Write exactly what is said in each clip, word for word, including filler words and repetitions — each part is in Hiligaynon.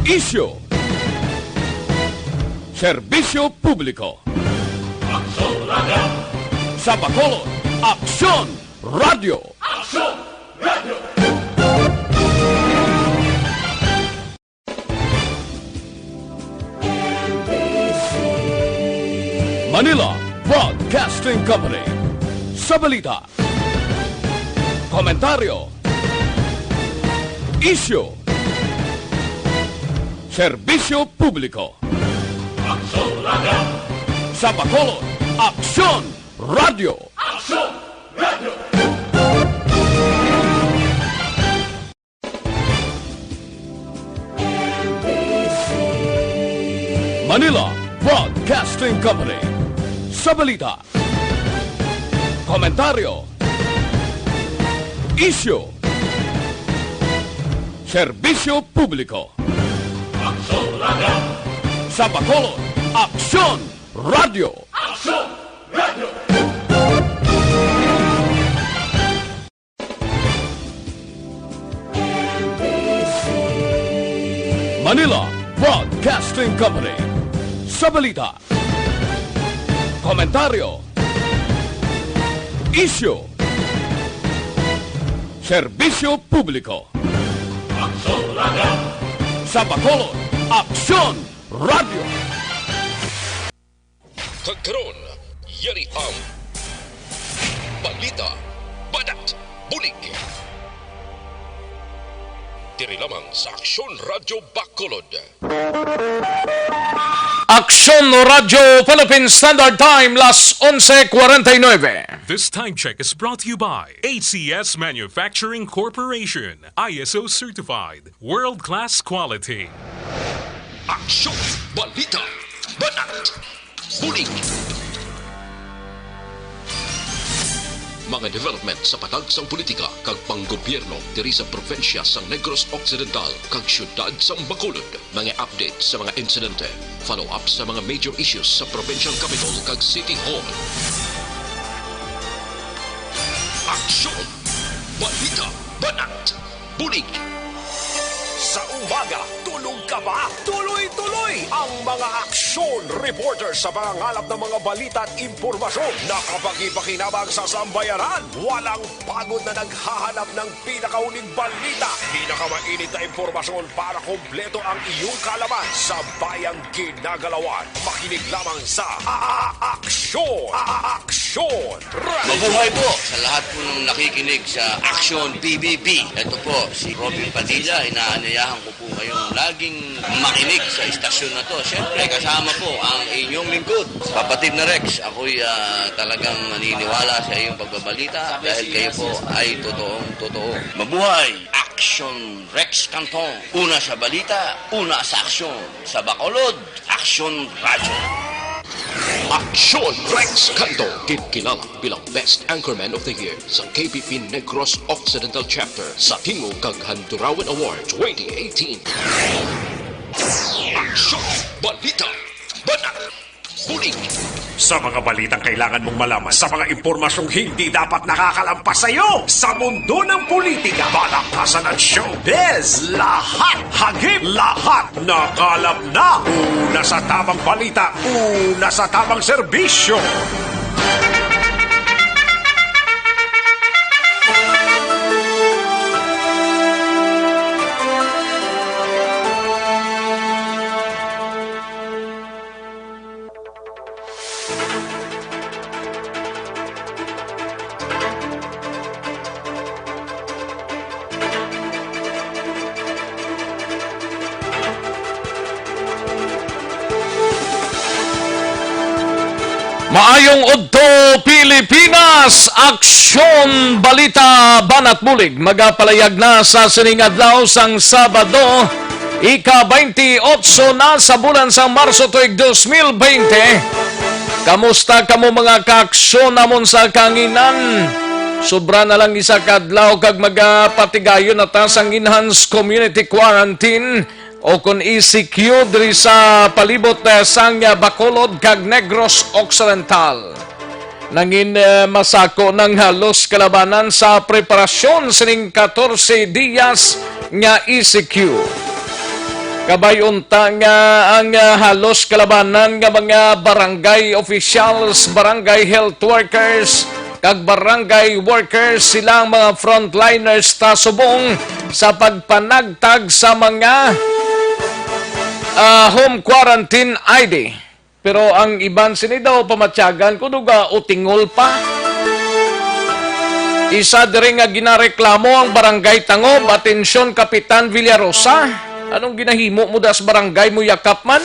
Isyu. Serbisyo publiko. Aksyon Radio. Sa Bacolod, Aksyon Radio. Aksyon Radio. Manila Broadcasting Company. Sa balita, komentaryo, isyu, serbisyo publiko. Aksyon Radio. Sa Bacolod, Aksyon Radio. Aksyon Radio. Manila Broadcasting Company. Sa balita, komentaryo, isyu, serbisyo publiko. Aksyon Radio. Sa Bacolod, Aksyon Radio. Aksyon Radio. Manila Broadcasting Company. Sa balita, komentaryo, isyu, serbisyo publiko. Aksyon Radio. Sa Bacolod, Aksyon Radio. Kag karon, yari ang balita, banat, bulig. Diri lamang sa Aksyon Radyo Bacolod. Aksyon Radyo Philippine Standard Time, las onse cuarenta y nueve. This time check is brought to you by A C S Manufacturing Corporation, I S O certified, world-class quality. Aksyon, balita, banat, bulig. Mga development sa patag sang politika kag panggobyerno diri sa probinsya sang Negros Occidental kag siyudad sang Bacolod. Mga update sa mga insidente, follow-up sa mga major issues sa provincial capitol kag city hall. Aksyon! Balita! Banat! Bulig! Sa umaga, tulog ka ba? Tuloy-tuloy ang mga aksyon reporter sa pangangalap ng mga balita at impormasyon na kapakipakinabang sa sambayanan. Walang pagod na naghahanap ng pinakahuling balita, pinakamainit na impormasyon para kompleto ang iyong kaalaman sa bayang ginagalawan. Makinig lamang sa A-, A-, Aksyon! A-, A-, Aksyon! Mabuhay po sa lahat po ng nakikinig sa Aksyon P B B. Ito po si Robin Padilla. Inaanyayahan ko po kayong laging makinig sa istasyon na to. Siyempre, kasama po ang inyong lingkod, Kapatid na Rex. Ako'y, ah, talagang naniniwala sa iyong pagbabalita dahil kayo po ay totoong totoo. Mabuhay! Aksyon Rex Canton. Una sa balita, una sa aksyon. Sa Bacolod, Aksyon Radyo. Aksyon Rex Canton, ginkilala bilang Best Anchorman of the Year sa K P P Negros Occidental Chapter sa Tingog kag Handurawan Award twenty eighteen. Aksyon, balita, banat, bulig. Sa mga balitang kailangan mong malaman, sa mga impormasyong hindi dapat nakakalampas sa iyo, sa mundo ng politika, palakasan at showbiz, lahat hagip, lahat nakalap na. Una sa tamang balita, una sa tamang serbisyo. Maayong udto, Pilipinas! Aksyon, balita, banat bulig. Magapalayag na sa sining adlaw sang Sabado, ika twenty-eight na sa bulan sang Marso tuig dos mil bente. Kamusta kamo, mga kaaksyon namon sa kahanginan? Sobra na lang isa ka adlaw kag magapatigayon na ta sang enhanced community quarantine o kon E C Q diri sa palibot, eh, sang, eh, Bacolod kag Negros Occidental. Nangin, eh, masako nang halos kalabanan sa preparasyon sining katorse diyas nga E C Q. Kabay unta nga ang, ah, halos kalabanan nga mga barangay officials, barangay health workers, kag barangay workers, sila ang mga frontliners ta subong sa pagpanagtag sa mga, ah, home quarantine I D. Pero ang iban sini daw pamatyagan ko, duga utingol pa. Isa diri nga ginareklamo ang Barangay Tangob. Atensyon, Kapitan Villarosa, anong ginahimo mo das barangay mo, yakap man?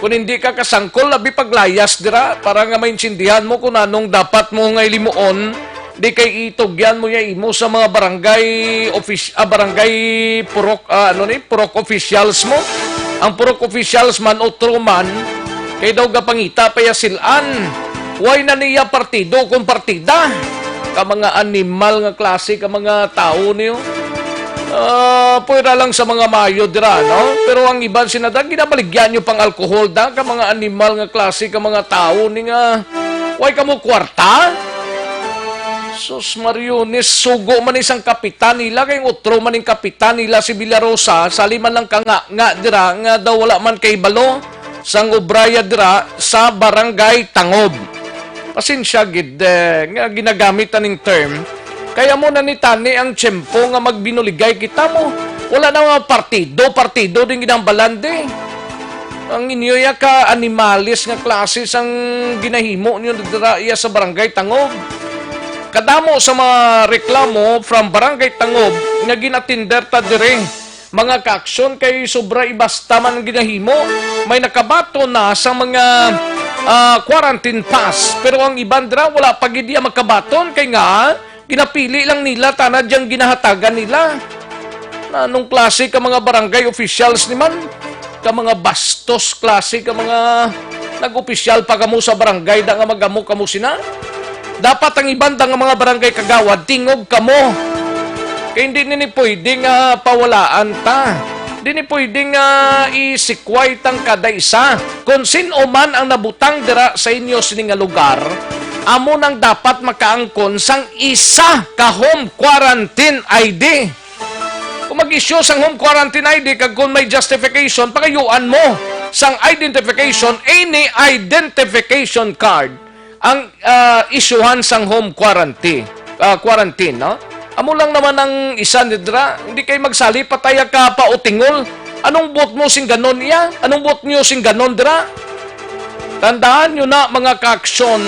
Kung hindi ka kasangkol, labi paglayas dira para nga maintindihan mo kung anong dapat mo nga ilimuon. Di kay itugyan mo ya imo sa mga barangay offic-, ah, barangay purok, ah, ano ni, purok officials mo. Ang purok officials man, otro man, kay daw gapangita pa ya silan. Way na niya partido kung partida. Ka mga animal nga klase ka mga tawo niyo. Ah, pwera lang sa mga mayo dira, no? Pero ang iban sina da, ginabaligyan niyo pang alcohol da, ka mga animal nga klase ka mga tawo ni nga, way ka mo kwarta? Sus, Mariones, sugo man isang kapitan nila, kay utro man ning kapitan nila si Villarosa, sali man lang ka nga, nga dira, nga daw wala man kay balo sang obraya dira sa Barangay Tangob. Pasensya gid, eh, nga ginagamit aning term. Kaya mo na ni tani ang tiyempo nga magbinuligay kita mo. Wala na mga partido, partido din ginambalande. Ang inyo ya ka animalis nga klase sang ginahimo niyo dira iya sa Barangay Tangob. Kadamo sa mga reklamo from Barangay Tangob nga ginatinder ta diri. Mga kaaksyon kay sobra ibasta man ang ginahimo. May nakabaton na sa mga, ah, quarantine pass. Pero ang iban dira wala pa gid iya makabaton kay nga ginapili lang nila tanad yang ginahatagan nila. Na anong klase ka mga barangay officials ni man? Ka mga bastos klase ka mga nag-opisyal pa kamo sa barangay da nga magamo kamo sina? Dapat ang iban da nga mga barangay kagawad, tingog kamo. Kay hindi nini pwede nga pawalaan ta. Hindi ni pwede nga isikway tang kada isa. Kung sin-o man ang nabutang dira sa inyo sini nga lugar, amo nang dapat makaangkon sang isa ka home quarantine I D. Kung mag-issue sang home quarantine I D kag kung may justification, pangayuan mo sang identification, any identification card ang, ah, isyuhan sang home quarantine, ah, quarantine, no? Amo lang naman ang isa ni dira, hindi kay magsali pa taya ka pautingol. Anong buot mo sing ganon iya? Anong buot niyo sing ganon dira? Tandaan niyo na, mga kaaksyon,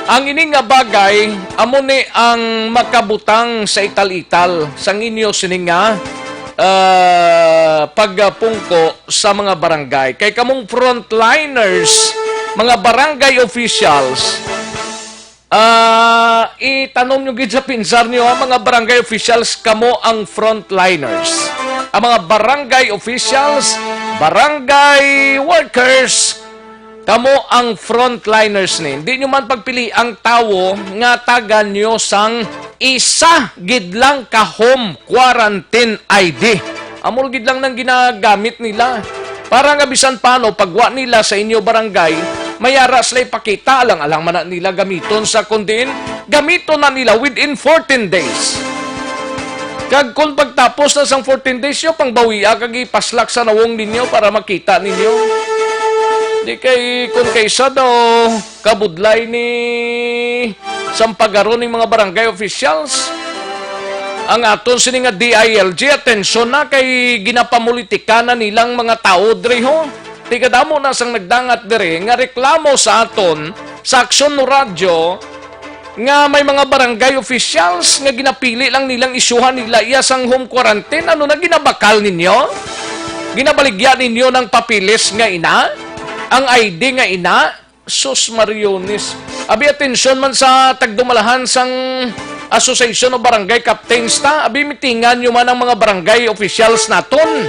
ang ini nga bagay amo ni ang makabutang sa ital-ital sang inyo sini nga, ah, pagpungko sa mga barangay. Kay kamong frontliners, mga barangay officials, ah, itanom nyo gid sa pinsar nyo, ha, mga barangay officials, kamo ang frontliners. Ang mga barangay officials, barangay workers, kamo ang frontliners ni. Hindi nyo man pagpili ang tawo nga tagan nyo sang isa gid lang ka home quarantine I D. Amo gid lang nang ginagamit nila. Para nga bisan paano, pagwa nila sa inyo barangay, may ara sila ipakita, alang-alang man na nila gamiton sa kundin, gamiton na nila within fourteen days. Kag kung pagtapos na sang fourteen days nyo, pangbawia kag ipaslak sa nawong ninyo para makita ninyo. Di kay kung kaysa daw kabudlay ni sang pagaro ning mga barangay officials. Ang aton sini nga D I L G, atensyon na kay ginapamulitika na nilang mga tawo diri, ho. Tigadamo na sang nagdangat diri nga reklamo sa aton sa Aksyon no Radyo nga may mga barangay officials nga ginapili lang nilang isyuhan nila iya sang home quarantine. Ano na ginabakal ninyo? Ginabaligya ninyo ng papilis nga ina? Ang I D nga ina? Sus, Mariones. Abi, atensyon man sa tagdumalahan sang Association of Barangay Captains ta. Abi, mitingan nyo man ang mga barangay officials naton.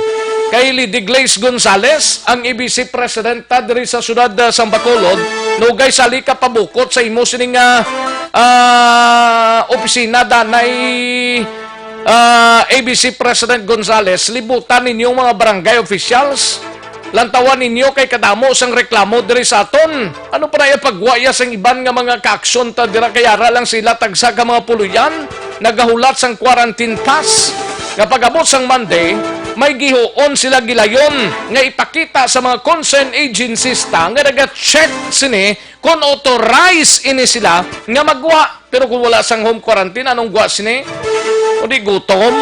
Kay Lady Glaze Gonzales, ang A B C President ta diri sa siyudad, ah, sang Bacolod, nugay sali ka pabukot sa imo sining, ah, ah, opisina, danay, ah, A B C President Gonzales, libutan ninyong mga barangay officials. Lantawan ninyo kay kadamo sang reklamo diri sa aton. Ano pa na iya pagwaya sang iban nga mga kaaksyon ta dira kay ara lang sila tagsa ka mga puloy-an nagahulat sang quarantine pass nga pag-abot sang Monday, may gihuon sila gilayon nga ipakita sa mga concerned agencies ta nga naga-check sini kung authorized ini sila nga magwa. Pero kung wala sang home quarantine, anong gwa sini? O di gutom?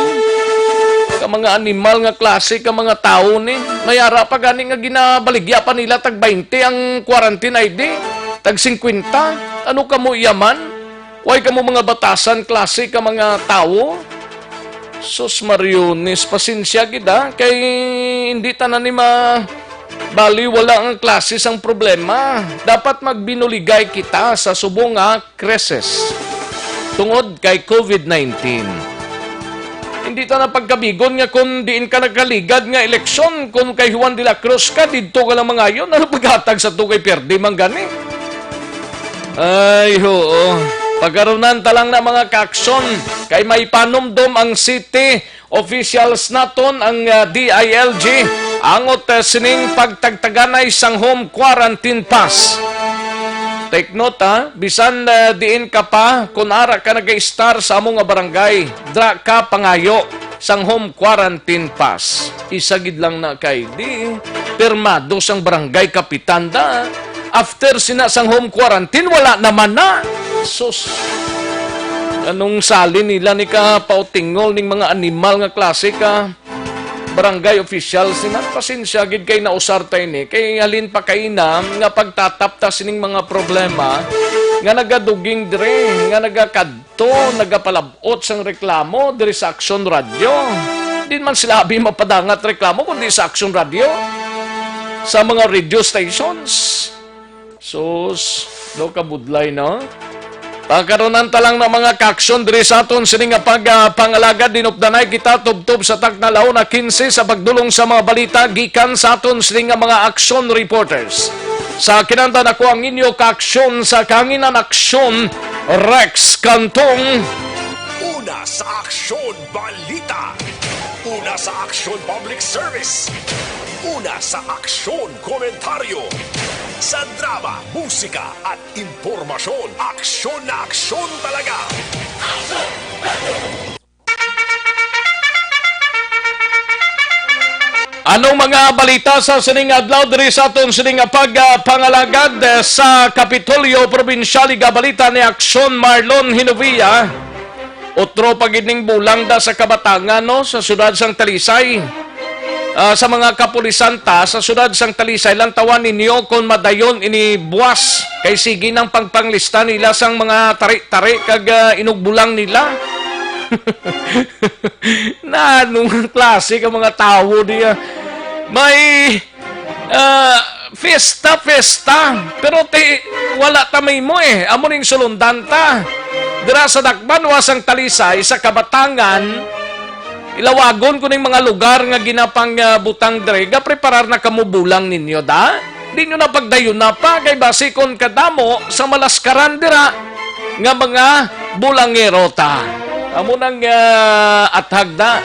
Ka mga animal nga klase ka mga tawo ni. May ara pa gani nga ginabaligya pa nila tag baynte ang quarantine I D, tag singkwenta. Ano kamo yaman? Way kamo mga batasan klase ka mga tawo? Sus, Mariones, pasensya gid, ah, kay hindi tanan ni ma-, baliwala ang klase sang problema. Dapat magbinuligay kita sa subong nga krisis tungod kay covid nineteen. Hindi ta na pagkabigon nga kung diin ka nagkaligad nga eleksyon, kung kay Juan de la Cruz ka, didto ka lang mangayo, ano paghatag sa to kay pierde man gani? Ay, oo. Pagkarunan ta lang na mga kaaksyon, kay may panumdom ang city officials naton, ang, ah, D I L G, angot, ah, sining pagtagtaganay sang home quarantine pass. Take note, ha, bisan, ah, diin ka pa, kun ara ka nag-istar sa amo nga barangay, dra ka pangayo sang home quarantine pass. Isa gid lang na kay di pirmado sang barangay kapitan da. After sina sang home quarantine, wala naman na. Sus. Anong sali nila ni ka pautingol ning mga animal nga klase ka barangay officials? Sina, pasensya gid kay nausar ta ini. Kay halin pa kaina nga pagtatap ta sining mga problema nga nagaduging dire, nga nagakadto, nagapalabot sang reklamo diri sa Aksyon Radio. Di man sila abi mapadangat reklamo kundi sa Aksyon Radio, sa mga radio stations. Sus, no, kabudlay, no? Pagkarunan ta lang ng mga kaaksyon diri sa aton sini nga pag, ah, pangalagad, dinupdanay kita tubtob sa takna launa quince sa pagdulong sa mga balita gikan sa aton sini nga mga aksyon reporters. Sa kinantan ako ang inyo kaaksyon sa kahanginan aksyon, Rex Cantong. Una sa aksyon, balita. Una sa aksyon, public service. Una sa aksyon, komentaryo. Sa drama, musika, at impormasyon, aksyon na aksyon talaga. Anong mga balita sa sining adlaw diri sa aton sining nga pag, ah, pangalagad, eh, sa Kapitolyo Probinsyal? Igabalita ni Aksyon Marlon Hinovia. Otro pa gid ning bulang da sa kabatangan, no, sa siyudad sang Talisay. Ah, sa mga kapulisan ta sa siyudad sang Talisay, lantawan ninyo kon madayon ini buwas, kay sige nang pagpanglista nila sang mga tari-tari kag, ah, inugbulang nila. Na anong klase ka mga tawo diya? May, ah, fiesta, fiesta. Pero ti, wala ta may mo eh. Amo ning sulundan ta. Dira sa Dakbanuas ang Talisay, sa Kabatangan, ilawagon ko ning mga lugar nga ginapang, ah, butang dre. Gapreparar na kamo bulang ninyo, da? Di nyo na pagdayon na pa, kay basi kon kadamo sa malaskaran dira nga mga bulangero ta. Amo nang, ah, athag na.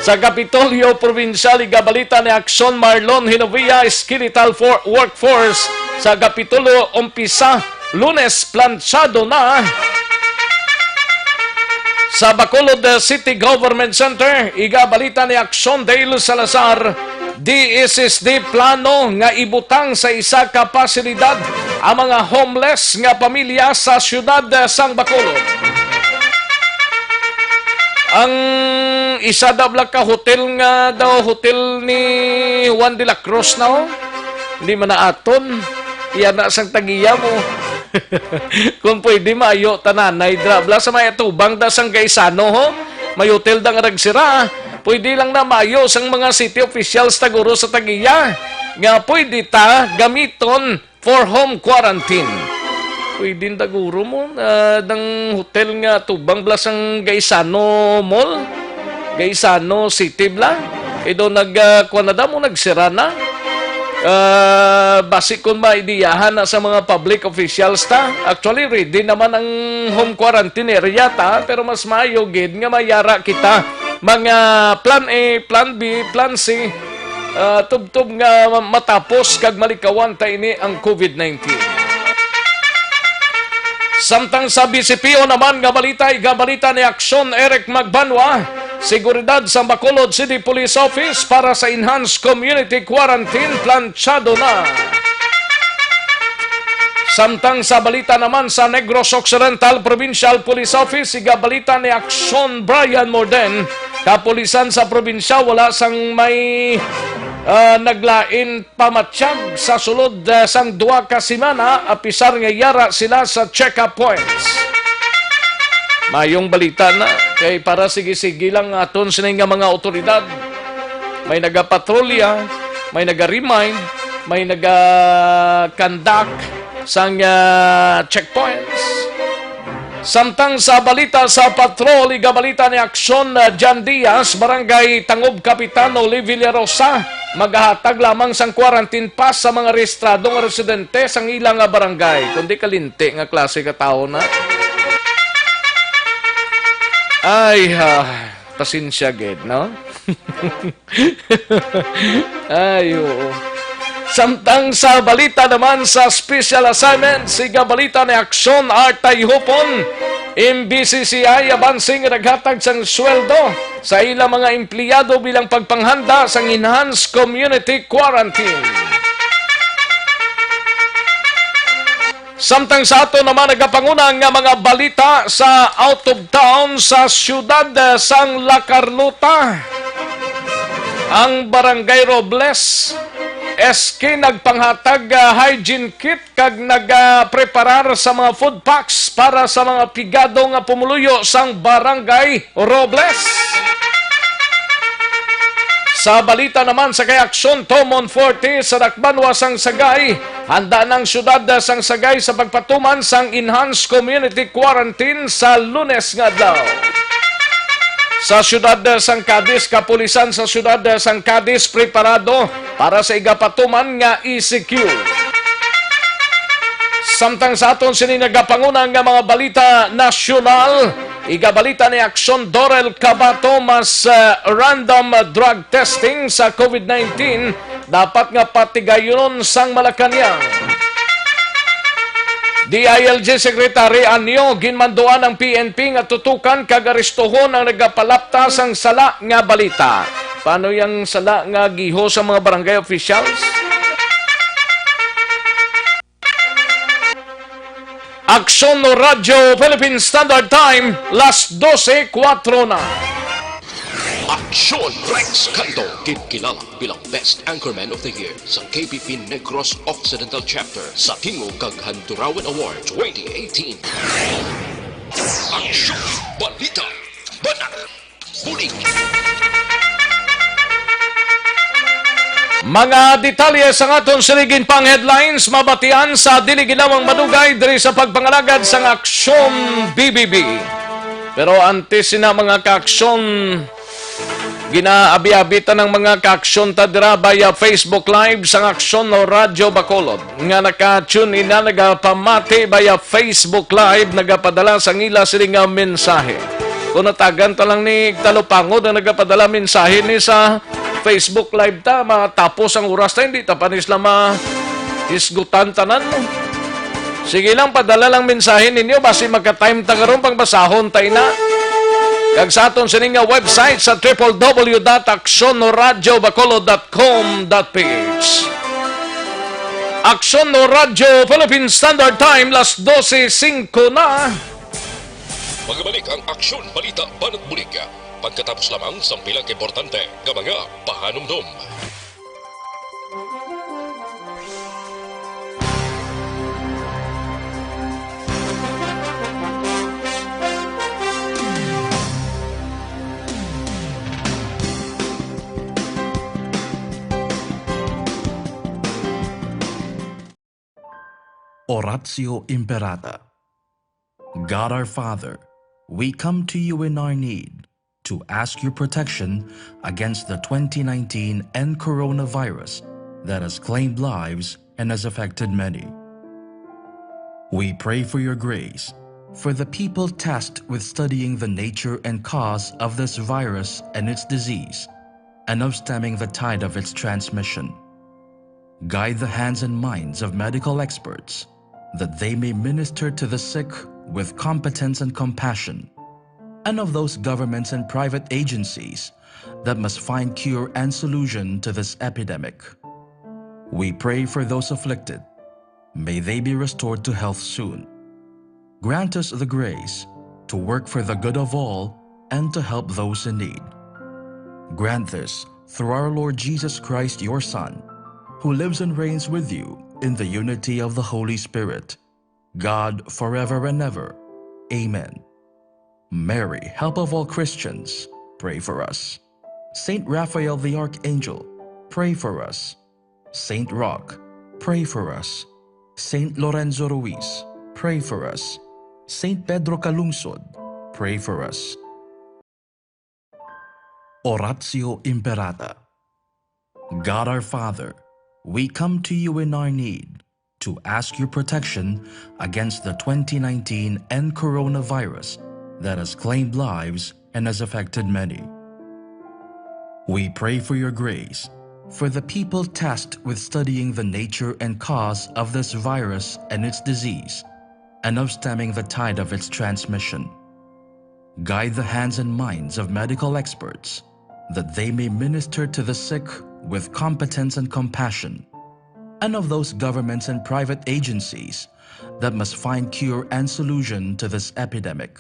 Sa Kapitolyo Probinsyal, igabalita ni Aksyon Marlon Hinovia, skeletal for workforce sa Kapitolyo umpisa Lunes, planchado na. Sa Bacolod City Government Center, igabalita ni Aksyon Dale Salazar, D S S D plano nga ibutang sa isa ka pasilidad ang mga homeless nga pamilya sa siyudad sang Bacolod. Ang isa daw bala ka hotel nga daw hotel ni Juan de la Cruz na, oh. Hindi man na aton. Iya na sang tagiya mo. Kung pwede, maayo tananay dra. Bla sa may atubang da sang Gaisano, ho? May hotel da nga nagsira. Pwede lang na maayo sang mga city officials taguro sa tagiya nga pwede ta gamiton for home quarantine. Pwede na guro mo, ah, dang hotel nga tubang bla sang Gaisano Mall, Gaisano City bla. Kay daw nag, ah, kuwan na daw mo, nagsira na. Ah, basi kung maidiyahan na sa mga public officials ta. Actually, ready naman ang home quarantine area ta, pero mas maayo gid nga mayara kita mga plan A, plan B, plan C, ah, tubtob nga matapos kag malikawan ta ini ang covid nineteen. Samtang sa B C P O naman nga balita, igabalita ni Aksyon Eric Magbanwa, Seguridad sa Bacolod City Police Office para sa enhanced community quarantine planchado na. Samtang sa balita naman sa Negros Occidental Provincial Police Office, igabalita ni Aksyon Brian Morden, kapulisan sa probinsya wala sang may, ah, naglain pamatyag sa sulod, ah, sang duha ka semana, apisar nga yara sila sa check-up points. Mayong balita na, kay para sige-sige lang aton sini nga mga awtoridad. May nagapatrolya, may naga-remind, may naga-conduct sang, ah, checkpoints. Samtang sa balita sa patrol, igabalita ni Aksyon, ah, Jan Diaz, Barangay Tangob Kapitan Olivia Rosa, magahatag lamang sang quarantine pass sa mga rehistrado nga residente sang ila nga barangay. Kundi kalinti nga klase ka tawo na. Ay, ha, pasensya gid, no? Ay, oo. Samtang sa balita naman sa special assignment, siga balita ni Aksyon Artay Hupon, M B C C I abansi nga naghatag sang sweldo sa ilang mga empleyado bilang pagpanghanda sang enhanced community quarantine. Samtang sa ato naman nagapanguna nga mga balita sa out of town, sa siyudad, eh, sang La Carlota, ang Barangay Robles, S K nagpanghatag, ah, hygiene kit kag nagapreparar sa mga food packs para sa mga pigado nga pumuluyo sang Barangay Robles. Sa balita naman sa kay Aksyon Tomon Forte sa Dakbanwa sang Sagay, handa na ang siyudad sang Sagay sa pagpatuman sang enhanced community quarantine sa Lunes nga adlaw. Sa siyudad sang Cadiz, kapulisan sa siyudad sang Cadiz preparado para sa igapatuman nga E C Q. Samtang sa aton sini nagapanguna nga mga balita nasyonal, igabalita ni Aksyon Dorel Cabato, mas, eh, random drug testing sa COVID nineteen dapat nga patigayunon sang Malacañang. D I L G Secretary Anyo, ginmanduan ang P N P nga tutukan kag arestuhon ang nagapalapta sang sala nga balita. Paano yang sala nga giho sa mga barangay officials? Aksyon Radyo Philippine Standard Time, las dose kuwatro na. Aksyon Rex Canto, ginkilala bilang Best Anchorman of the Year sa K P P Negros Occidental Chapter sa Tingog kag Handurawan Award twenty eighteen. Aksyon, balita, banat, bulig. Mga detalye sang aton siligin pang headlines mabatian sa dili ginawang madugay diri sa pagpangalagad sang Aksyon B B B. Pero antes sina, mga kaaksyon, ginaabi-abi ta ng mga kaaksyon ta dira via Facebook Live sang Aksyon o Radyo Bacolod. Nga naka-tune in na, nagapamati via Facebook Live, nagapadala sang ila sini nga mensahe. Kung natagan ta lang ni Talupangod ang nagapadala mensahe ni sa Facebook Live ta, matapos ang oras ta, hindi ta pa ni sila mahisgutan tanan. Sige lang, padala lang mensahe ninyo, basi magka-time ta karon pang basahon ta ina. Kag sa aton sini nga website sa triple W dot aksyon radyo bacolod dot com dot P H. Aksyon o Radyo Philippine Standard Time, las dose singko na. Magbalik ang Aksyon, Balita, Banat, Bulig. Pagkatapos lamang sang pila ka importante nga mga pahanumdom. Oratio Imperata. God our Father, we come to you in our need to ask your protection against the twenty nineteen N coronavirus that has claimed lives and has affected many. We pray for your grace for the people tasked with studying the nature and cause of this virus and its disease, and of stemming the tide of its transmission. Guide the hands and minds of medical experts, that they may minister to the sick with competence and compassion. and of those governments and private agencies that must find cure and solution to this epidemic. We pray for those afflicted. May they be restored to health soon. Grant us the grace to work for the good of all and to help those in need. Grant this through our Lord Jesus Christ, your Son, who lives and reigns with you in the unity of the Holy Spirit, God, forever and ever. Amen. Mary, help of all Christians, pray for us. Saint Raphael the Archangel, pray for us. Saint Roch, pray for us. Saint Lorenzo Ruiz, pray for us. Saint Pedro Calungsod, pray for us. Oratio Imperata. God our Father, we come to you in our need to ask your protection against the twenty nineteen N coronavirus that has claimed lives and has affected many. We pray for your grace for the people tasked with studying the nature and cause of this virus and its disease, and of stemming the tide of its transmission. Guide the hands and minds of medical experts, that they may minister to the sick with competence and compassion, and of those governments and private agencies that must find cure and solution to this epidemic.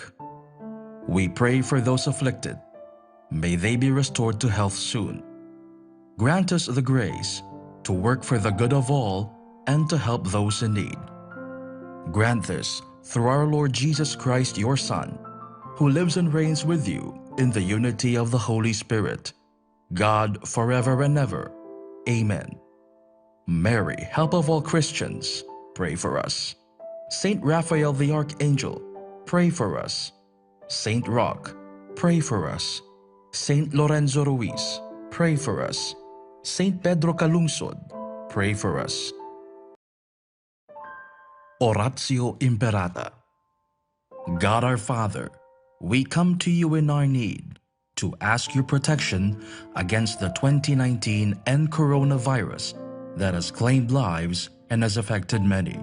We pray for those afflicted. May they be restored to health soon. Grant us the grace to work for the good of all and to help those in need. Grant this through our Lord Jesus Christ, your Son, who lives and reigns with you in the unity of the Holy Spirit, God, forever and ever. Amen. Mary, help of all Christians, pray for us. Saint Raphael the Archangel, pray for us. Saint Roch, pray for us. Saint Lorenzo Ruiz, pray for us. Saint Pedro Calungsod, pray for us. Oratio Imperata. God our Father, we come to you in our need to ask your protection against the twenty nineteen N coronavirus that has claimed lives and has affected many.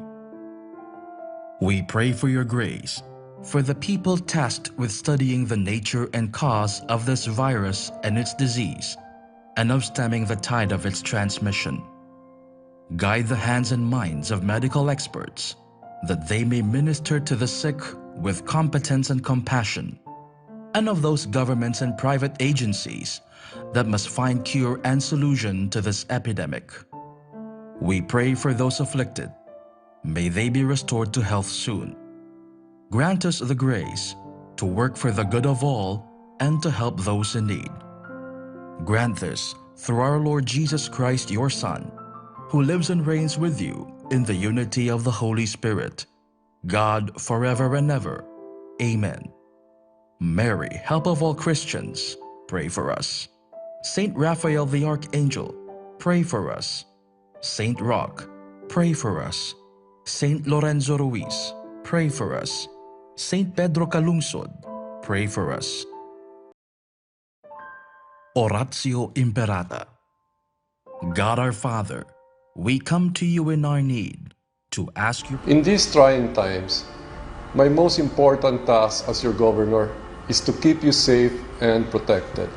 We pray for your grace for the people tasked with studying the nature and cause of this virus and its disease, and of stemming the tide of its transmission. Guide the hands and minds of medical experts, that they may minister to the sick with competence and compassion, and of those governments and private agencies that must find cure and solution to this epidemic. We pray for those afflicted. May they be restored to health soon. Grant us the grace to work for the good of all and to help those in need. Grant this through our Lord Jesus Christ, your Son, who lives and reigns with you in the unity of the Holy Spirit, God, forever and ever. Amen. Mary, help of all Christians, pray for us. Saint Raphael the Archangel, pray for us. Saint Roch, pray for us. Saint Lorenzo Ruiz, pray for us. Saint Pedro Calungsod, pray for us. Oratio Imperata. God our Father, we come to you in our need to ask you. In these trying times, my most important task as your governor is to keep you safe and protected.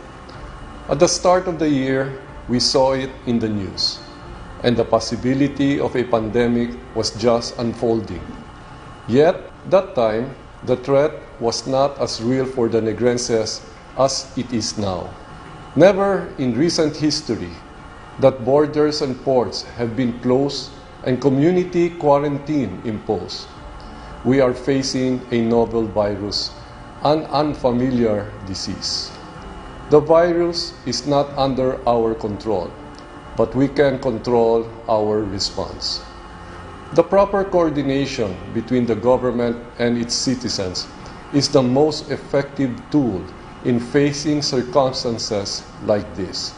At the start of the year, we saw it in the news, and the possibility of a pandemic was just unfolding. Yet, that time, the threat was not as real for the Negrenses as it is now. Never in recent history that borders and ports have been closed and community quarantine imposed. We are facing a novel virus, an unfamiliar disease. The virus is not under our control, but we can control our response. The proper coordination between the government and its citizens is the most effective tool in facing circumstances like this.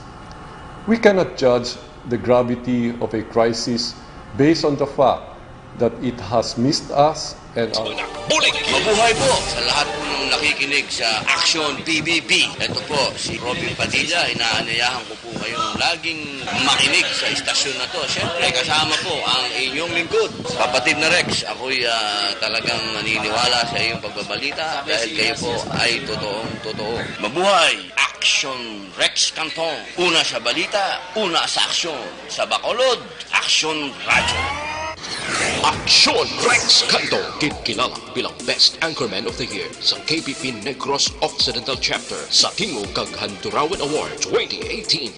We cannot judge the gravity of a crisis based on the fact that it has missed us and our Bulig! Mabuhay po sa lahat po ng nakikinig sa Action P B B. Ito po si Robin Padilla. Inaanyayahan ko po kayong laging makinig sa istasyon na to. Siyempre, kasama po ang inyong lingkod, kapatid na Rex. Ako'y ah, talagang naniniwala sa iyong pagbabalita dahil kayo po ay totoong totoo. Mabuhay! Action Rex Canton. Una sa balita, una sa aksyon. Sa Bacolod, Action Radio. Aksyon Rex Canto, ginkilala bilang Best Anchorman of the Year sa K P P Negros Occidental Chapter sa Tingog kag Handurawan Award twenty eighteen.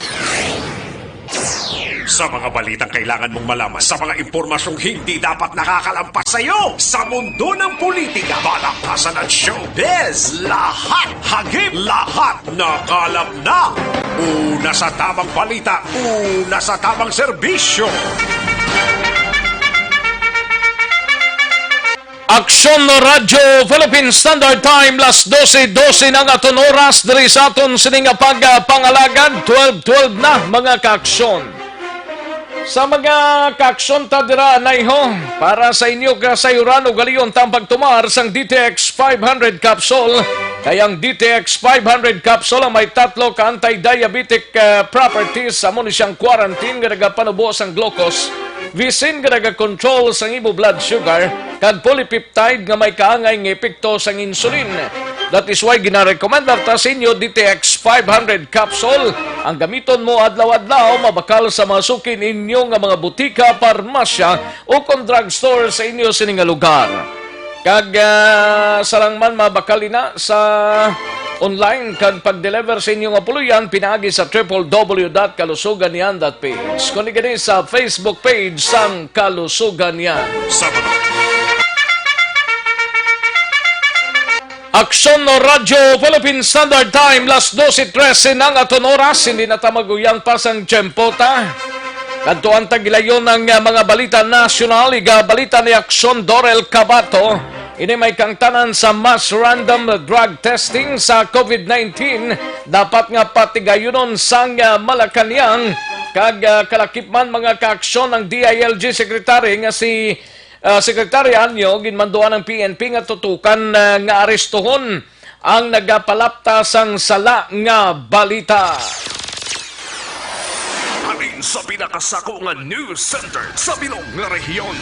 Sa mga balitang kailangan mong malaman, sa mga impormasyong hindi dapat nakakalampas sa iyo, sa mundo ng politika, balakasan at showbiz, lahat hagip, lahat nakalap na. Una sa tamang balita, una sa tamang serbisyo. Aksyon Radyo Philippine Standard Time, las dose dose na ang aton oras diri sa aton sini nga pagpangalagad, twelve twelve na, mga kaaksyon. Sa mga kaaksyon ta dira, anayho, para sa inyo kasayuran, ugalion ta ang pagtumar sang D T X five hundred capsule, kay ang D T X five hundred capsule ang may tatlo ka anti-diabetic ah, properties. Amo ni siyang quarantine nga nagapanubo sang glucose, visin nga nagakontrol sang imo blood sugar, kag polypeptide nga may kaangay nga epekto sang insulin. That is why ginarekomendar ta sa inyo D T X five hundred capsule ang gamiton mo adlaw-adlaw, mabakal sa mga suki ninyo nga mga butika, parmasya, o kon drugstore sa inyo sini nga lugar. Kag ah, sarang man mabakal ina sa online kag pag-deliver sa inyo nga puloy-an pinaagi sa triple W dot kalusugan niyan dot P H. Kundi gani sa Facebook page sang Kalusugan Niyan. Sa mga Aksyon Radyo Philippine Standard Time, las dose trese na ang aton oras. Hindi na ta maguyang pa sang tiyempo ta. Kadtuan ta gilayon ang ah, mga balita nasyonal. Igabalita ni Aksyon Dorel Cabato. Ini may kangtanan sa mass random drug testing sa COVID nineteen. Dapat nga patigayunon sang ah, Malacañang kag ah, kalakip man, mga kaaksyon, ang D I L G Secretary nga si ah, Secretary Anyo, ginmanduan ang P N P nga tutukan ah, nga arestuhon ang nagapalapta sang sala nga balita. Halin sa pinakasako nga news center sa bilog nga rehiyon.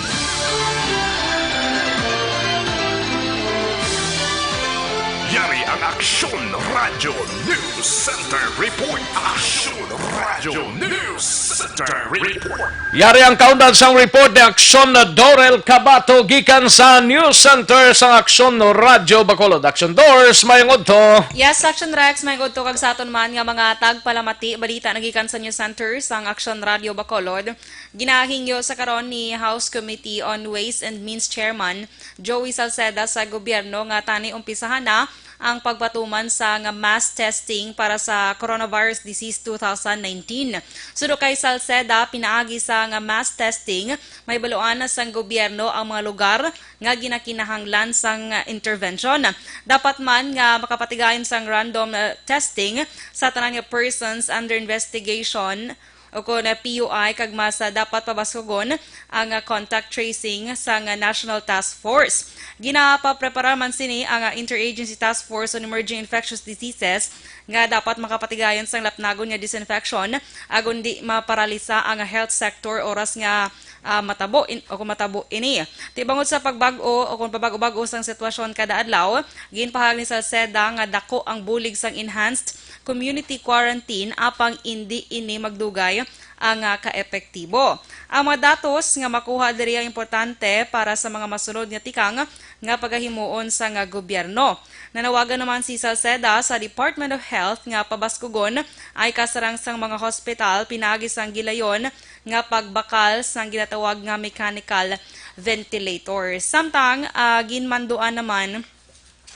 Yari ang Aksyon Radyo News Center Report. Aksyon Radyo News Center Report. Yari ang kaundan sang report ni Aksyon Dorel Cabato gikan sa News Center sang Aksyon Radyo Bacolod. Aksyon Dors, mayong udto. Yes, Action Rex, may udto kag sa aton man nga mga tagpalamati. Balita nagikan sa News Center sang Action Radio Bacolod. Ginahingyo sa karon ni House Committee on Ways and Means Chairman Joey Salceda sa gobyerno nga tani umpisahan na ang pagpatuman sa nga mass testing para sa coronavirus disease two thousand nineteen. Suno kay Salceda, pinaagi sa nga mass testing, may baluan na sang gobyerno ang mga lugar nga ginakinahanglan sang intervention. Dapat man nga makapatigayon sang random uh, testing sa tanan nga persons under investigation o kon P U I, kag mas ah, dapat pabaskugon ang ah, contact tracing sang ah, National Task Force. Ginapaprepara man sini ang ah, Interagency Task Force on Emerging Infectious Diseases nga dapat makapatigayon sang lapnagon nga disinfection, agon di maparalisa ang ah, health sector oras nga ah, matabo in, o kon matabo ini. Ti bangod sa pagbag-o o kon pabag-o-bag-o sang sitwasyon kada adlaw, ginpahayag ni Salceda nga dako ang bulig sang enhanced community quarantine, apang indi ini magdugay ang ah, kaepektibo. Ang mga datos nga makuha diri ang importante para sa mga masunod nga tikang nga pagahimuon sang ah, gobyerno. Nanawagan naman si Salceda sa Department of Health nga pabaskugon ang ikasarang sang mga hospital pinaagi sang gilayon nga pagbakal sang ginatawag nga mechanical ventilator. Samtang ah, ginmanduan naman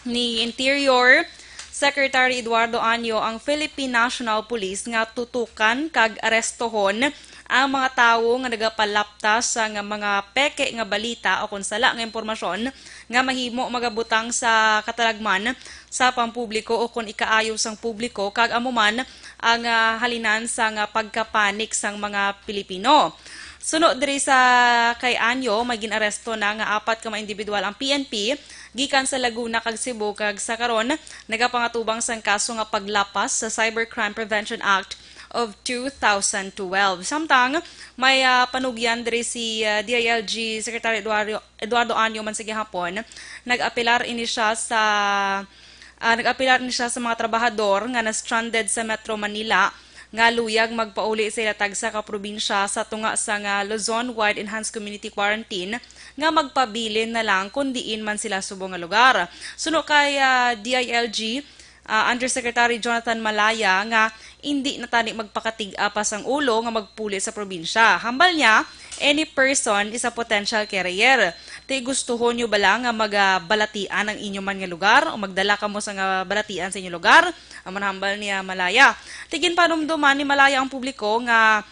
ni Interior Secretary Eduardo Anyo ang Philippine National Police nga tutukan kag arestohon ang mga tawo nga nagapalapta sa nga mga peke nga balita o kon sala nga impormasyon nga mahimo magabutang sa katalagman sa pampubliko o kon ikaayo sang publiko, kag amo man ang ah, halinan sang ah, pagkapanik sang mga Pilipino. Suno diri sa kay Anyo, may gin-aresto na nga apat ka mga individual ang P N P gikan sa Laguna kag Cebu, kag sa karon nagapangatubang sang kaso nga paglapas sa Cybercrime Prevention Act of two thousand twelve. Samtang may, ah, panugyan diri si, ah, D I L G Secretary Eduardo, Eduardo Anyo man sa gihapon, nag-apelar ini siya sa, ah, nag-apelar ini siya sa mga trabahador nga na-stranded sa Metro Manila nga luyag magpauli sa ila tagsa ka probinsya sa tunga sang, ah, Luzon-wide enhanced community quarantine nga magpabilin na lang kon diin man sila subong nga lugar. Suno kay, ah, D I L G, ah, Undersecretary Jonathan Malaya nga indi na tani magpakatig-a pa sang ulo nga magpuli sa probinsya. Hambal niya, any person is a potential carrier. Ti gustuhon nyo bala nga magabalatian ang inyo man nga lugar o magdala kamo sa nga balatian sa inyo lugar? Amo na hambal ni, ah, Malaya. Ti ginpanumduman ni Malaya ang publiko nga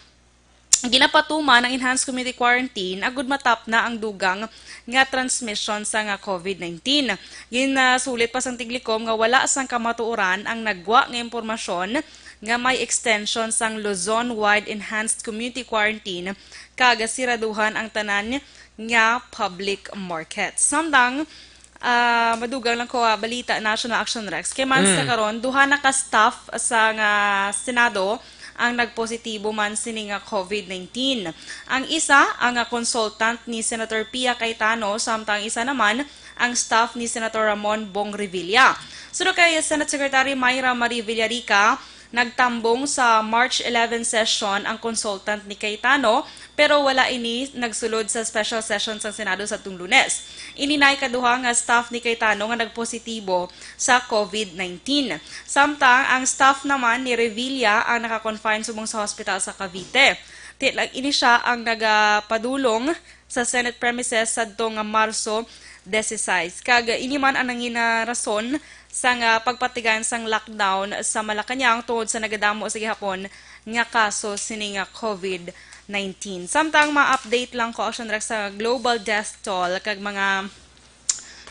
ginapatuman ang enhanced community quarantine agud matapna ang dugang nga transmission sa nga COVID nineteen. Ginasulit pa sang Tiglikom nga wala sang kamatuoran ang nagwa nga impormasyon nga may extension sang Luzon-wide enhanced community quarantine kag siraduhan ang tanan nga public market. Samtang, ah, madugang lang ko, ah, balita, National Action Rex. Kay man sa Mm. karon, duha na ka staff sa nga Senado ang nagpositibo man sini nga COVID nineteen. Ang isa, ang, ah, consultant ni Senator Pia Cayetano, samtang ang isa naman, ang staff ni Senator Ramon Bong Revilla. Suno kay Senate Secretary Myra Marie Villarica, nagtambong sa March eleven session ang consultant ni Cayetano, pero wala ini nagsulod sa special session sang Senado sa tung Lunes. Ini na ikaduha nga staff ni Cayetano nga nagpositibo sa COVID nineteen. Samtang ang staff naman ni Revilla ang naka-confine subong sa hospital sa Cavite. Ti-, lag-, ini siya ang nagapadulong sa Senate premises sadto nga Marso dieciséis. Kag ini man ang nangina rason sang, ah, pagpatigayon sang lockdown sa Malacañang tungod sa nagadamo sa gihapon nga kaso sini nga COVID nineteen. Samtang ma-update lang ko, Action Rex, sa global death toll kag mga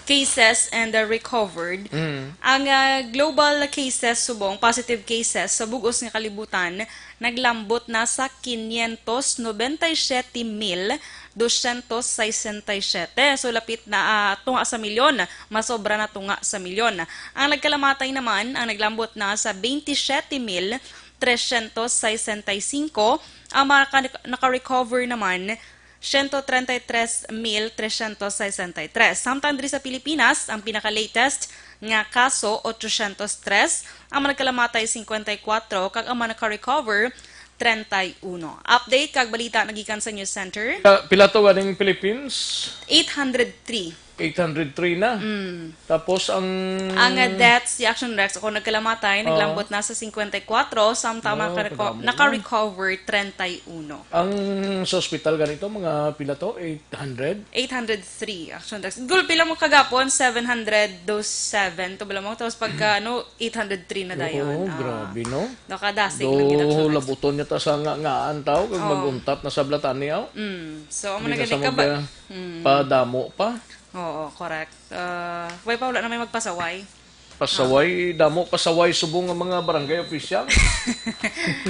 cases and the recovered. Mm. Ang, ah, global cases subong, positive cases sa bug-os nga kalibutan, naglambot na sa quinientos noventa y siete mil doscientos sesenta y siete. So, lapit na, ah, tunga sa milyon. Masobra na tunga sa milyon. Ang nagkalamatay naman, ang naglambot na sa veintisiete mil trescientos sesenta y cinco. Ang mga naka-, naka-recover naman, ciento treinta y tres mil trescientos sesenta y tres. Samtang diri sa Pilipinas, ang pinaka-latest nga kaso, ochocientos tres, ang mga nagkalamatay, cincuenta y cuatro, kag ang mga naka-recover, treinta y uno. Update kag balita nagikan sa News Center. Ah, pila to ganing Philippines? Eight hundred three. Eight hundred three na. Mm. Tapos ang Ang, uh, deaths, si Action Rex, ako nagkalamatay, Ah. naglambot na sa cincuenta y cuatro, samtang Ah, naka-reco-, kadamo na. naka-recover treinta y uno. Ang sa ospital ganito, mga pila to? Eight hundred? Eight hundred three, Action Rex. Gul, pila mo kagapon? Seven hundred seven to, bala mo. Tapos pagka, ano, eight hundred three na dayon. Oo, Ah. grabe, no? Nakadasig lang gid, Action Rex. Labuton niya ta sa nga-, ngaan tao, kag Oo. mag-untat na sa Blatani, aw. Mm. So, amo Hindi na na gani sa ka ba? mag-, Mm. padamo pa. Oo, correct. Ah, way pa, wala na may magpasaway. Pasaway, Ah. damo pasaway subong nga mga barangay official.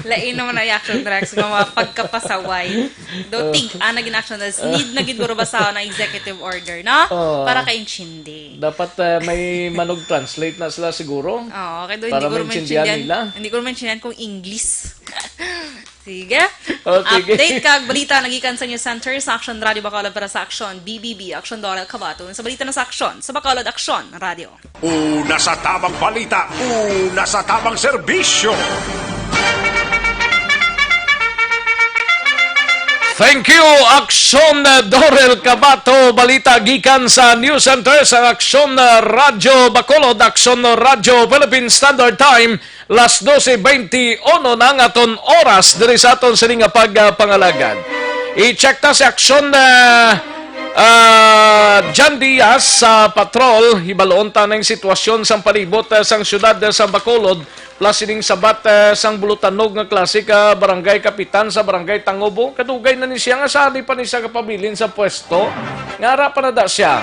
Lain naman ang Action Rex nga mga pagkapasaway. Do, Oh. tig-a na gid Action Rex. Need na gid guro basahon ang executive order, no? Oh. Para kaintindi. Dapat, ah, may manog-translate na sila siguro. Oo, kay do, Para hindi ko maintindihan maintindihan. nila. Hindi ko maintindihan kung English. Sige. Oh, sige. Update kag balita nagikan sa News Center sa Action Radio Bacolod para sa Action B B B, Action Dorel Cabato. Sa balita na sa Action, sa Bacolod Action Radio. Una sa tamang balita, una sa tamang serbisyo. Thank you, Action Dorel Cabato. Balita gikan sa News Center sa Action Radio Bacolod, Action Radio Philippine Standard Time. Las doce veintiuno na ang aton oras diri sa aton sini nga pagpangalagad. I-check ta si Action, ah, ah, John Diaz sa patrol. Hibaluon ta ning sitwasyon sang palibot, ah, sang siyudad, ah, sa Bacolod. Plus ining sabat, ah, sang bulutanog nga klase ka barangay kapitan sa barangay Tangobo. Kadugay na ni siya nga sali pa ni siya kapabilin sa pwesto. Nga ara pa na da siya.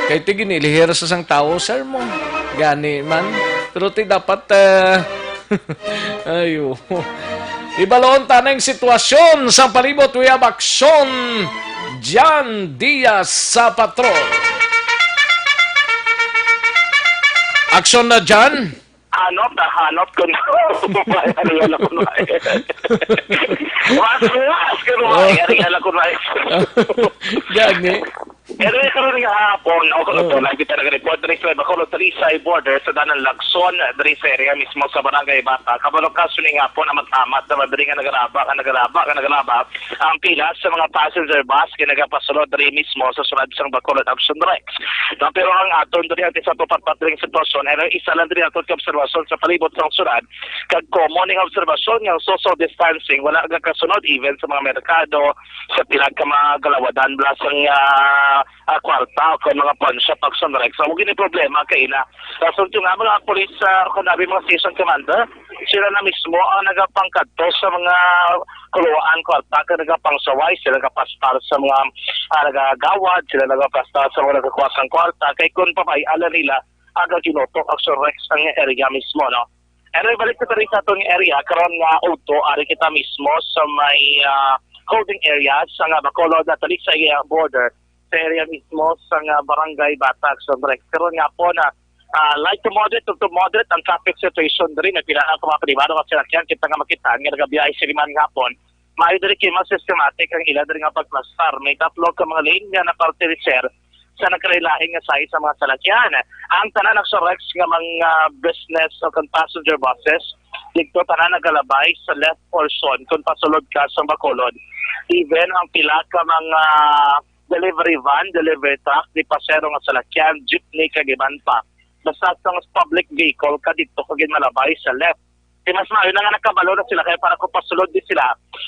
Kay ti ginilihir sa sang tawo, sir mo. Gani man. Pero ti dapat, eh, ayo. Ibalon ta ning sitwasyon sa palibot. We have action, Jan Diaz sa patrol. Action na, Jan. Hanop na hanop ko na. Ari ala ko na. Was, was ko na. Oh. Ari ala ko na. Gani. Anyway, karon nga hapon, o, oh, ito, nagkita nag-report diri sa Bacolod, Talisay border sa Danan Lagson, diri sa area mismo sa Barangay Bata. Kabalo ka, sini nga hapon, amat-amat na diri nga nagalaba, nga nagalaba, nga nagalaba ang pila sa mga passenger bus nga nagapasulod diri mismo sa sulod sang Bacolod Action Rex. No, pero ang aton diri ang sa patring sitwasyon, ano, isa lang diri aton ka obserbasyon sa palibot sang sulod, kag common ning obserbasyon nga social distancing, wala gakasunod even sa mga merkado, sa pila ka mga galawadan bala sang, ah, ah, kwarta o kon mga pawn shop, Action Rex. Amo gini problema kay ina. Rason to nga mga pulis, ah, kon abi mga station commander, sila na mismo ang nagapangkadto sa mga kuluwaan kwarta, kag nagapangsaway, sila nagapastar sa mga, ah, nagagawad, sila nagapastar sa mga nagakuha sang kwarta. Kay kon pabay-an nila, aga ginutok, Action Rex, ang area mismo, no? Pero ibalik ko diri sa atong area, karon nga udto, ari kita mismo sa may, ah, holding area sa nga Bacolod at Talisay border, sa area mismo sa nga Barangay Bata, Action Rex. Karon nga po na, ah, light to moderate to, to moderate ang traffic situation diri. May pila na mga pribado nga sinakyan kita nga makita nga nagabiyahe sini man nga hapon. Maayo diri kay mas systematic ang ila diri nga pagplastar. May tatlo ka mga lane nga napartirisir sa nagkalain-lain nga size sa mga salakyan. Ang tanan, Action Rex, nga mga business o kon passenger buses, dito tanan nagalabay sa left portion kung pasulod ka sa Bacolod. Even ang pila ka mga delivery van, delivery truck, di pasero nga salakyan, jeepney, kag iban pa. Basta sa public vehicle ka dito ka ginmalabay sa left. Di mas maayo na nga nakabalo na sila kay para kung pasulod di sila,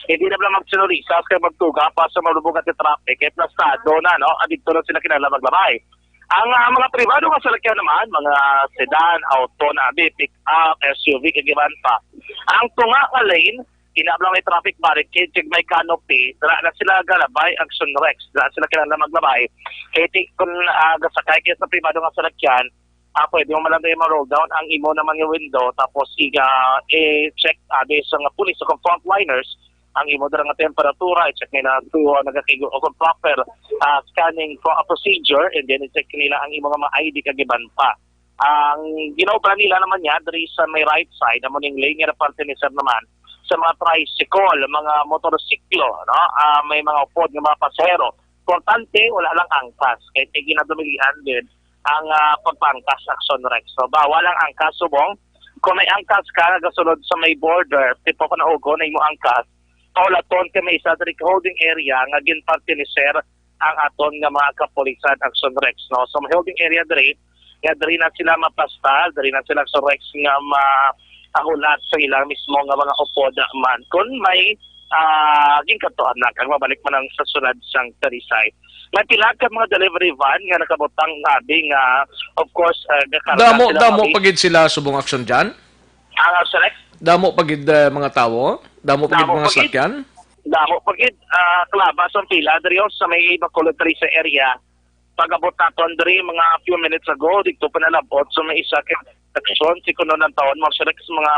hindi na lang magsinulisas kay magtuga pa sa malubog at traffic kay plastado na, no? Adito na sila kinahanglan maglabay. Ang, ah, mga pribado nga salakyan naman, mga sedan, auto na, abi, pick up, S U V, kag iban pa. Ang tunga nga lane, ina lang may traffic barricade, kag may canopy, dira na sila galabay, Action Rex, dira sila kinahanglan maglabay. Kay ti-, kung, ah, gasakay kayo sa pribado nga salakyan, ah, pwede mo man lang tayo ma-roll down ang imo naman nga window, tapos iga, i-check, ah, based sa nga pulis o kung frontliners, ang imo dira nga temperatura, i-check nila kung, ah, nagakigo o kung proper, ah, scanning pro-, ah, procedure, and then i-check nila ang imo nga mga I D kag iban pa. Ang ginaobra nila naman niya diri sa may right side, amo ning lane nga parte ni sir naman, sa mga tricycle, mga motorsiklo, no? Ah, may mga upod nga mga pasahero. Importante, wala lang angkas. Kay may ginadumilian din ang, ah, pagpaangkas, Action Rex. So, bawal ang angkas, subong. Kung may angkas ka, nagasulod sa may border, tipo ka naugo na imo angkas, paulaton kay may isa diri ka holding area nga ginpartinisir ang aton nga mga kapulisan, Action Rex, no? So, may holding area diri, nga diri na sila mapastal, diri na sila, Action Rex, nga ma-, ahulat sa ilang mismo nga mga upod man. Kung may, ah, ginkatuan na, kag mabalik man ang sa sulod sang Talisay. May pila ka mga delivery van nga nakabutang nga abi nga, of course, ah, gakarga Damo, sila damo abi. pa gid sila subong, Action Jan? Ang, Action Rex? Damo pa gid, eh, mga tawo? Damo pa gid Damo mga pa gid. salakyan? Damo pa gid, ah, kalabas ang pila diri, oh, sa may Bacolod Talisay area. Pag-abot naton diri mga few minutes ago, dito pa nalabot sa may isa ka station, si kuno ng taon, mga Action Rex, mga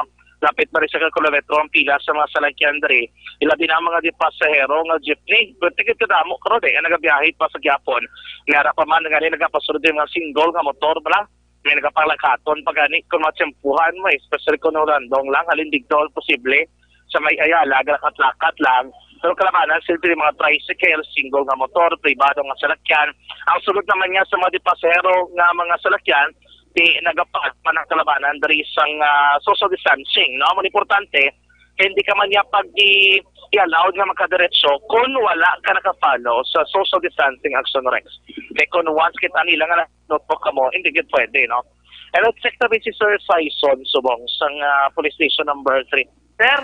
lapit na rin sa kilometro ang pila sa mga salakyan diri. Ilabi na ang mga di pasahero nga jeepney. Pero tigit kadamo karon, eh, ang nagabiyahe pa sa gyapon. Nara pa man nga ni nagapasulod yung mga single nga motor bala. May nagapalakaton pa gani kung matsempuhan mo, especially kung landong lang, halin digdol posible sa may Ayala, lakat-lakat lang. Pero kalabanan, siyempre, mga tricycle, single nga motor, pribado nga salakyan. Ang sulod naman niya sa mga di pasahero nga mga salakyan, di nagapaat man ang kalabanan diri sang, ah, social distancing, no? Ang importante, hindi ka man niya pag i-, i-allowed nga makadiretso kung wala ka naka-follow sa social distancing, Action Rex. Kaya kung once kita nila nga notebook ka mo, hindi gid pwede, no? And let's check the si Sir Saison Subong sang, ah, Police Station number three. Sir?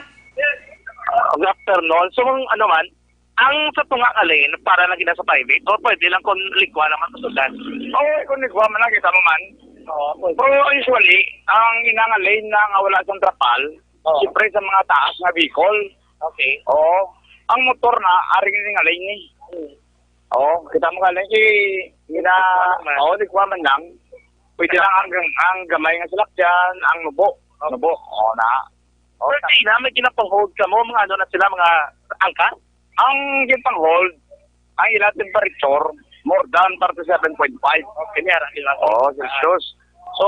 Good afternoon. So, kung ano man, ang sa tunga nga lane, para lang gina sa private, o pwede lang kung ligwa naman sa sudan? Oo, kung ligwa man lang, kita mo man. Oo, pwede. Pero usually, ang ina nga lane na nga wala sa trapal, Oo. siyempre sa mga taas nga vehicle. Okay. Oo. Ang motor na, aring nga lane ni. Hmm. Oo, kita mo ka lang, eh, gina-, Ligwa naman. Oo, ligwa man lang. Pwede lang ang, ang gamay nga salakyan, ang nubo. Okay. Nubo, oo na. Sir Tina, may ginapang-hold ka mo, mga ano na sila, mga angka? Ang ginpang-hold, ang ila temperature, more than thirty-seven point five. Kini ara nila. Oh, Celsius. So,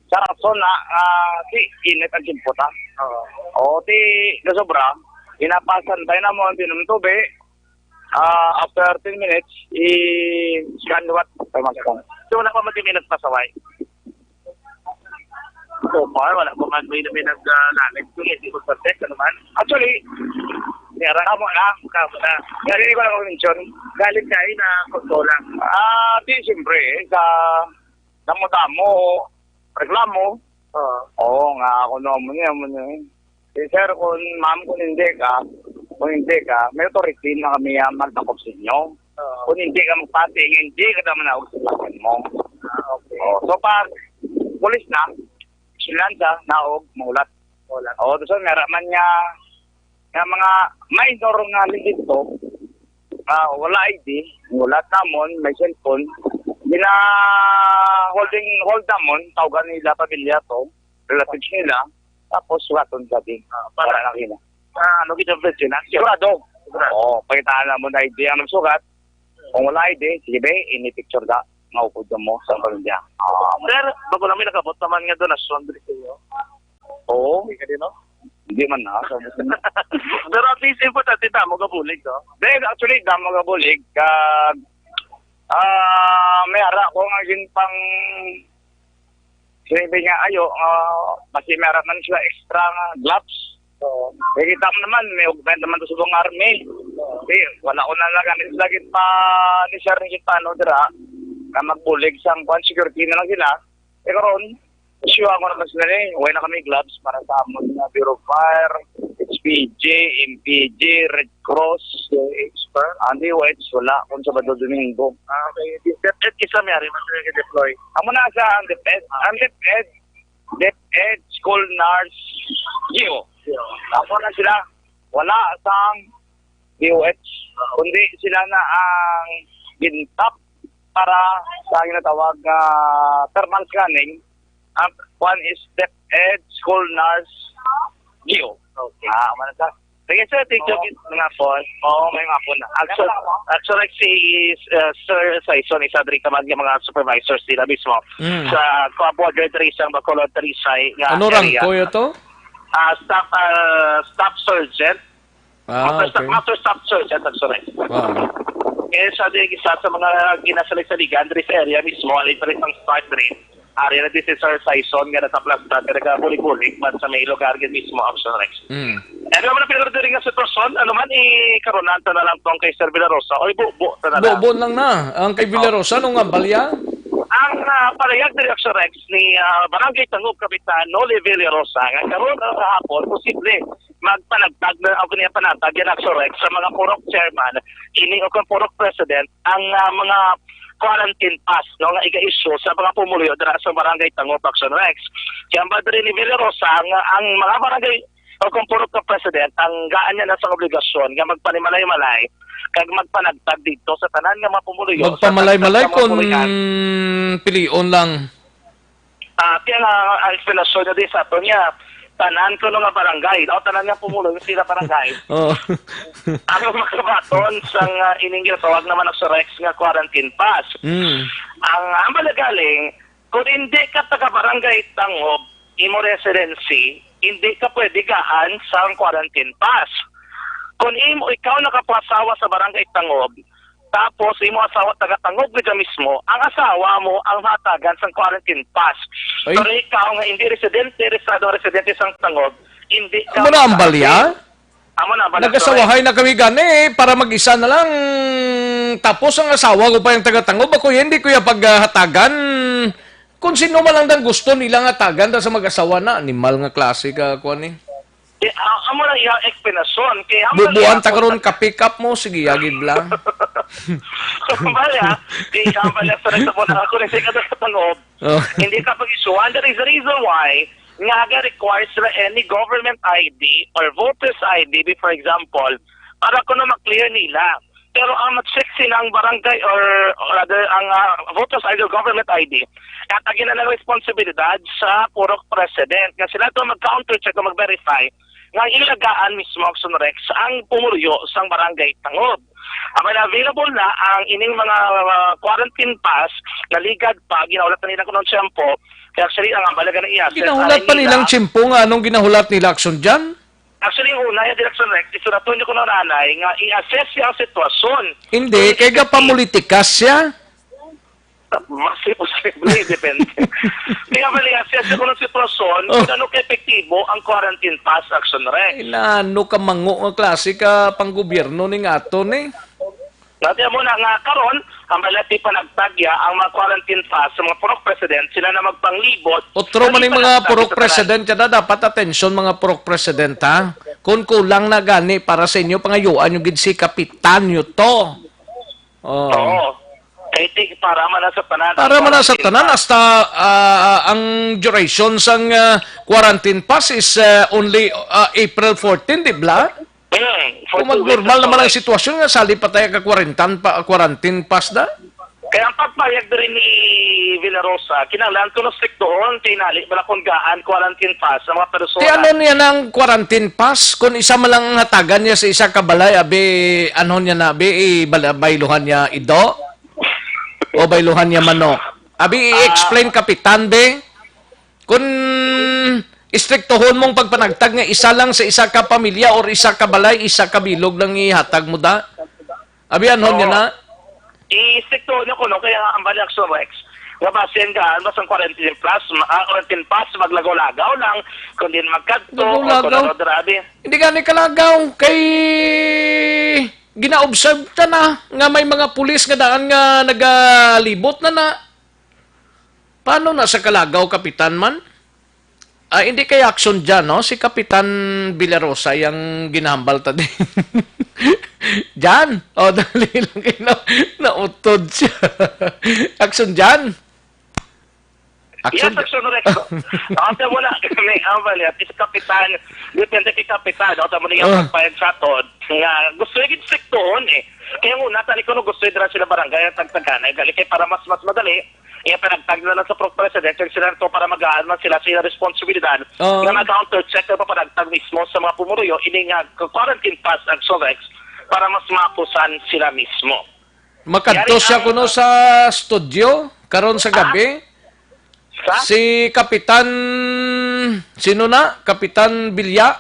sa rason na, ah, si init ang tiempo ta. Oo. O, ti, kasobra, inapasan tayo na mo ang tinumtubi. Ah, after ten minutes, i-scan what? Ay, mag-scan. So, wala pa man tinumtubi pasaway? So far, wala pa man may, may nag, ah, lalit ko, hindi ko perfect, ano man. Actually, Niyara. Kamo na, kamo na. Galing ko lang mention. Galing kayo na kontrola. Ah, di, siyempre, eh, sa damo-damo, reklamo. Oo. Oo, nga, ako na mo niya, mo niya, eh. Eh, sir, kung ma'am, kung hindi ka, kung hindi ka, may authority na kami, ah, magdakop sa inyo. Oo. Kung hindi ka magpati, hindi ka naman ako sa mo. Ah, okay. Oh, so, pag pulis na, silansa, naog, maulat. Wala. Oh, so, meron man nga, nga mga minor nga nandito, ah, wala I D, wala namon, may cellphone, gina holding, hold namon, tawgan nila pamilya to, relatives nila, tapos sugaton sa din. Ah, para Para lang nila. Ah, ano gid ang version, ah? Sigurado. Sigurado. Oo, pakitaan namon I D ang nagsugat. Kung wala I D, sige be, ini picture da. Maupod ka mo sa pamilya. Ah, Sir, bago namin nakabot naman nga donasyon diri sa inyo. Oo. Hindi ka din, no? Hindi man na. Pero at least, importante, damo ka bulig, no? Then, actually, damo ka bulig. Kag, ah, may ara ko nga ginpang sinabi niya, ayo, ah, basi may ara man sila extra nga gloves. Oo. Eh, kita mo naman, may augment naman to sa buong army. Oo. Eh, wala ko na lang, lagi pa, ni sir, ni kita, no, dira, nga magbulig sang kwan, security na lang sila. Eh, karon, sure ako naman sila, eh, wala na kami gloves para sa amon nga Bureau of Fire, H P G, M P G, Red Cross, D O H pa? Ang D O H, wala, kung Sabado, Domingo. Ah, okay. Di, that, that isa may ari man sila deploy. Amo na sa ang DepEd. Ah. Ang DepEd, DepEd, school nurse, G O. G O. Ako na sila. Wala sang D O H. Ah. Kundi sila na ang gintap para sa ginatawag nga thermal scanning. Ang one is DepEd, school nurse, G O. Okay. Ah, wala sa Sige, sir, thank you. Oo. Mga po. Oo, may mga po na. Actually, actually, si, uh, Sir Saison, isa diri ka man nga mga supervisors nila mismo Mm. sa Coa Border diri sa Bacolod, Talisay nga Ano area. Rank ko ito? Ah, staff, ah, staff sergeant. Ah, Master, okay. Master Staff Sergeant, actually. Wow. Eh, sa di, isa sa mga ginasaligsaligan diri sa area mismo, alin pa rin ang start diri. Ari na din si Sir Saison nga nagkaplastar, nga nagkabulig-bulig man sa may lugar yun mismo, Action Rex. Mm. Eh, ano man ang pinagdiri nga sitwasyon? Ano man, ikaronan ta na lang tong kay Sir Villarosa o ibubo ta na lang? Bubo lang na. Ang kay Villarosa, Oh. nung ambalya? Ang, ah, palahayag diri, Action Rex, ni, ah, Barangay Tangub Kapitan Noli Villarosa, nga karon, ah, kahapon, posible magpanagtag na, o kaniya panatag yan, Action Rex, sa mga purok chairman, ini o kung purok president, ang, ah, mga quarantine pass, no, nga iga-issue sa mga pumuluyo dira sa Barangay Tangub, Action Rex. Kaya ang badri ni Villarosa, ang, ang mga barangay o kung purok ka president, ang gaan niya na sa obligasyon nga magpanimalay-malay kag magpanagtag dito sa tanan nga mga pumuluyo, sa Magpamalay-malay tanan nga mga kung pulihan. Pilion lang. Ah, kaya nga, ang explanation niya di sa ato niya, tanan ko nga barangay, o tanan nga pumulo, yung sila barangay. Oo. Ang makabaton sa nga ining ginatawag naman ang Surex nga quarantine pass. Mm. Ang, ang malagaling, kung hindi ka taga barangay Tangob, imo residency, hindi ka pwede gaan sa quarantine pass. Kung imo, ikaw nakapangasawa sa barangay Tangob, tapos imo asawa taga Tangob nga mismo, ang asawa mo ang hatagan sang quarantine pass. Ay. Pero ikaw nga hindi residente, rehistrado nga residente sang Tangob, hindi ka Amo na ang magkakapit. balya? Amo na ang balya, Nagasawahay correct. na kami gani, eh, para mag-isa na lang. Tapos ang asawa ko pa yung taga Tangob, ako yan, di ko yung paghatagan. Kung sino man lang dang gusto nila nga tagan, ta sa mag-asawa na, animal nga klase ka, kuwan eh. Di, ah, amo lang iyang eksplanasyon. Kay hambal Bubuan niya, ta karon kung ka pick up mo, sige, agid lang. Hambal niya, di hambal niya sa nagtapon na ako rin sa ikatapos ng loob. Oh. Hindi ka pag-isuan. That is the reason why nga aga requires sila any government I D or voter's I D, be, for example, para kuno ma-clear nila. Pero ang mag-check silang barangay or, or rather ang ah, voter's I D or government I D, yata gina ng responsibilidad sa purok president nga sila to mag-counter check o mag-verify nga ilagaan mismo ang Sunrex ang pumuluyo sang barangay Tangob. Ang available na ang ining mga ah, quarantine pass na ligad pa, ginahulat na nila kuno tiyempo. Kaya actually, ang ambala gani iya, Ginahulat pa nilang tiyempo nga anong ginahulat nila, Action Jan? Actually, una, yung Director Rex, isuraton niyo kuno nanay nga i-assess niya ang sitwasyon. Hindi, kay gapamulitika siya. Mas posible, depende. Kaya bali, assess ko ng sitwasyon, Oh. kung ano ka-epektibo ang quarantine pass, Action Rex. Ay, nano ka mango nga klase ka panggobyerno ning aton eh. Dati mo na nga karon, ang balati panagtagya ang mga quarantine pass sa mga purok president, sila na magpanglibot. Otro man yung mga purok president, kada dapat atensyon mga purok president, ha? Kung kulang na gani para sa inyo, pangayuan nyo gid si kapitan nyo to. Oh. Oo. Kay ti-, para man na sa tanan. Para man na sa tanan, hasta ah, ang duration sang ah, quarantine pass is ah, only ah, April fourteen, di ba? Hmm, for Kung two weeks magnormal naman ang actually. Sitwasyon nga, sali pa tayo ka quarantine pa, quarantine pass na? Kaya ang pagpayag diri ni Villarosa, kinahanglan kuno striktohon, tinali bala kung gaan quarantine pass sa mga persona. Ti ano niya ng quarantine pass? Kung isa man lang ang hatagan niya sa isa ka balay, abi, ano niya na, abi, i-, bala-, bayluhan niya ido? O bayluhan niya manok? Abi, i-explain kapitan, be? Kung istriktohon mong pagpanagtag nga isa lang sa isa ka pamilya or isa ka balay, isa ka bilog lang ihatag mo da? Abi, anhon nga Oo. na? I-striktohon niyo kuno, kaya nga ang bali, Action Rex, nga basin ka, mas ang quarantine plus, ma- ah, quarantine pass, maglagaw-lagaw lang, kundi magkadto, Lagaw-lagaw. o kung ano, grabe. Hindi gani kalagaw kay gina-observe ta na nga may mga pulis nga daan nga nagalibot na na. Paano na sa kalagaw, kapitan man? Ah, hindi kay Action Jan, no? Si Kapitan Villarosa yung ginahambal ta din. Jan! O, dali lang kayo. Na, nautod siya. Action Jan! Action Yes, Jan! Action Rex. Ang sa muna, may ambal yan. Si Kapitan, depende kay Kapitan. Ang sa muna yung Ah. pagpayag sa aton. Nga, gusto yung striktohon eh. Kaya muna, tani ko no gusto yung dira sila barangay at tagtaganay. Gali kay para mas mas madali, iya panagtag na lang sa pro- president, kag sila to para magaan man sila sa ilang responsibilidad Oo. nga mag-counter check o papanagtag mismo sa mga pumuruyo, ini nga quarantine pass ang Solex para mas mapusan sila mismo. Makadto Yari siya ang kuno sa studio karon sa Ah? gabi. Sa? Si Kapitan, sino na? Kapitan Bilya?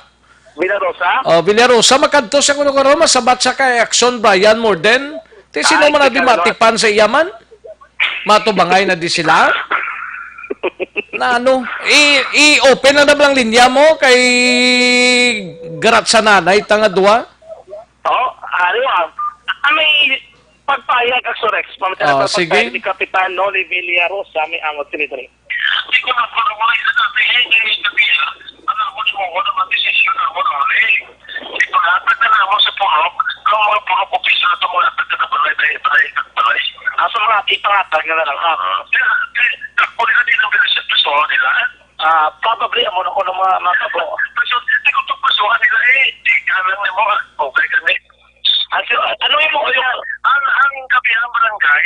Villarosa? Oh, Villarosa, makadto siya kuno karon, masabat siya kay Action Brian Morden. Ti sino Ay, man na si di Carlos. Matipan sa iya man? Matubangay na di sila? Na ano? I, i-open na na lang linya mo kay garat sa nanay ta nga duwa? Oh, ano ah? Ah, may pagpayag, Action Rex. Pamati Oh, na sige. Pagpayag ni Kapitan Noli Villarosa, may angot sila diri. Di ko na para wala sa tabi, hindi yung tabi, ah. Ano mo ni mo, wala man desisyon na mo, wala eh. Ito na, pagka na mo sa purok, ang mga purok opisina, ito mga pagkakabalay, balay, balay, balay. Ah, sa mga ipangatag na lang, ha? Ah, kaya, kaya, ako nila din ang bilis sa gusto nila, eh. Ah, probably, amo na ko ng mga, mga tabo. Pero, di ko to pasuhan nila, eh. Di ka lang nimo, ah. Okay kami. Ano, ano yung mga, ang, ang gabi ng barangay,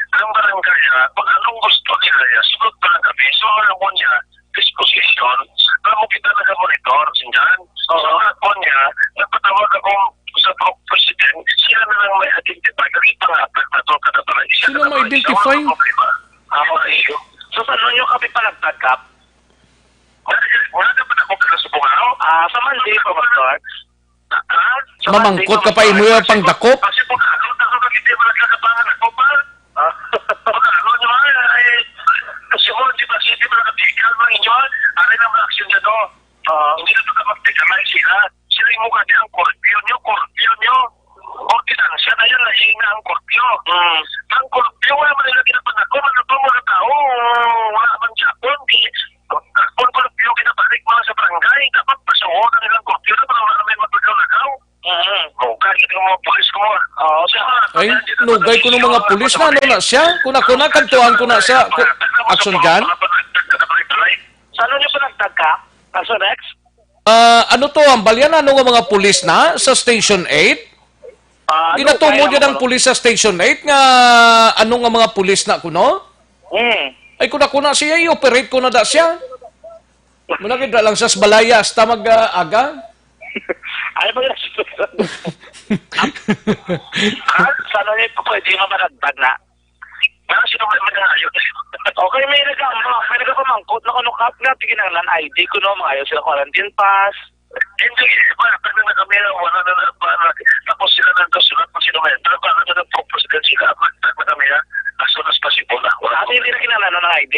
ang barangay, ah, kung anong gusto nila, ya, sunod pa lang kami. So, alam mo niya, disposition, alam mo kita nag-monitor, sindan. Oo. So, ako niya, nagpatawag ako sa pro-, president, sila na lang may identify, kasi pangatag na to, kada barangay, isa Sino na may barangay, identify? Wala problema. Ah, okay. So, sa ano nyo kami panagtagkap? Wala, wala ka pa na kung kalasubong, ano? Ah, sa Monday pa mag-start. Ha? Sa Mamangkot Monday ka pa, imo pa yung mag-start. Pangdakop? Kasi kung ano, ano, ano, hindi mo nagkakapangan ako pa. Ah. Kung ano, ano, ay, kasi mo, di ba, hindi mo nakatigal, mga inyo, aray na mga aksyon niya, no? Ah. Hindi na pagka magtigalay sila. Sila yung mukha niya, ang curfew niyo, curfew niyo. Ordinansya na yan, lahi na ang curfew. Hmm. Ang curfew, wala man nila ginapanako, ano to, mga tao, wala man siya, kung di, kung curfew, ginabalik mga sa barangay, dapat pasuko na nilang curfew na para wala may maglagaw-lagaw. Mm. O, kahit yung mga pulis ko, ah, Oo, sa mga Ay, pagkakita nugay ko ng mga talaga, pulis na, ano na siya? Kuna-kuna, kantuan ko na siya. Ku-, Action dyan? Sa ano niyo pa nagtagka? Action X? Ah, ano to, ang balyan, ano nga mga pulis na sa Station eight? Ah, Ano, Ginatumod kaya yun ang naman? Pulis sa Station eight nga ano nga mga pulis na kuno? Hmm. Ay, kuna-kuna siya, i-operate ko na da siya. Muna gid lang sa balaya, hasta mag, ah, aga. Ay, ba yun? Ah, sana niya ito pwede nga managdag na. Parang sino may manangayo? Okay, may nag-, may nagpamangkot na kuno, Kap, nga, tignan lang I D ko, no, mangayo sila quarantine pass. Hindi, iba, pag na kami, wala na, na, na, tapos sila nang kasunod kung sino may, pero baka na nag-propose din sila, mag-, mag-, kami, ha, as soon as possible, ha. Wala. Ah, hindi na kinahanglan ng I D?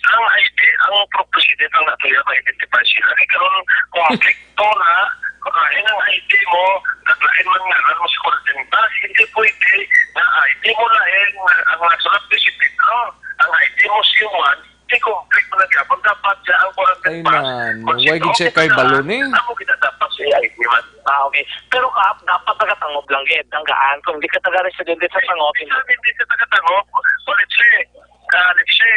Ang I D, ang propose din ng natuya, ma-identify sila. Kaya karon, konflikto na, kung lain ang I D mo, naglain man nga lang mo sa quarantine pass, hindi pwede na I D mo lain, ang nasulat ni si Pedro, ang I D mo si Juan, di conflict mo na gyapon. Dapat siya ang quarantine Ay, pass. Nano, Kung why sino gid siya ang kay kinahanglan, Baluni? Amo gid dapat siya I D man. Ah, okay. Pero, Kap, dapat taga-Tangub lang gid ang gaan. Kung di ka taga-residente sa Tangub, Hindi, hindi siya taga-Tangub. So, let's say, ah, let's say,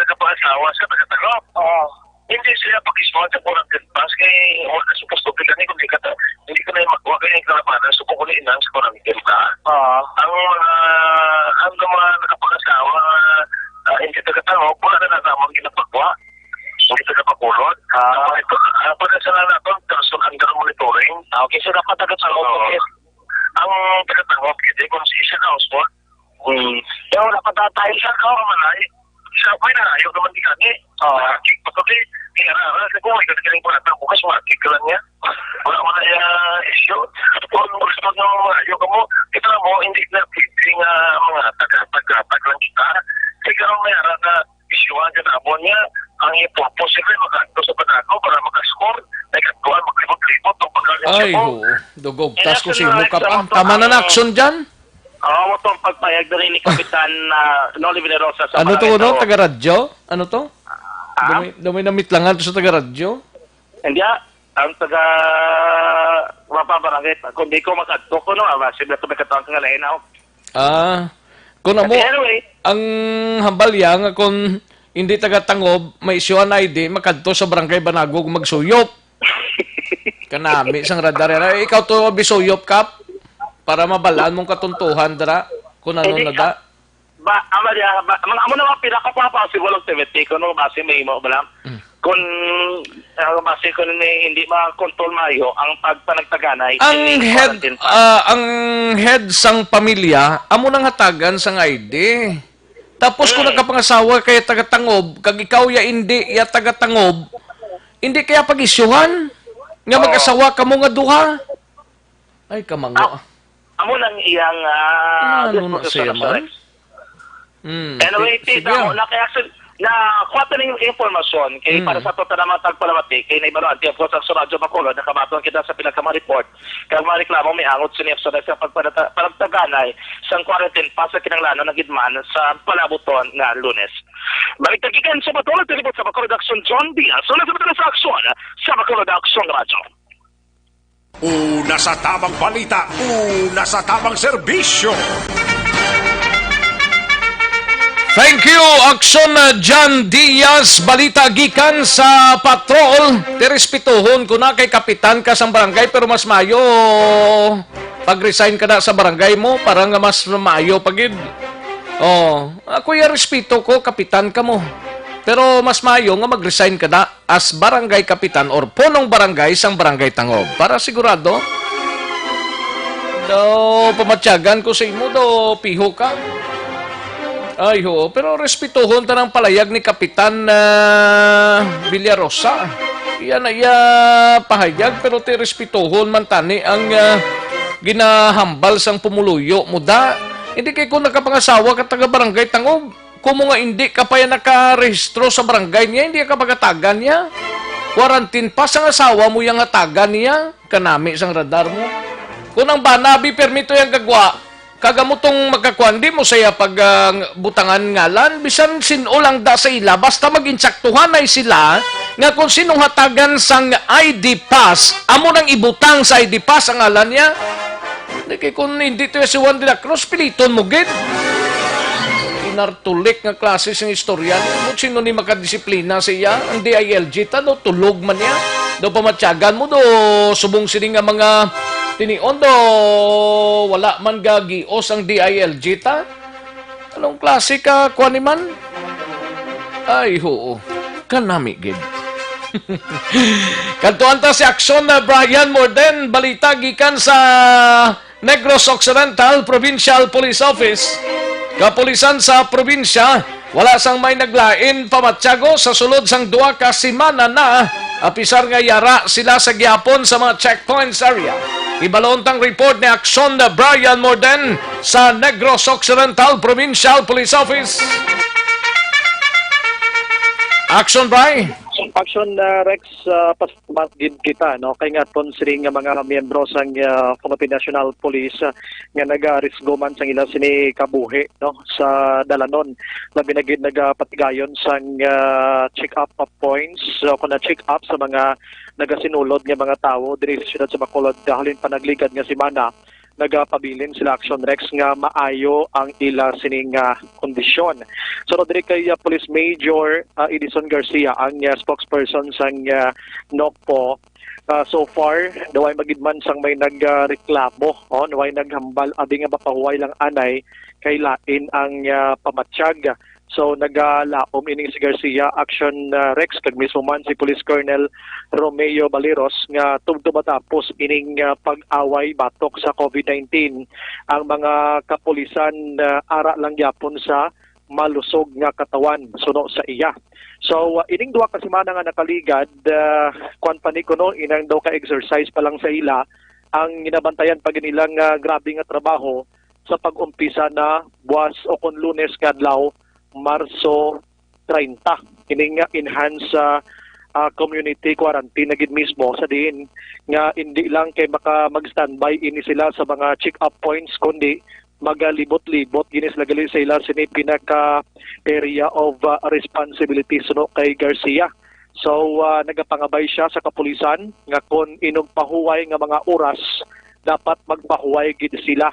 nagkapangasawa siya, taga-Tangub. Oo. Hindi siya pag-issuehan sa quarantine pass kay wala ka supposed to be kani kung di ka ta-, hindi ka na yung magwa kay yung kalabanan, so kung inang sa quarantine ka. Oo. Ang mga, ang mga nakapangasawa, ah, hindi taga-Tangub, wala na namang ginapagwa. Hindi taga-Bacolod. Ah. Ang mga ito, ah, pag sa na nato, person under monitoring. Ah, okay, so dapat taga-Tangub, Oo. Okay. Ang taga-Tangub, hindi kung si isa ka household, Hmm. Pero wala pa ta-, tayo sa Ako naman ay, sa ako'y narayo naman di kani. Oo. Nakakik pa kami. Kaya na, alam ko, ikaw na galing ko natin. Bukas, makakik ka lang niya. Wala mo na yung issue. Kung gusto nyo marayo ka mo, kita mo, hindi na pwede nga mga taga-taga-tag lang kita. Kaya ka may ara na issue ang ganapon niya. Ang ipurpose sila, makaanto sa Banaco para makascore. Nagkatuan, maglibot-libot, ang pagkakas Ay, mo. Oo. Dugog. Kaya Tas ko sa imo, Kap. Ang tama na na action dyan. Oo, mo tong pagpayag diri ni Kapitan, ah, Noli Venerosa sa Ano to, Barangay no? Tao. Taga-radyo? Ano to? Ah? Dumi, dumi na mitlangan to sa taga-radyo? Hindi, ah. Ang taga, wa pa barangay, kung di ko makadto ko, no, ah, basi na to may katawag nga lain, ah. Ah, kung amo, Anyway. Ang hambal ya nga kung hindi taga-Tangub, may isyuhan I D, makadto sa barangay Banagog magsuyop. Kanami sang radar yan. Ay, ikaw to, bisuyop, Kap. Para mabalaan mong katuntuhan, dira. Kung ano Hindi, na da. Ba, ama niya, ba, mga, amo na mga pinaka-possible activity, kung ano basi may imo, bala. Mm. Kung, ah, basi kung may, hindi ma-control maayo ang pagpanagtaganay, Ang hindi head, quarantine pa. Ah, ang head sang pamilya, amo nang hatagan sang I D. Tapos kung Mm. nagkapangasawa kay taga-Tangub, kag ikaw ya indi ya taga-Tangub, hindi kaya pag-isyuhan nga Oo. mag-asawa kamo nga duha? Ay, kamango, Ah, ah. amo nang iyang, ah, Ano na disposition siya sa man? sex. Hmm, Anyway, ti-, tita, sige, ah. Mo na kaya sa, na kuha ta ning impormasyon kay Hmm. para sa total naman tagpalamati kay naibaruan ti, of course, ang sa Radyo Bacolod, nakabaton kita sa pinagkama report kag mga reklamo may angot sini sa sa pagpadata-, pagtaganay sang quarantine pass sa kinahanglanon na gid man sa palabuton nga Lunes. Balik ta gikan sa Bacolod, nagtulipot sa Bacolod Aksyon, John Diaz. Una sa Bacolod sa Aksyon, sa Bacolod Aksyon Radyo. Una sa tamang balita, una sa tamang serbisyo. Thank you, Aksyon, uh, John Diaz. Balita gikan sa patrol. Ti respetohon ko na kay kapitan ka sang barangay, pero mas maayo pag-resign ka na sa barangay mo para nga mas maayo pa gid. Oh, ako ya respeto ko, kapitan ka mo. Pero mas maayo nga mag-resign ka na as barangay kapitan or punong barangay sang Barangay Tangub. Para sigurado, daw pamatyagan ko sa imo, daw piho ka. Ay, oo. Pero respetuhon ta ng palayag ni Kapitan, ah, Villarosa. Iya na iya pahayag, pero ti respetuhon man tani ang, ah, ginahambal sang pumuluyo mo da. Hindi kay kung nakapangasawa ka taga Barangay Tangub, Kumo nga indi ka pa ya nakarehistro sa barangay niya, indi ka pagatagan niya. Quarantine pa sang asawa mo yang hatagan niya, kanami sang radar mo. Kung ang bana abi permito yang gagwa, kag amo tong makakuan, di mo saya pag, ah, butangan ngalan, bisan sin-o lang da sa ila, basta mag-insaktuhanay sila nga kung sinong hatagan sang I D pass, amo nang ibutang sa I D pass ang ngalan niya. Di kay kung hindi to si Juan de la Cruz, piliton mo gid. Inartulik nga klase sing istorya. Kung sino ni makadisiplina sa iya, ang D I L G ta, no? Tulog man niya. Daw pamatyagan mo, do, subong sini nga mga Tinion do, wala man gagios ang D I L G ta? Anong klase ka kuan ni man? Ay, hoo. Kanami gid. Kadtuan ta si Aksyon na Brian Morden, balita gikan sa Negros Occidental Provincial Police Office. Kapulisan sa probinsya, wala sang may naglain pamatyago sa sulod sang duha ka semana na, apisar nga yara sila sa gihapon sa mga checkpoints area. Ibalon tang report ni Aksyon Brian Morden sa Negros Occidental Provincial Police Office. Aksyon, Bri. Aksyon, uh, Rex, uh, pasalamat gid kita, no, kay nga ton sini nga mga miyembro sang, uh, Philippine National Police, uh, nga nagarisgo man sang ila sini kabuhi, no, sa dalanon, labi na gid nagapatigayon sang, uh, check-up points o kon na check-up sa mga nagasinulod nga mga tawo diri sa siyudad sa Bacolod, halin pa nagligad nga semana. Nagapabilin sila, Action Rex, nga maayo ang ila sining, ah, kondisyon. Sunod diri kay, ah, Police Major, ah, Edison Garcia, ang, ah, spokesperson sang, ah, NOCPO. Ah, so far, daw ay magidman sang may nag, ah, reklamo, oh, daw ay naghambal, abi nga mapahuway lang anay kay lain ang, ah, pamatyag. So, nagalaom ining si Garcia, Action, ah, Rex, kag mismo man si Police Colonel Romeo Baleros nga tubtob matapos ining, ah, pag-away batok sa COVID nineteen, ang mga kapulisan, ah, ara lang gyapon sa malusog nga katawan suno sa iya. So, ah, ining duha ka semana nga nakaligad, ah, kuwan pa ni kuno, inang daw ka exercise pa lang sa ila, ang ginabantayan pa gid nila nga grabe nga trabaho sa pag-umpisa na buwas o kon Lunes nga adlaw, Marso treinta. Ini nga enhanced, ah, ah, community quarantine na gid mismo sa diin nga indi lang kay maka mag-standby ini sila sa mga check-up points, kundi magalibot-libot gini sila gali sa ila sini pinaka area of, ah, responsibility suno kay Garcia. So, ah, nagapangabay siya sa kapulisan nga kon inugpahuway nga mga oras, dapat magpahuway gid sila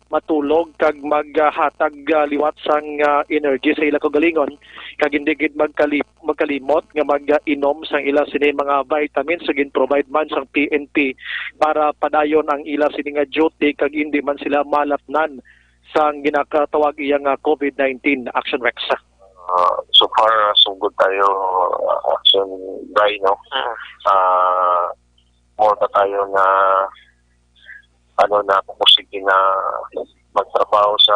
matulog kag maghatag, ah, liwat sang, ah, energy sa ila kaugalingon, kag hindi gid magkali-, magkalimot nga mag-inom sang ila sini mga vitamins nga gin-provide man sang P N P para padayon ang ila sini nga duty kag hindi man sila malatnan sang ginakatawag iya nga COVID nineteen. Action Rex. Ah, so far, ah, sugod tayo, ah, Action Bri, no? Mm. Ah, more pa tayo na ano, na pupursige na magtrabaho sa,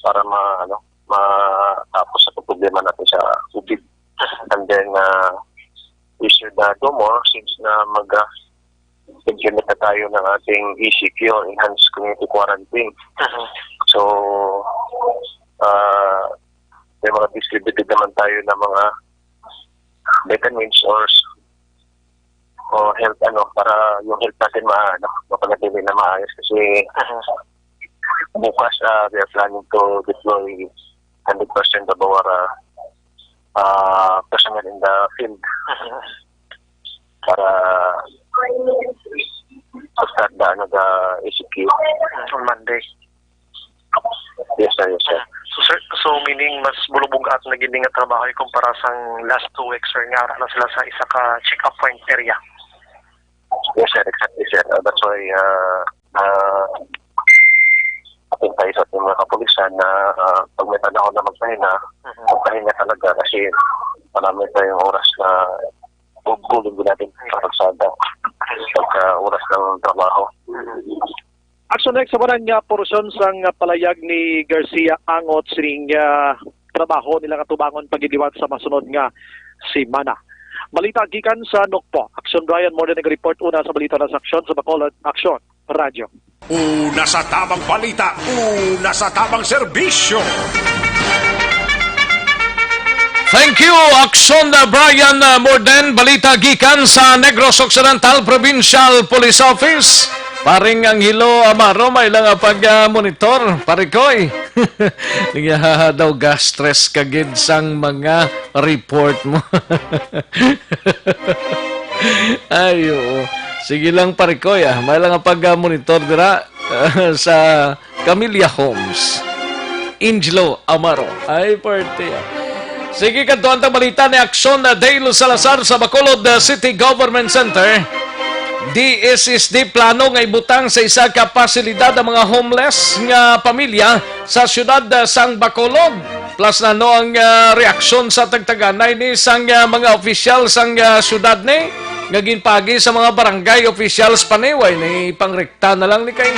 para ma-, ano, matapos sa problema natin sa COVID. And then, ah, we should, ah, do more since na mag, ah, implement na tayo ng ating E C Q, Enhanced Community Quarantine. Mhm. So, ah, may mga distributed naman tayo ng mga vitamins or s-, o health, ano, para yung health natin ma-, ano, mapanatili na maayos. Kasi bukas, ah, we are planning to deploy hundred percent of our, ah, ah, personnel in the field para start the, ano, the E C Q. On Monday. Yes, sir. Yes, sir. So, sir, so meaning mas bulubog-at na gid nga trabaho kumpara sang last two weeks, sir, nga ara lang sila sa isa ka check-up point area. Yes, sir. Exactly, sir. Uh, that's why, uh, uh, atin tayo sa ating mga kapulisan na, uh, pag may panahon na magpahinga, Mhm. magpahinga talaga kasi marami tayong oras na gugulin din natin sa kalsada pagka oras ng trabaho. Action Next, sa nga porsyon sang palayag ni Garcia angot sining, ah, trabaho nila nga tubangon pagiliwat sa masunod nga semana. Balita gikan sa NOCPO. Action Brian Morden nag-report una sa balita na sa Aksyon sa Bacolod. Aksyon, Radyo. Una sa tabang balita, una sa tabang serbisyo. Thank you, Aksyon Brian Morden. Balita gikan sa Negros Occidental Provincial Police Office. Paring Angelo Amaro, may lang pag-monitor. Pare ko, eh. Nga daw ga-stress ka gid sang mga report mo. Ay, oo. Sige lang, pare ko, ah. May lang pag-monitor dira, ah, sa Camilla Homes. Angelo Amaro. Ay, parte, ah. Sige, kadtuan ta balita ni Aksyon, ah, Dale Salazar sa Bacolod, ah, City Government Center. D S S D plano nga ibutang sa isa ka pasilidad ang mga homeless nga pamilya sa siyudad, ah, sang Bacolod. Plus, ano ang, ah, reaksyon sa tagtaganay ni sang, ah, mga opisyal sang, ah, siyudad ni nga ginpagi sa mga barangay officials pa ni? Way ni pangrekta na lang ni kay.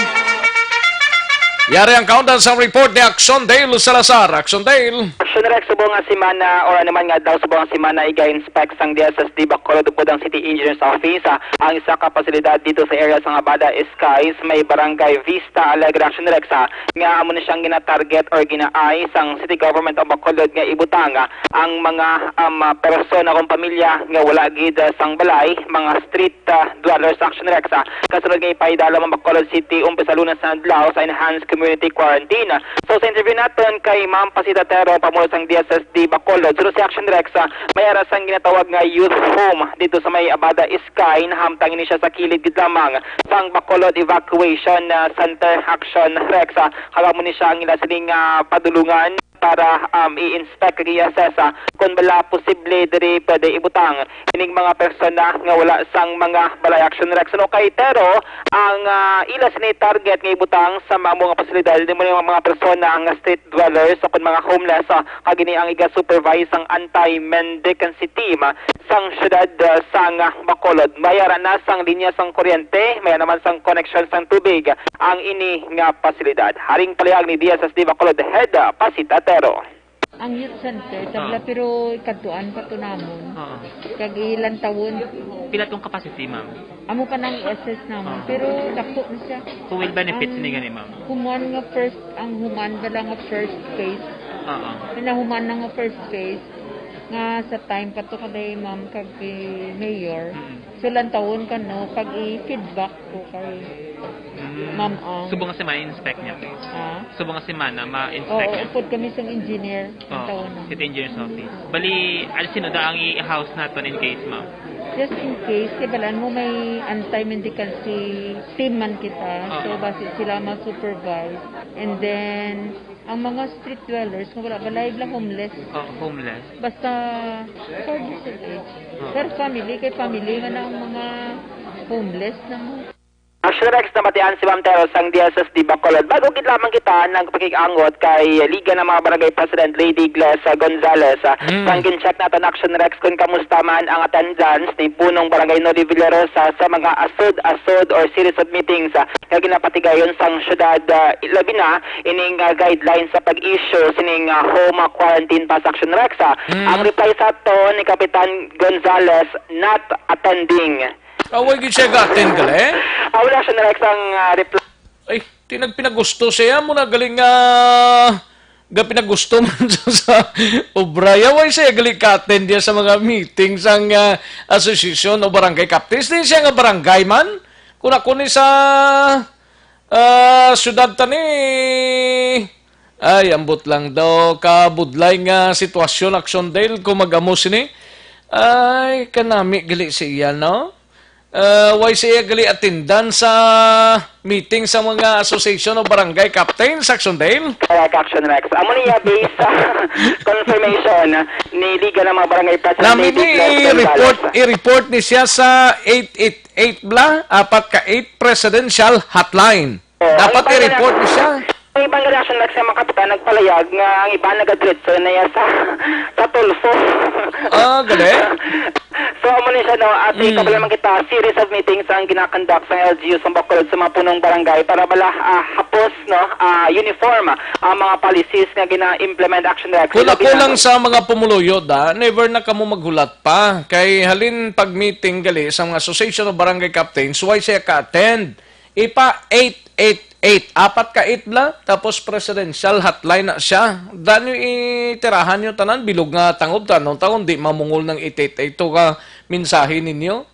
Yari ang countdown sa report ni Action Dale Salazar. Action Dale. Action Rex, subong nga semana or ano man nga daw subong nga semana, iga-inspect sang D S S D Bacolod upod ang City Engineers Office, ah, ang isa ka pasilidad dito sa area sang Abada Skies, may Barangay Vista Alegre, Action Rex, ah, nga amo ni siyang gina-target or ginaay sang City Government of Bacolod nga ibutang, ah, ang mga, um, ah, persona kung pamilya nga wala gid, ah, sang balay, mga street, ah, dwellers, Action Rex, ah. Kasunod nga ipahidala ang Bacolod City umpisa Lunes nga adlaw sa enhanced community quarantine. So, sa interview naton kay Ma'am Pasita Tero, pamuno sang D S S D Bacolod, suno si Action Rex, ah, may ara sang ginatawag nga youth home dito sa may Abada Sky. Nahamtang ini siya sa kilid gid lamang sang Bacolod Evacuation, ah, Center, Action Rex, ah. Kag amo ni siya ang ila sining, ah, padulungan para, um, i-inspect kag i-assess, ah, kung bala posible diri pwede ibutang ining mga persona nga wala sang mga balay, Action Rex. Ano kay Tero, ang, ah, ila sini target nga ibutang sa amo nga pasilidad, amo ni mga, mga persona nga street dwellers o kon mga homeless, ah, kag ini ang iga-supervise sang anti-mendicancy team, ah, sang siyudad, ah, sang, ah, Bacolod. May ara na sang linya sang kuryente, may naman sang koneksyon sang tubig ang ini nga pasilidad. Haring palihag ni D S S D Bacolod Head, ah, Pasita Tero. Ang youth center, tabla, Ah. Pero ikadtuan pa to namon. Oo. Kag ilantawon. Pila tong capacity, ma'am? Amo pa nang i-assess namon, Ah. Pero dako na siya. Who will benefit Ang sini gani, ma'am? Human nga first, ang human bala nga first phase. Oo. Pinahuman na nga first phase, nga sa time pa to kay ma'am kag kay mayor. Mm. So, lantawon ka, no? Pag i-feedback ko kay Mm. Ma'am Ang. Subong nga semana, inspect niya, please. Ha? Subong nga semana, ma-inspect Oo, niya. Upod kami sa engineer. Oo, lantawon na. City Engineer's Office. Bali, ano, sino da ang i-house naton in case, ma'am? Just in case, kay balaan mo may anti-mendicancy team man kita. Oo. So, basi sila ma-supervise. And then, ang mga street dwellers, kung wala balay, bala homeless. Oh, homeless. Basta, regardless of age. Oh. Per family, kay family man ang mga homeless na mo. Action Rex, namatian si Ma'am Tero sang D S S D Bacolod. Bago gid lamang kita nagpakig-angot kay Liga ng mga Barangay President Lady Gles, ah, Gonzales, ah, Mm. sang gin-check naton, Action Rex, kung kamusta man ang attendance ni Punong Barangay Noli Villarosa sa mga asod-asod or series of meetings, ah, nga ginapatigayon sang syudad, ah, labi na ining, ah, guidelines sa pag-issue sining, ah, home, ah, quarantine pass, Action Rex, ah. Mm. Ang reply sa aton ni Kapitan Gonzales, "Not attending." Ah, wa gid siya ga-attend gali? Ah, wala siya, Rex, ang, ah, reply. Ay, di nagpinagusto siya. Amo na gali nga, ga pinagusto man sa, sa obra. Wa siya gali ka-attend diya sa mga meeting sang, ah, association o barangay captains. Di siya nga barangay man. Kung ako ni sa, ah, syudad ta ni, ay, ambot lang daw, kabudlay nga sitwasyon, Action Dale, kung mag-amo sini. Ay, kanami gali siya, no? Ah, wa siya gali attendan sa meeting sa mga association o barangay captain, Action Dale? Correct, Action Rex. Amo niya, based sa confirmation ni Liga ng mga Barangay President Nami Lady ni Glenn i-report, Gonzales. I-report ni siya sa eight eight eight bla, apat ka eight presidential hotline. Oh, dapat ang iba i-report na, ni siya. Ang iba nga reaction lang sa mga kapitan, nagpalayag nga ang iba nagadiretso na yan sa, sa Tulfo. Ah, gali? So, amo ni siya, no, at Mm. kabalo naman kita, series of meetings ang ginakandak sa L G U sa Bacolod sa mga punong barangay para bala, ah, hapos, no, ah, uniform ang mga policies nga gina-implement, Action Rex. Kulang-kulang sa mga pumuluyo, da, never na kamo maghulat pa. Kay halin pag meeting gali sa mga association of barangay captains, why siya ka-attend? Ipa eight eight eight. Apat ka eight bla, tapos presidential hotline na siya. Daan nyo itirahan nyo tanan, bilog nga tangob, tanong taon, di mamungol ng eight eight eight to ka mensahe ninyo.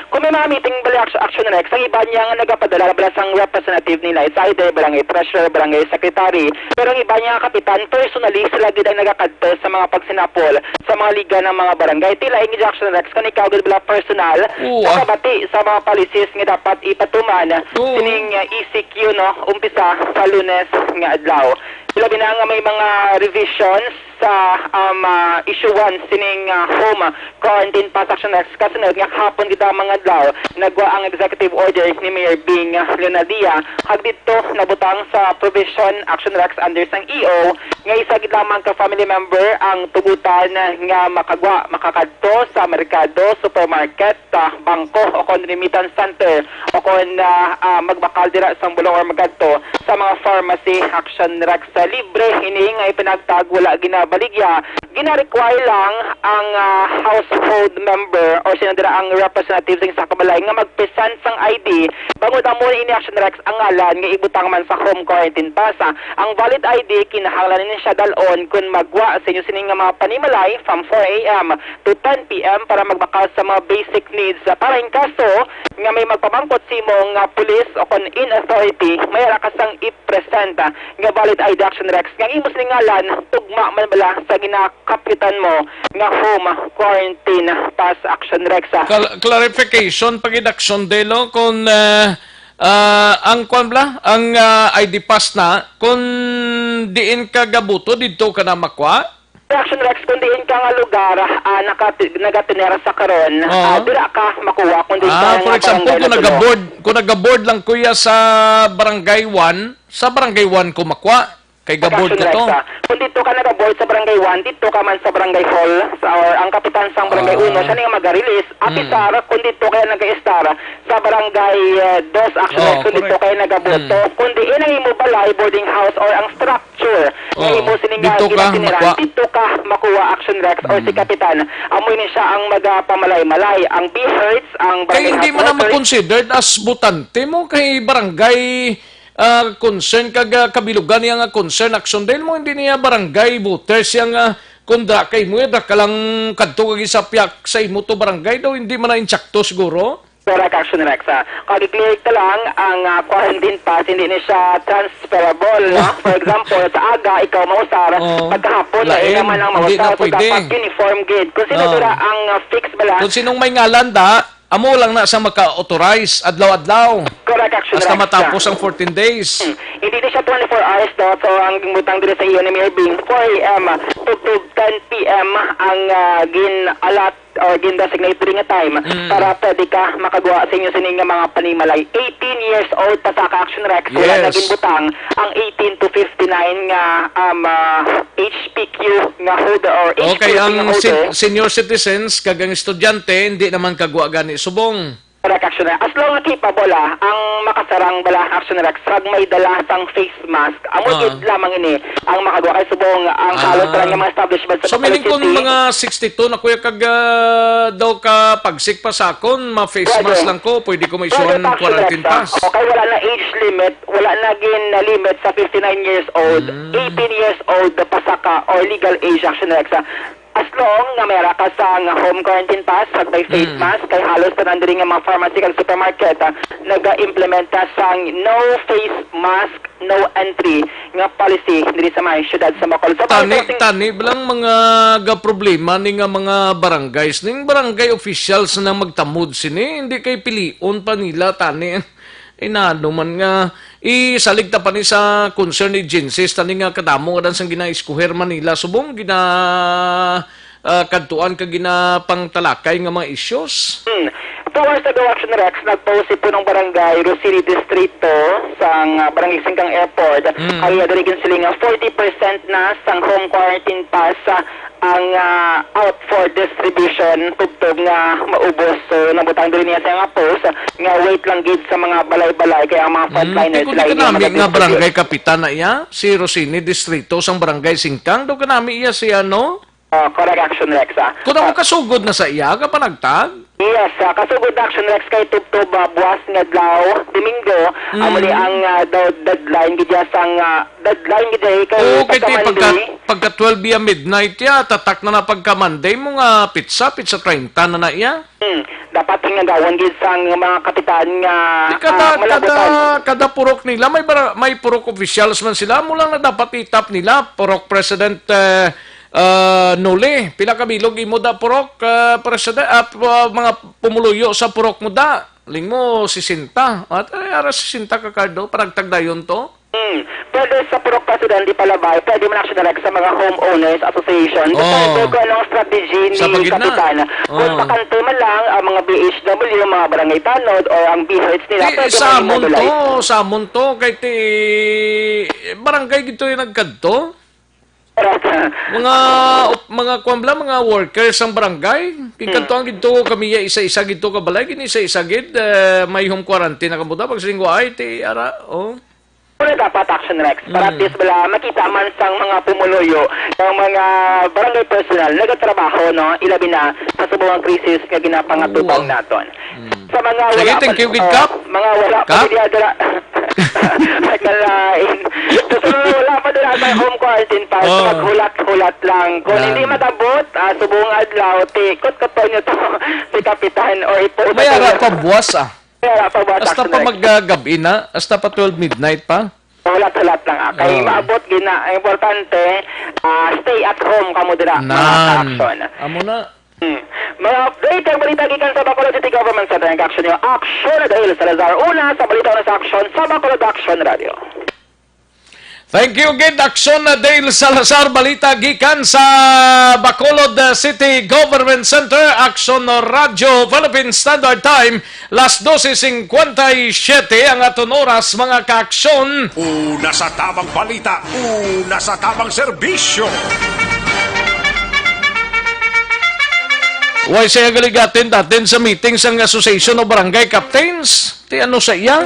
Kung may mga meeting bali action, action next, ang iba niya nga nagapadala bala sang representative nila, it's either barangay treasurer, barangay secretary, pero ang iba niya nga kapitan, personally, sila gid ang nagakadto sa mga pagsinapol sa mga liga ng mga barangay. Tila ang instruction, Rex, kung ikaw gid bala personal, Oo, ah. nakabati sa mga policies nga dapat ipatuman Oo. sining, uh, E C Q, no, umpisa sa Lunes nga adlaw. Labi na nga may mga revisions sa, um, ah, issuance sining, ah, home quarantine pass, Action Rex, kasunod nga hapon kita mga adlaw nagwa ang executive order ni Mayor Bing Leonadia, kag dito nabutang sa provision, Action Rex, under sang E O nga isa gid lamang ka family member ang tugutan nga makagwa, makakadto sa merkado, supermarket, sa bangko o kon remittance center o kon, ah, ah, magbakal dira sa bulong or magadto sa mga pharmacy, Action Rex. Libre ini nga ipinagtag, wala ginabaligya. Gina-require lang ang, ah, household member or sino dira ang representative sa isa ka balay nga mag-present sang I D bangod amo ini, Action Rex, ang ngalan nga ibutang man sa home quarantine pass. Ang valid I D, kinahanglan ni siya dal-on kon magwa sa inyo sini nga mga panimalay from four A M to ten P M para magbakal sa mga basic needs. Para in kaso nga may magpamangkot sa imo nga pulis o kon in authority, may ara ka sang i-present, ah, nga valid I D, Action Rex, nga imo sining ngalan, tugma man bala sa ginakapitan mo nga home quarantine pass, Action Rex, ah. Kal- clarification, pag-inaksyon, Delo, kung, ah, ah, ang kwan bala, ang, ah, I D pass na, kung diin ka gabuto, didto ka na makwa? Action Rex, kung diin ka nga lugar, ah, naka-, nagatinera sa karon, Oo. Ah, dira ka makuha kung diin ka Ah, nga for example, barangay kung nagtulog. Nagaboard, kung nagaboard lang kuya sa barangay one, sa barangay one ko makwa, kay gaboard Action ka Rex, to. Ah. Kung dito ka nagaboard sa barangay one, dito ka man sa barangay hall, sa, or ang kapitan sang barangay Ah. uno, siya na yung mag-release. At Mm. isara, kung dito kaya nag-istar sa barangay, eh, dos, Action Oo, Rex, kung dito correct. Kaya nagaboto, Mm. kung diin ang imo balay, boarding house, or ang structure, Sure. Oo. Imo sining nga Dito ka ginatinira, makwa. Dito ka makuha, Action Rex, or si Mm. Kapitan. Amo ini siya ang magapamalay-malay. Ang BHERTs, ang Kay barangay hindi health mo na worker. Ma-considered as botante mo kay barangay, ah, concern kag, ah, kabilugan niya nga concern, Action, dahil mo hindi niya barangay voters siya nga kung da kay mo, da ka lang kadto kag isapyak sa imo to barangay daw, hindi man na insakto siguro. Correct, Action Rex, ah. Kag i-clear ta lang ang, ah, quarantine pass, hindi ni siya transferable, no? Ah. For example, sa aga, ikaw mausar, Oo. Pagkahapon, lain, lain naman ang mausar. Hindi na pwede. So, dapat uniform gid. Kung sino dira ang, ah, fix bala. Kung sinong may ngalan da, amo lang na sa maka-authorize adlaw-adlaw. Correct, Action Rex. Hasta matapos ang fourteen days. Hmm. Hindi ni siya twenty-four hours daw. So, ang butang diri sa iyo ni Mayor Bing, four A M, ah, to, to ten P M ang, ah, gin-allot or gin-designate diri nga time Mm. para pwede ka makagwa sa inyo sini nga mga panimalay. Eighteen years old pa sa ka, Action Rex, wala na Yes. ginbutang ang eighteen to fifty-nine nga, um, ah, H P Q nga holder or Okay, H P Q ang nga holder. Sen-, senior citizens kag ang estudyante hindi naman kagwa gani subong. Correct, Action Rex. As long as capable, ah, ang makasarang bala, Action Rex, kag may dala sang face mask. Amo Ah. gid lamang ini ang makagwa kay subong ang halos Ah. Tanan nga mga establishment sa So, meaning Bacolod kung City. Mga sixty-two na kuya kag, ah, daw ka pagsik pa sa akon, ma-face Pwede. Mask lang ko, pwede ko Pwede maisuhan pa, quarantine Rex, ah. Pass. Okay, wala na age limit, wala na gin-limit sa fifty-nine years old, Mm. eighteen years old, pasaka, or legal age, Action Rex, ah. As long nga may ara ka sang home quarantine pass, kag may face Mm. mask, kay halos tanan diri nga mga pharmacy kag supermarket, ah, naga-implementa sang no face mask, no entry nga policy diri sa may siyudad sa Bacolod. So, Tani, may tani, bilang mga gaproblema ni nga mga barangays, ning barangay officials na magtamod sini, hindi kay pilion pa nila, tani. Inano man nga, isalig ta pa ni sa concern ni Genesis, tani nga kadamo nga dan sang gina-eskuher Manila subong, gina, ah, kadtuan ka ginapangtalakay nga mga issues. Hmm. Two hours ago, Action Rex, nag-post si Punong Barangay Rosini Distrito sang, ah, Barangay Singkang Airport. Hmm. Ang iya diri ginsiling nga forty percent na sang home quarantine pass, ah, ang, ah, out for distribution tubtob nga maubos. So, nabutang diri niya sa nga post nga wait lang gid sa mga balay-balay kay ang mga Mm, frontliners kay sila hindi kanami man nga nag-distribute. Barangay kapitan na iya, si Rosini Distrito sang Barangay Singkang, daw kanami iya si ano? Ah, correct, Action Rex, ah. Kung ako Ah, kasugod na sa iya, kapanagtag? Yes, ah, kasugod na, Action Rex, kay tubtob, ah, buwas nga adlaw, Domingo, amo ni Mm. ang, ah, daw deadline gid ya sang, ah, deadline gid ya kay Oo, kay ti pagka pagka, Monday. Pagka twelve iya midnight ya, tatak na na pagka Monday mo nga pitsa, pitsa treinta na na iya. Hmm, dapat hinagawon gid sang mga kapitan nga, Di kada, ah, malabutan. Kada, kada purok nila, may bara-, may purok officials man sila, mo lang na dapat itap nila, purok president, eh, ah, Noli. Pila ka bilog imo da purok, ah, president, ah, p-, ah, mga pumuluyo sa purok mo da? Ling mo, sesenta. At, eh, ara sesenta ka kardo, panagtag dayon to? Hmm. Pwede sa Purok Presidente Palabay, pwede man, Action Rek, sa mga homeowners association. Oh. Depende kung anong strategy ni Kapitan. Kung oh, bakante man lang ang mga B H W, mga barangay tanod, o ang B H nila, di, pwede sa man amon to, sa amon to, kay ti, barangay gito yung nagkadto. Mga, mga kwan bala, mga workers sang barangay. Kay hmm, kadto ang gito kami ya isa-isa gito ka balay, gini isa-isa gid, eh, may home quarantine na kamo da. Pag sa lingwaay, ti, ara, oh. Wala dapat, Action Rex. Para at mm, least bala, makita man sang mga pumuluyo, ang mga barangay personnel, nagatrabaho, no? Ilabi na sa subong nga krisis nga ginapangatubang Oo. naton. Mm. Sa mga Sige, wala thank pa, you, Gid oh, Kap. Mga wala pa Kap? Dira, dira. Nagkalain. So, sa mga wala pa dira sa home quarantine pa, so Oh. maghulat-hulat lang. Kung Yan. hindi madabot, ah, subong adlaw, tikot ko to nyo to si Kapitan or ipo May ara pa buwas, ah. May ara pa buwas, Hasta pa actually. Mag, ah, gabi na, hasta pa twelve midnight pa. Hulat-hulat lang, ah. Kay Oh. maabot gina, ang importante, ah, stay at home kamo dira, mga Nan. ka-action. Amo na. Hmm. Mga update ang balita gikan sa Bacolod City Government Center. Ang action nyo, Action Adail Salazar. Una sa balita, una sa action sa Bacolod Action Radio. Thank you, Gid Action Adail Salazar. Balita gikan sa Bacolod, uh, City Government Center. Action Radio Philippine Standard Time. Las doce cincuenta y siete ang aton oras, mga ka-action. Una sa tamang balita, una sa tamang serbisyo. Way siya galigatin datin sa meeting sang Association of Barangay Captains. Ti ano sa iya?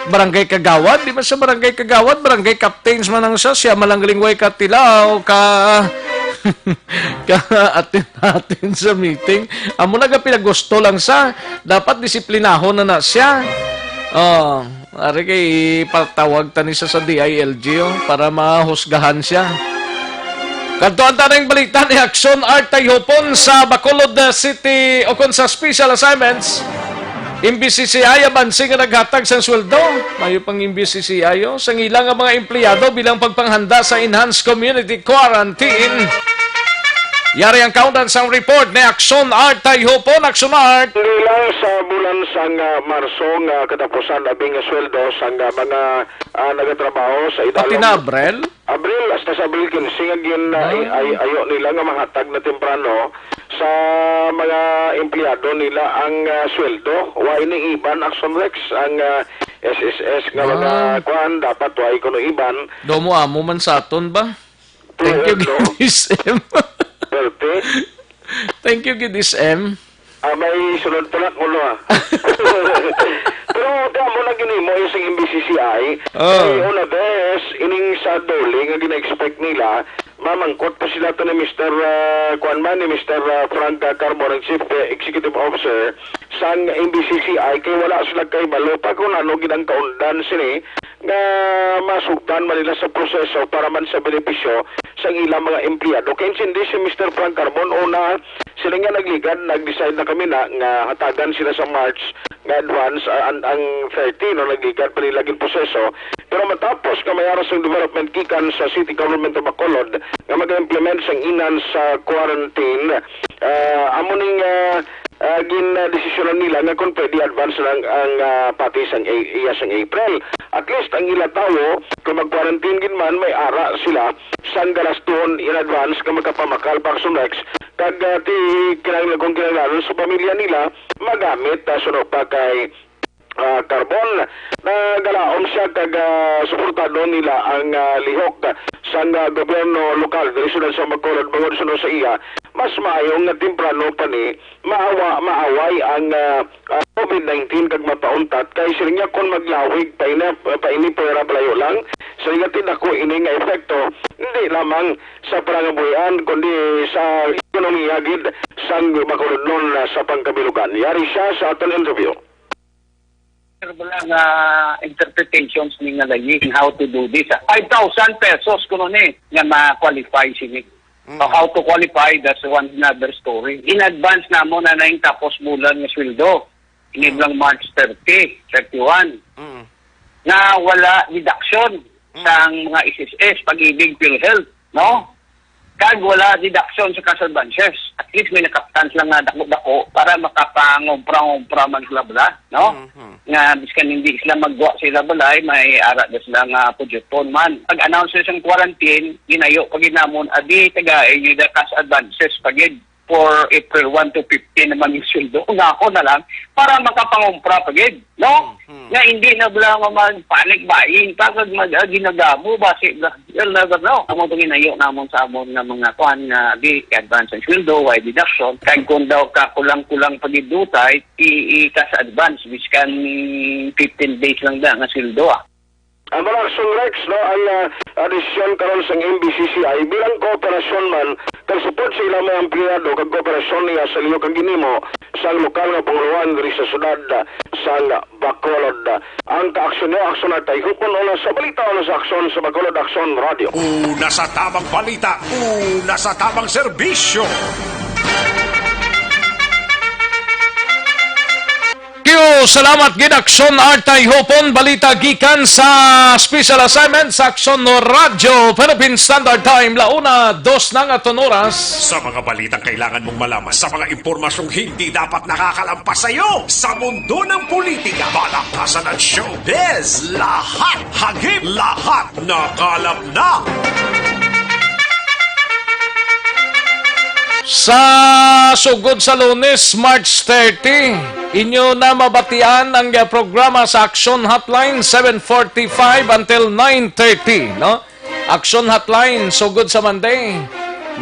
Barangay Kagawad? Di man sa barangay kagawad, barangay captains man ang siya. Siya man lang galing way katilaw, ka, ka atin-atin sa meeting. Amo na ga pinagusto lang sa. Dapat disiplinahon na na siya. Oh, ari kay patawag tani sa, sa D I L G, oh, para mahusgahan siya. Kadtuan ta ning balita ni Action Art Tayhupon sa Bacolod, uh, City o kon sa special assignments. M B C C I abanse nga naghatag sang sweldo. Mayo pang M B C C I, oh, sang ila nga mga empleyado bilang pagpanghanda sa enhanced community quarantine. Yari ang kaundan sang report ni Action Art Tayhupon. Action Art. Hindi lang sa bulan sang, ah, Marso nga katapusan, labi nga sweldo sang, ah, mga, ah, nagatrabaho sa Pati idalom na Abril? Abril, hasta sa Abril quince nga gin, ah, Ah. ay, ayo nila nga mahatag na temprano sa mga empleyado nila ang, ah, sweldo. Wa ini iban, Action Rex, ang, ah, S S S nga mga Ah. kuan, dapat wa kuno iban. Domo amo man sa aton ba? Thank you, Tuod, no? Gid S M. Swerte. Thank you, Gid S M. Ah, may sunod pa na, kuno, ah. Pero, di, amo na ginimo yung sa M B C C I. Oh. Ay, una, bes, ining sa Dole nga gina-expect nila, mamangkot pa sila to ni Mister, ah, kuwan man, ni Mister, ah, Frank, ah, Carbon, ang Chief, eh, Executive Officer sang M B C C I, kay wala sila kay balo pa kung ano gid ang kaundan sini nga masugdan man nila sa proseso para man sa benepisyo sang ilang mga empleyado. Kay intindi si Mister Frank Carbon, una, sila nga nagligad, nag-decide na kami na nga hatagan sila sa March nga advance, ah, ang, ang thirty, no, nagligad pa nila gid proseso. Pero matapos nga may aras ang development gikan sa City Government of Bacolod nga mag-implement sang inan sa quarantine, ah, amo ning, ah, ah, gin, ah, desisyonan nila nga kung pwede advance lang ang, ah, pati sang A-, iya sang April. At least ang ila tawo, kung mag-quarantine gid man, may ara sila sang galastuhon in advance nga makapamakal pa sa next. Kag, ah, ti kinahanglan, kung kinahanglan sa pamilya nila, magamit, ah, suno pa kay, ah, Carbon. Nagalaom siya kag, ah, suportado nila ang, ah, lihok sang, ah, gobyerno lokal diri sa Bacolod, bangod suno sa iya, mas maayo nga temprano pa ni maawa, maaway ang, ah, ah, COVID nineteen kag mapauntat kay siling niya kon maglawig pa ini, pa ini pera palayo lang, siling niya ti dako ini nga epekto, hindi lamang sa pangabuhian, kundi sa ekonomiya gid sang Bacolodnon, ah, sa pangkabilugan. Yari siya sa aton interview. Pero wala nga interpretations ni nga layi in how to do this, ah. Five thousand pesos kuno ni nga ma-qualify sini. Mm. So, how to qualify, that's one another story. In advance namo na na yung tapos bulan nga sweldo. Ini Mm. lang March thirty, thirty-one. Mm. Nga wala deduction Mm. sang mga S S S, Pag-ibig, PhilHealth, no? Kag wala deduction sa cash advances. At least may nakaptan sila nga dako-dako para makapangumpra-umpra man sila bala, no? Mhm. Nga biskan hindi sila magwa sa ila balay, may ara na sila nga pudyuton man. Pag-announce sa isang quarantine, ginayo pa gid namon, abi, tagai niyo the cash advances pa gid for April one to fifteen naman yung sweldo. Una ako na lang para makapangumpra pa gid, no? Mhm. Nga hindi na bala nga mag-panic buying pa kag mag, ah, ginagamo ba si, you'll never know. Amo itong ginayo namon sa amon nga mga kuan nga di advance ang sweldo, way deduction. Kag kung daw ka kulang-kulang pa gid dutay, i, i-cash advance, biskan fifteen days lang da nga sweldo, ah. Ang mga aksyon, Rex, no, ang, ah, ah, desisyon karon sang M B C C I bilang kooperasyon man kag support sa ilang mga empleyado kag kooperasyon niya sa liyo kag ginimo sang lokal nga panguluan diri sa siyudad, ah, sang Bacolod. Ang kaaksyon niyo, Aksyon Atay Hupon, una sa balita, una sa aksyon sa Bacolod Aksyon Radio. Una sa tabang balita, una sa tabang serbisyo. Thank you. Salamat gid, Aksyon Atay Hupon. Balita gikan sa special assignment sa Aksyon Radyo Philippine Standard Time, la una, dos na nga aton oras. Sa mga balitang kailangan mong malaman, sa mga impormasyong hindi dapat nakakalampas sa iyo, sa mundo ng politika, palakasan at showbiz, lahat hagip, lahat nakalap na. Sa sugod sa Lunes, March thirty, inyo na mabatian ang, uh, programa sa Action Hotline, seven forty-five until nine thirty, no? Action Hotline, sugod sa Monday,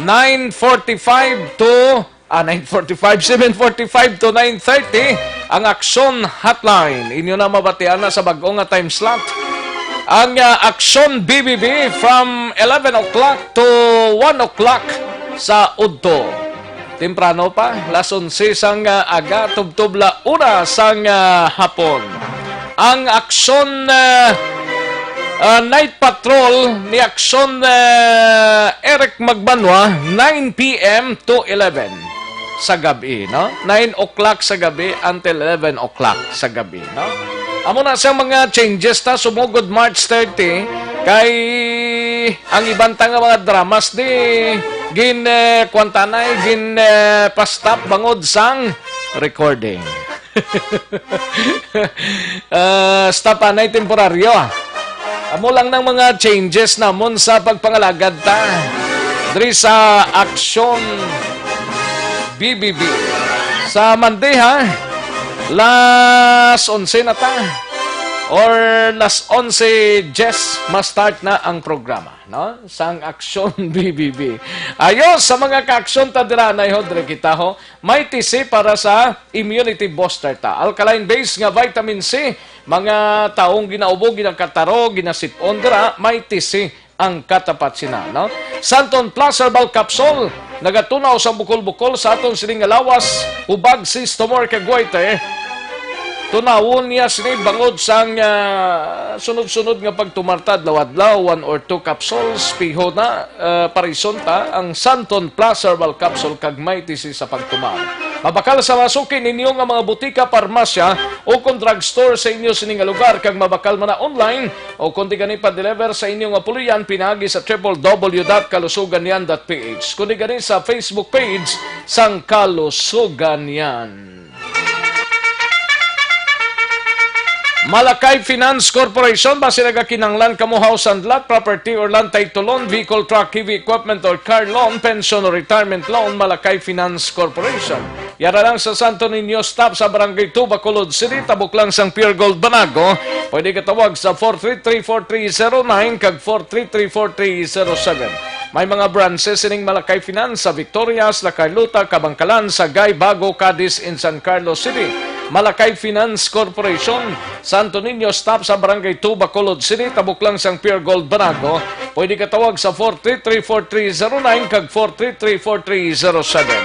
nine forty-five to, ah, nine forty-five, seven forty-five to nine thirty, ang Action Hotline. Inyo na mabatian na sa bag-o nga time slot. Ang, ah, Action B B B from eleven o'clock to one o'clock sa udto. Temprano pa, las onse sang, ah, aga, tubtob la una sang, ah, hapon. Ang Action, ah, ah, Night Patrol ni Action, ah, Eric Magbanwa, nine p m to eleven sa gabi, no? Nine o'clock sa gabi until eleven o'clock sa gabi, no? Amo na sa mga changes ta sumugod March thirty, kay ang iban ta nga mga dramas di gin, eh, kwantanay, gin, eh, pa-stop bangod sang recording. Ah, stop anay temporaryo. Amo lang nang mga changes namon sa pagpangalagad ta diri sa Action B B B. Sa Monday, ha, las onse na ta. Or las onse diyes, ma-start na ang programa, no? Sang Action B B B. Ayos, sa mga ka-aksyon ta dira, anay ho, diri kita ho. May T C para sa immunity booster ta. Alkaline base nga vitamin C, mga taong ginaubo, ginakataro, ginasip-on dira, may T C ang katapat sina, no? Santon Plus Herbal Capsule, nagatunaw sa bukol-bukol sa aton sining nga lawas, ubag, system or kag goiter. Tunawon niya sini bangod sang, ah, sunod-sunod nga pagtumar ta adlaw-adlaw, one or two capsules, piho na, ah, parison ta ang Santon Plus Herbal Capsule kag may T C sa pagtumar. Mabakal sa masuki ninyo nga mga butika, parmasya, o kon drugstore sa inyo sini nga lugar, kag mabakal man na online, o kon di gani pa-deliver sa inyo nga puloy-an pinaagi sa triple W dot kalusugan yan dot P H. Kon di gani sa Facebook page sang Kalusugan Yan. Malakay Finance Corporation, basi nagakinahanglan kamo house and lot, property or land title loan, vehicle, truck, heavy equipment or car loan, pension or retirement loan, Malakay Finance Corporation. Yara lang sa Santo Niño Stop sa Barangay two, Bacolod City, tabok lang sang Pure Gold Banago. Pwede katawag sa four three three four three zero nine kag four three three four three zero seven. May mga branches sining Malakay Finance sa Victorias, La Carlota, Kabankalan, Sagay, Bago, Cadiz, and San Carlos City. Malakay Finance Corporation, Santo Niño Stop sa Barangay two, Bacolod City, tabok lang sang Pure Gold Banago. Pwede katawag sa four three three four three zero nine kag four three three four three zero seven.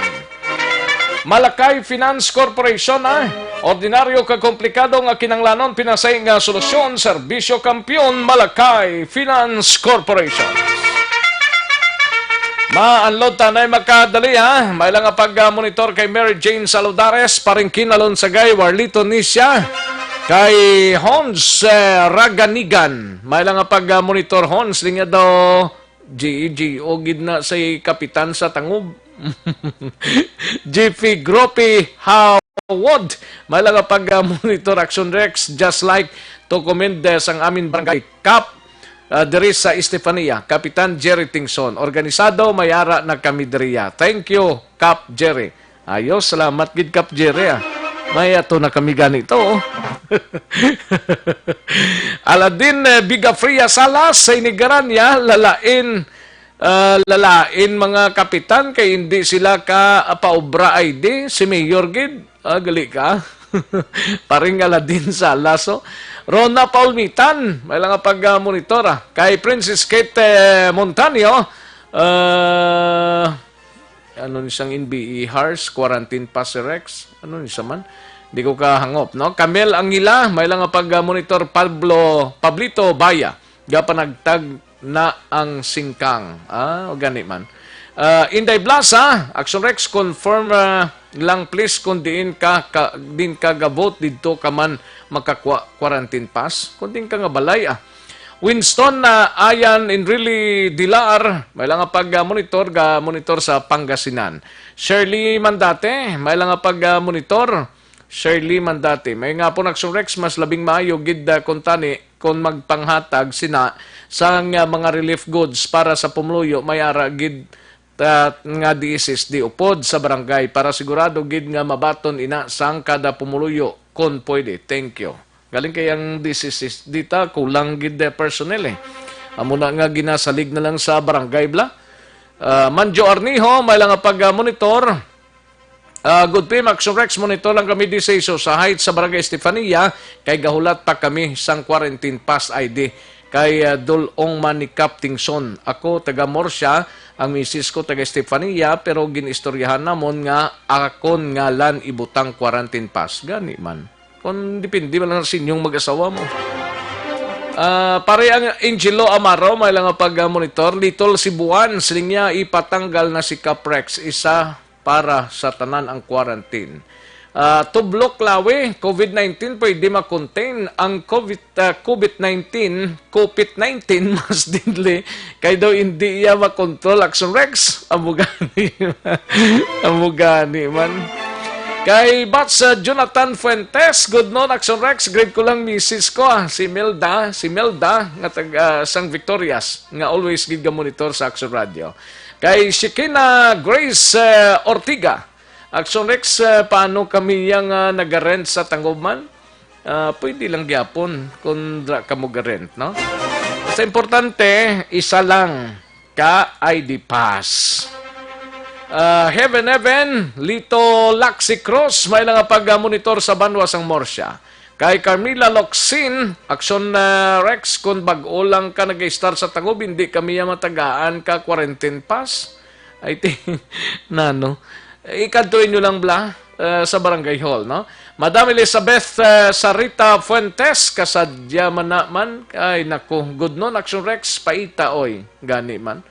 Malakay Finance Corporation, ah. Ordinaryo kag komplikado nga kinahanglanon, pinasay nga solusyon, serbisyo kampiyon, Malakay Finance Corporation. Ma-unload tanay makadali, ha. May lang nga pag-monitor kay Mary Jane Saludares, Paringkin Alonsagay, Warlito Nisha, kay Hons, eh, Raganigan. May lang nga pag-monitor, Hons, linya daw G E G O gid na say kapitan sa tangob. G P Gropi Hawod. May lang pag-monitor Action Rex, just like to commend, eh, sang amin barangay Kap, ah, diri sa Estefania, Kapitan Jerry Tingson. Organisado, may ara na kami diriya. Thank you, Kap Jerry. Ayo, salamat gid, Kap Jerry, ah. May ato na kami ganito, oh. Aladin, eh, Bigafria Salas, sa inigaran niya, lalain, ah, lalain mga kapitan, kay hindi sila ka, ah, paobra I D, si Mayor gid. Ah, gali ka. Paring Aladin Salas, oh. Rona Paulmitan, may lang pag, ah, monitor, ah. Kay Princess Kate, eh, Montaño, ah, ano ni sang N B E Hars, quarantine pass si Rex? Ano ni sa man? Di ko kahangop, no? Camel Angila, may lang nga pag-monitor. Pablo, Pablito Baya, gapanagtag na ang singkang. Ah, o gani man. Ah, Inday Blasa, Action Rex, confirm, ah, lang please kung diin ka, ka, din ka gabot didto ka man makakwa quarantine pass. Kung diin ka nga balay, ah. Winston, ah, Ayan Enrile Dilar, may lang nga pag-monitor, ga-monitor sa Pangasinan. Shirley Mandate, may lang nga pag-monitor. Shirley Mandate, may nga po, Action Rex, mas labing maayo gid, ah, kung tani kung magpanghatag sina sang, ah, mga relief goods para sa pumuluyo, may ara gid, ah, nga D S S D upod sa barangay para sigurado gid nga mabaton ina sang kada pumuluyo, kon pwede. Thank you. Galing kay ang D S S D ta, kulang gid, eh, personnel, eh. Amo na nga ginasalig na lang sa barangay bala. Ah, Manjo Arnijo, may lang nga pag-monitor. Ah, good P M, Action Rex, monitor lang kami di sa iso sa height sa Barangay Estefania, kay gahulat pa kami sang quarantine pass I D. Kay, ah, dulong man ni Kap Tingson. Ako, taga Murcia, ang misis ko taga Estefania, pero gin-istoryahan namon nga akon ngalan ibutang quarantine pass. Gani man. Kung depende man lang sa inyong mag-asawa mo. Ah, pare ang Angelo Amaro, may lang nga pag-monitor. Little Cebuan, siling niya, ipatanggal na si Kap Rex, isa para sa tanan ang quarantine. Ah, Tublok Lawi, COVID nineteen, pwede ma-contain ang COVID, ah, COVID nineteen, COVID nineteen, mas deadly, kay daw hindi iya makontrol. Action Rex, amo gani, amo gani man. Kay Bats, ah, Jonathan Fuentes, good noon, Action Rex, grade ko lang misis ko, ah, si Melda, si Melda, nga tag, ah, sang Victorias, nga always gid ga monitor sa Action Radio. Kay Shekina Grace, eh, Ortiga, Action Rex, eh, paano kami yang, ah, naga-rent sa Tangubman? Ah, pwede lang gyapon kung dra ka mo ga-rent, no? Sa importante, isa lang ka I D pass. Ah, Heaven, Heaven, Lito Laxi Cruz, may lang pag-monitor sa banwa sang Murcia. Kay Carmela Locsin, Action, ah, Rex, kung bag-o lang ka nag-start sa Tangub, hindi kami ya matagaan ka quarantine pass. I think, nano, ikadto inyo lang bala, ah, sa barangay hall, no? Madam Elizabeth, ah, Sarita Fuentes, kasadya man na man. Ay, naku, good noon, Action Rex, paita, oy. Gani man.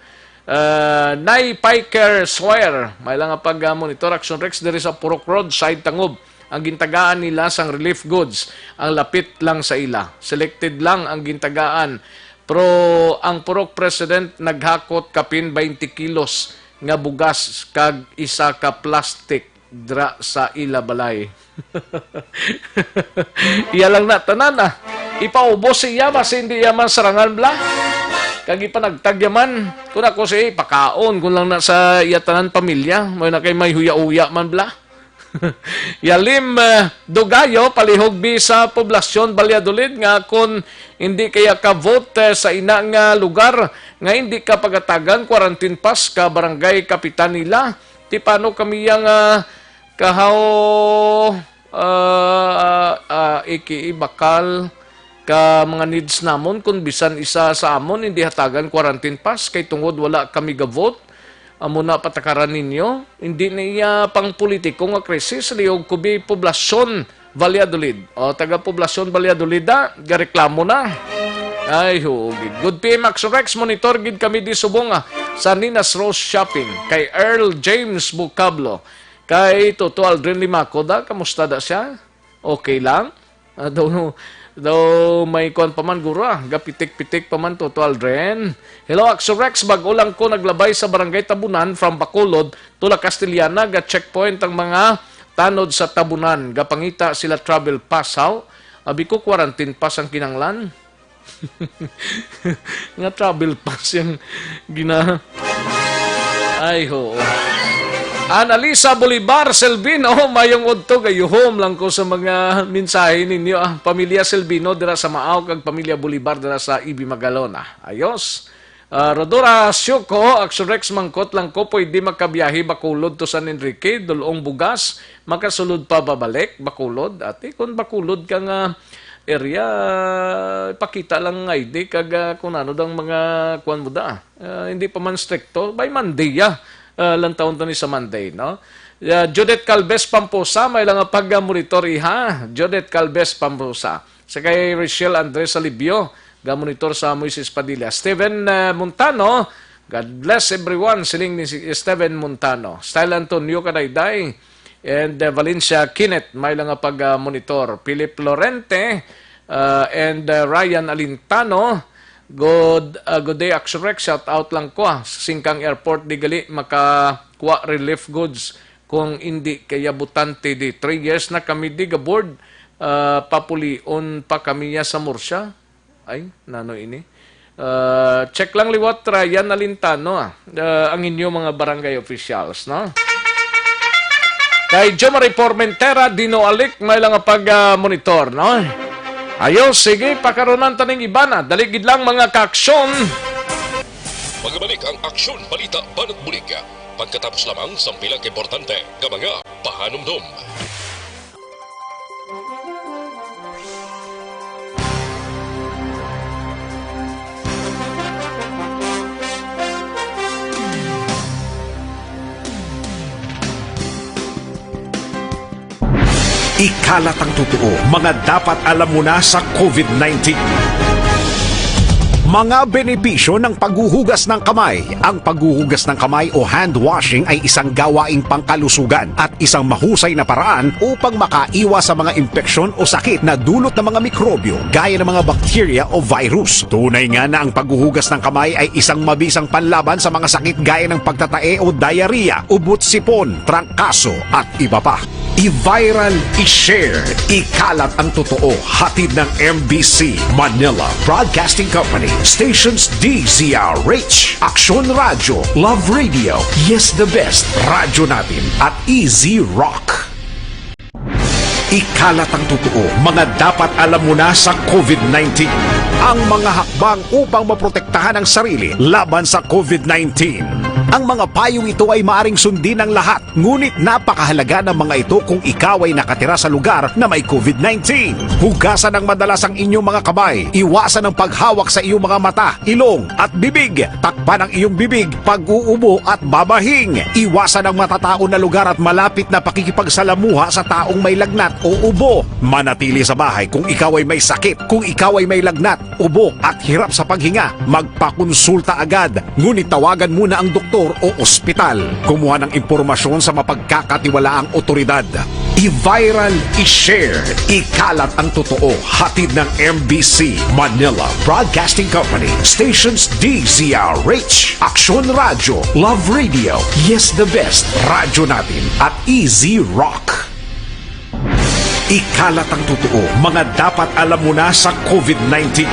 Ah, Nay Piker Swear, may lang nga pag-monitor, Action Rex, diri sa Purok Road, side Tangub. Ang gintagaan nila sang relief goods, ang lapit lang sa ila. Selected lang ang gintagaan. Pero ang Purok President naghakot kapin twenty kilos nga bugas kag isa ka plastic dra sa ila balay. Iya lang na tanan, ah. Ipaubos siya, basi hindi iya man sarangan bala. Kag ipanagtag iya man. Kung ako siya, ipakaon ko lang na sa iya tanan pamilya. May na kay may huya-huya man bala. Yalim, eh, Dugayo, palihog bi sa poblasyon Valladolid nga kung hindi kaya ka vote, eh, sa ina nga lugar nga hindi ka pagatagan quarantine pass ka barangay kapitan nila. Ti paano kami yang, ah, kahaw, ah, ah, iki bakal ka mga needs namon kung bisan isa sa amon hindi hatagan quarantine pass kay tungod wala kami ga-vote? Amo na patakaran ninyo. Hindi na iya pang politiko nga krisis. Liog ko bi poblasyon Valladolid. O, taga poblasyon Valladolid, ah, gareklamo na. Ay, huugid. Good P M Action Rex, monitor gid kami di subong, ah, sa Ninas Rose Shopping. Kay Earl James Vocablo. Kay Toto Aldrin Limaco da, kamusta da siya? Okay lang? Ah, daw no, Though may kuan pa man, guro, ah, gapitik-pitik pa man, Toto Aldrin. Hello, Axorex. Bag-o lang ko naglabay sa Barangay Tabunan from Bacolod to La Castellana. Ga-checkpoint ang mga tanod sa Tabunan. Gapangita sila travel pass, haw? Abi ko, quarantine pass ang kinanglan. Nga travel pass yung gina-, ay, ho. Annalisa Bolivar Selvino, mayong udto, gayuhom lang ko sa mga mensahe ninyo, ah. Pamilya Selvino dira sa Maaw kag pamilya Bolivar dira sa Ibi Magalona. Ayos. Ah, Rodora Sioko, Axorex, mangkot lang ko, pwede makabiyahe Bacolod to San Enrique, dulong bugas, makasulod pa babalik Bacolod. Ate, kung Bacolod ka nga area, pakita lang ang I D kag, ah, kung ano dang mga kuan mo da. Ah, hindi pa man stricto. By Monday, ah. Ah, lang taon to ni sa Monday, no? Ah, Judith Calves Pamposa, may lang pag-monitor, iha. Judith Calves Pamposa. Sa kay Rachel Andres Alibio, ga-monitor sa Moises Padilla. Steven, ah, Montano, God bless everyone, siling ni si Steven Montano. Style Antonio Kadayday, and, ah, Valencia Kenneth, may lang pag-monitor. Philip Lorente, ah, and, ah, Ryan Alintano, good, ah, good day, Axorex, shout out lang ko, ah, sa Singkang Airport, di gali makakuha relief goods kung hindi kaya butante di. Three years na kami di ga-board, ah, papulion pa kami ya sa Murcia. Ay, nano ini? Ah, check lang liwat, Ryan Alintano, ah. Ah, ang inyo mga barangay officials, no? Kay Jomari Formentera, Dino Alic, may lang pag, ah, monitor, no? Ayo, sige, pakaronan taning iba na. Dali gid lang, mga kaaksyon. Magbalik ang Aksyon Balita Banat Bulig. Pagkatapos lamang sa pila ka importante nga mga pahanumdom. Ikalat ang totoo, mga dapat alam mo na sa COVID nineteen. Mga benepisyo ng paghuhugas ng kamay. Ang paghuhugas ng kamay o hand washing ay isang gawaing pangkalusugan at isang mahusay na paraan upang makaiwas sa mga impeksyon o sakit na dulot ng mga mikrobyo gaya ng mga bakterya o virus. Tunay nga na ang paghuhugas ng kamay ay isang mabisang panlaban sa mga sakit gaya ng pagtatae o diarrhea, ubot sipon, trangkaso, at iba pa. I-viral, i-share, ikalat ang totoo. Hatid ng M B C Manila Broadcasting Company, stations D Z R H, Aksyon Radyo, Love Radio, Yes the Best, Radyo Natin, at Easy Rock. Ikalat ang totoo, mga dapat alam mo na sa COVID nineteen. Ang mga hakbang upang maprotektahan ang sarili laban sa COVID nineteen. Ang mga payong ito ay maaring sundin ng lahat, ngunit napakahalaga ng mga ito kung ikaw ay nakatira sa lugar na may COVID nineteen. Hugasan ng madalas ang inyong mga kamay. Iwasan ang paghawak sa iyong mga mata, ilong, at bibig. Takpan ang iyong bibig pag-uubo at babahing. Iwasan ang matataon na lugar at malapit na pakikipagsalamuha sa taong may lagnat o ubo. Manatili sa bahay kung ikaw ay may sakit. Kung ikaw ay may lagnat, ubo, at hirap sa paghinga, magpakonsulta agad. Ngunit tawagan muna ang doktor o ospital. Kumuha ng impormasyon sa mapagkakatiwalaang otoridad. I-viral, i-share, ikalat ang totoo. Hatid ng M B C Manila Broadcasting Company, stations D Z R H, Aksyon Radyo, Love Radio, Yes the Best, Radyo Natin, at Easy Rock. Ikalat ang totoo, mga dapat alam mo na sa COVID nineteen.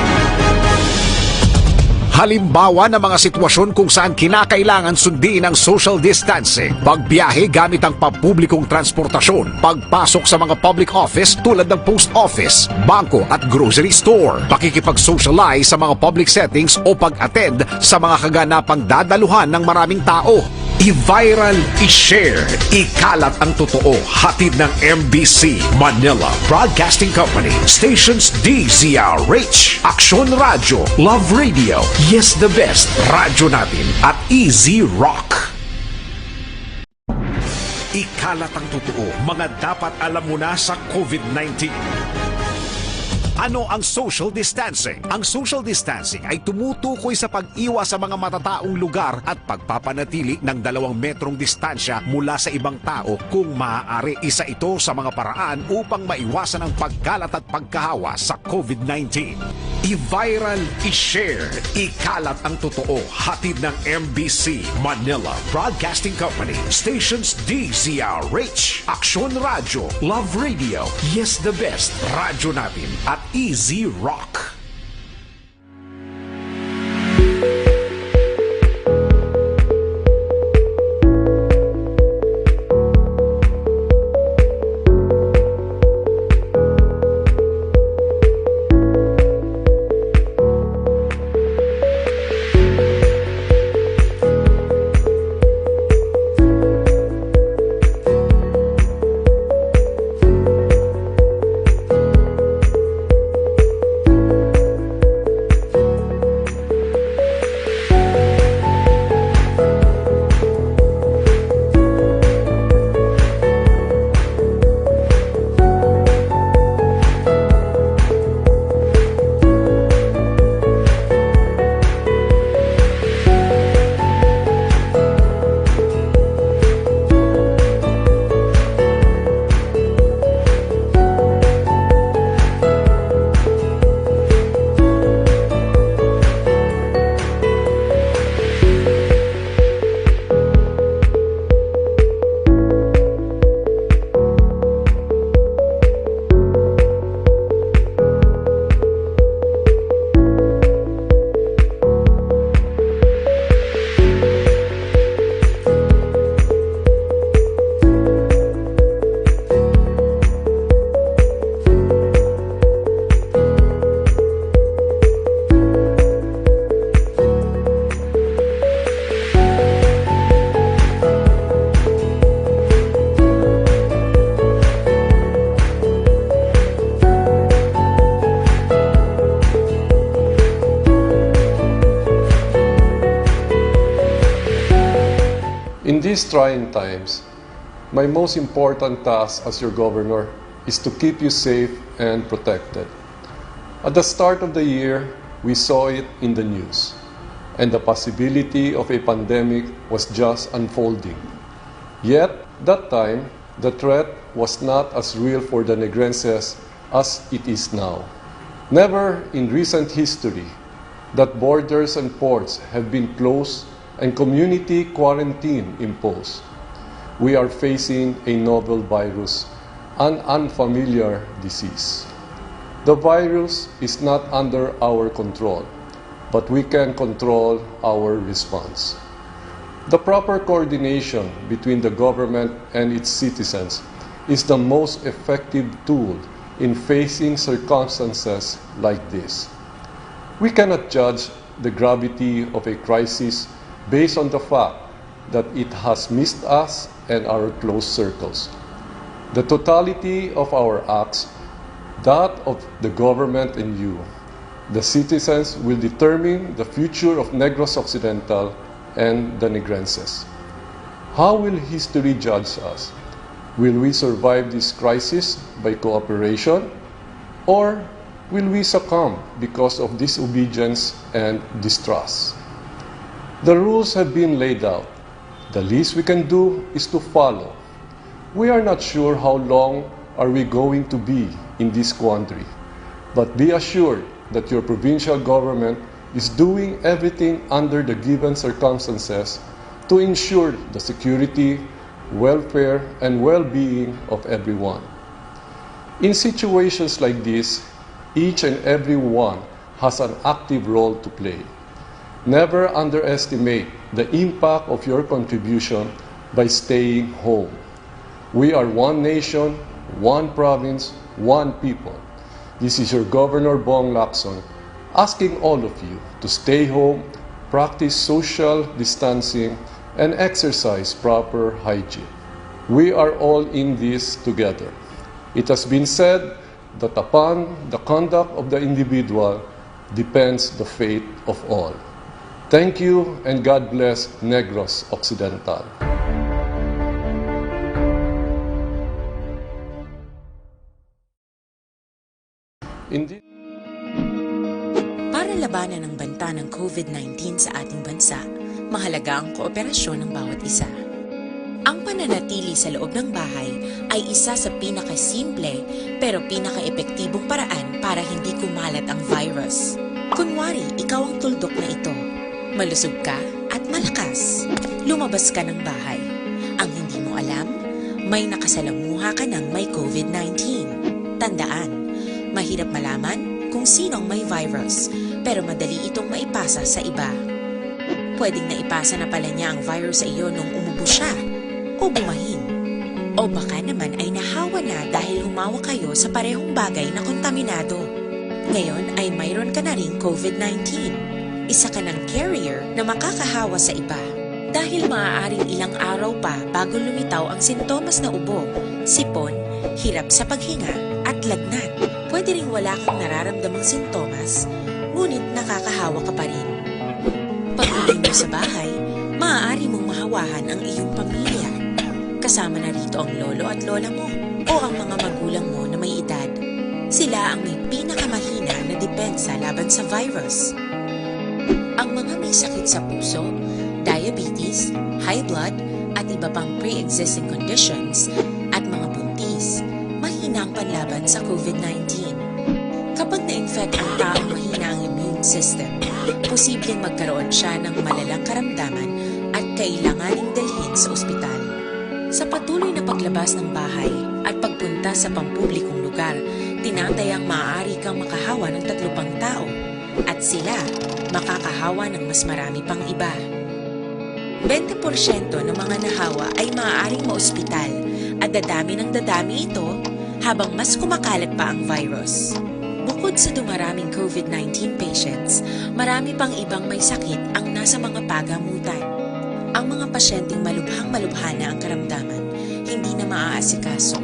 Halimbawa ng mga sitwasyon kung saan kinakailangan sundin ang social distancing, pagbiyahe gamit ang pampublikong transportasyon, pagpasok sa mga public office tulad ng post office, bangko at grocery store, pakikipag-socialize sa mga public settings o pag-attend sa mga kaganapang dadaluhan ng maraming tao. I-viral, i-share, ikalat ang totoo. Hatid ng M B C Manila Broadcasting Company, stations D Z R H, Aksyon Radyo, Love Radio, Yes the Best, Radyo Natin, at Easy Rock. Ikalat ang totoo, mga dapat alam mo na sa COVID nineteen. Ano ang social distancing? Ang social distancing ay tumutukoy sa pag-iwas sa mga matataong lugar at pagpapanatili ng dalawang metrong distansya mula sa ibang tao kung maaari. Isa ito sa mga paraan upang maiwasan ang pagkalat at pagkahawa sa COVID nineteen. I-viral, i-share, ikalat ang totoo. Hatid ng M B C Manila Broadcasting Company. Stations D Z R H, Aksyon Radyo, Love Radio, Yes the Best, Radyo Natin, at Easy Rock. In these trying times, my most important task as your governor is to keep you safe and protected. At the start of the year, we saw it in the news, and the possibility of a pandemic was just unfolding. Yet, that time, the threat was not as real for the Negrenses as it is now. Never in recent history that borders and ports have been closed and community quarantine imposed. We are facing a novel virus, an unfamiliar disease. The virus is not under our control, but we can control our response. The proper coordination between the government and its citizens is the most effective tool in facing circumstances like this. We cannot judge the gravity of a crisis based on the fact that it has missed us and our close circles. The totality of our acts, that of the government and you, the citizens, will determine the future of Negros Occidental and the Negrenses. How will history judge us? Will we survive this crisis by cooperation, or will we succumb because of disobedience and distrust? The rules have been laid out. The least we can do is to follow. We are not sure how long are we going to be in this quandary, but be assured that your provincial government is doing everything under the given circumstances to ensure the security, welfare, and well-being of everyone. In situations like this, each and every one has an active role to play. Never underestimate the impact of your contribution by staying home. We are one nation, one province, one people. This is your Governor Bong Lacson asking all of you to stay home, practice social distancing, and exercise proper hygiene. We are all in this together. It has been said that upon the conduct of the individual depends the fate of all. Thank you and God bless Negros Occidental. Indeed. Para labanan ang banta ng COVID nineteen sa ating bansa, mahalaga ang kooperasyon ng bawat isa. Ang pananatili sa loob ng bahay ay isa sa pinakasimple pero pinakaepektibong paraan para hindi kumalat ang virus. Kunwari, ikaw ang tuldok na ito. Malusog ka at malakas. Lumabas ka ng bahay. Ang hindi mo alam, may nakasalamuha ka ng may COVID nineteen. Tandaan, mahirap malaman kung sino ang may virus, pero madali itong maipasa sa iba. Pwedeng naipasa na pala niya ang virus sa iyo nung umubo siya o bumahin. O baka naman ay nahawa na dahil humawak kayo sa parehong bagay na kontaminado. Ngayon ay mayroon ka na ring COVID nineteen. Isa ka ng carrier na makakahawa sa iba. Dahil maaaring ilang araw pa bago lumitaw ang sintomas na ubo, sipon, hirap sa paghinga, at lagnat. Pwede ring wala kang nararamdamang sintomas, ngunit nakakahawa ka pa rin. Pag-uwi mo sa bahay, maaari mong mahawahan ang iyong pamilya. Kasama na rito ang lolo at lola mo o ang mga magulang mo na may edad. Sila ang may pinakamahina na depensa laban sa virus. Ang mga may sakit sa puso, diabetes, high blood, at iba pang pre-existing conditions, at mga buntis, mahina ang panlaban sa COVID nineteen. Kapag na-infect ang taong mahina ang immune system, posibleng magkaroon siya ng malalang karamdaman at kailanganing dalhin sa ospital. Sa patuloy na paglabas ng bahay at pagpunta sa pampublikong lugar, tinatayang maaari kang makahawa ng tatlo pang tao at sila makakahawa ng mas marami pang iba. Bente porsyento ng mga nahawa ay maaaring maospital at dadami ng dadami ito habang mas kumakalat pa ang virus. Bukod sa dumaraming COVID nineteen patients, marami pang ibang may sakit ang nasa mga pagamutan. Ang mga pasyenteng malubhang-malubha na ang karamdaman, hindi na maaasikaso.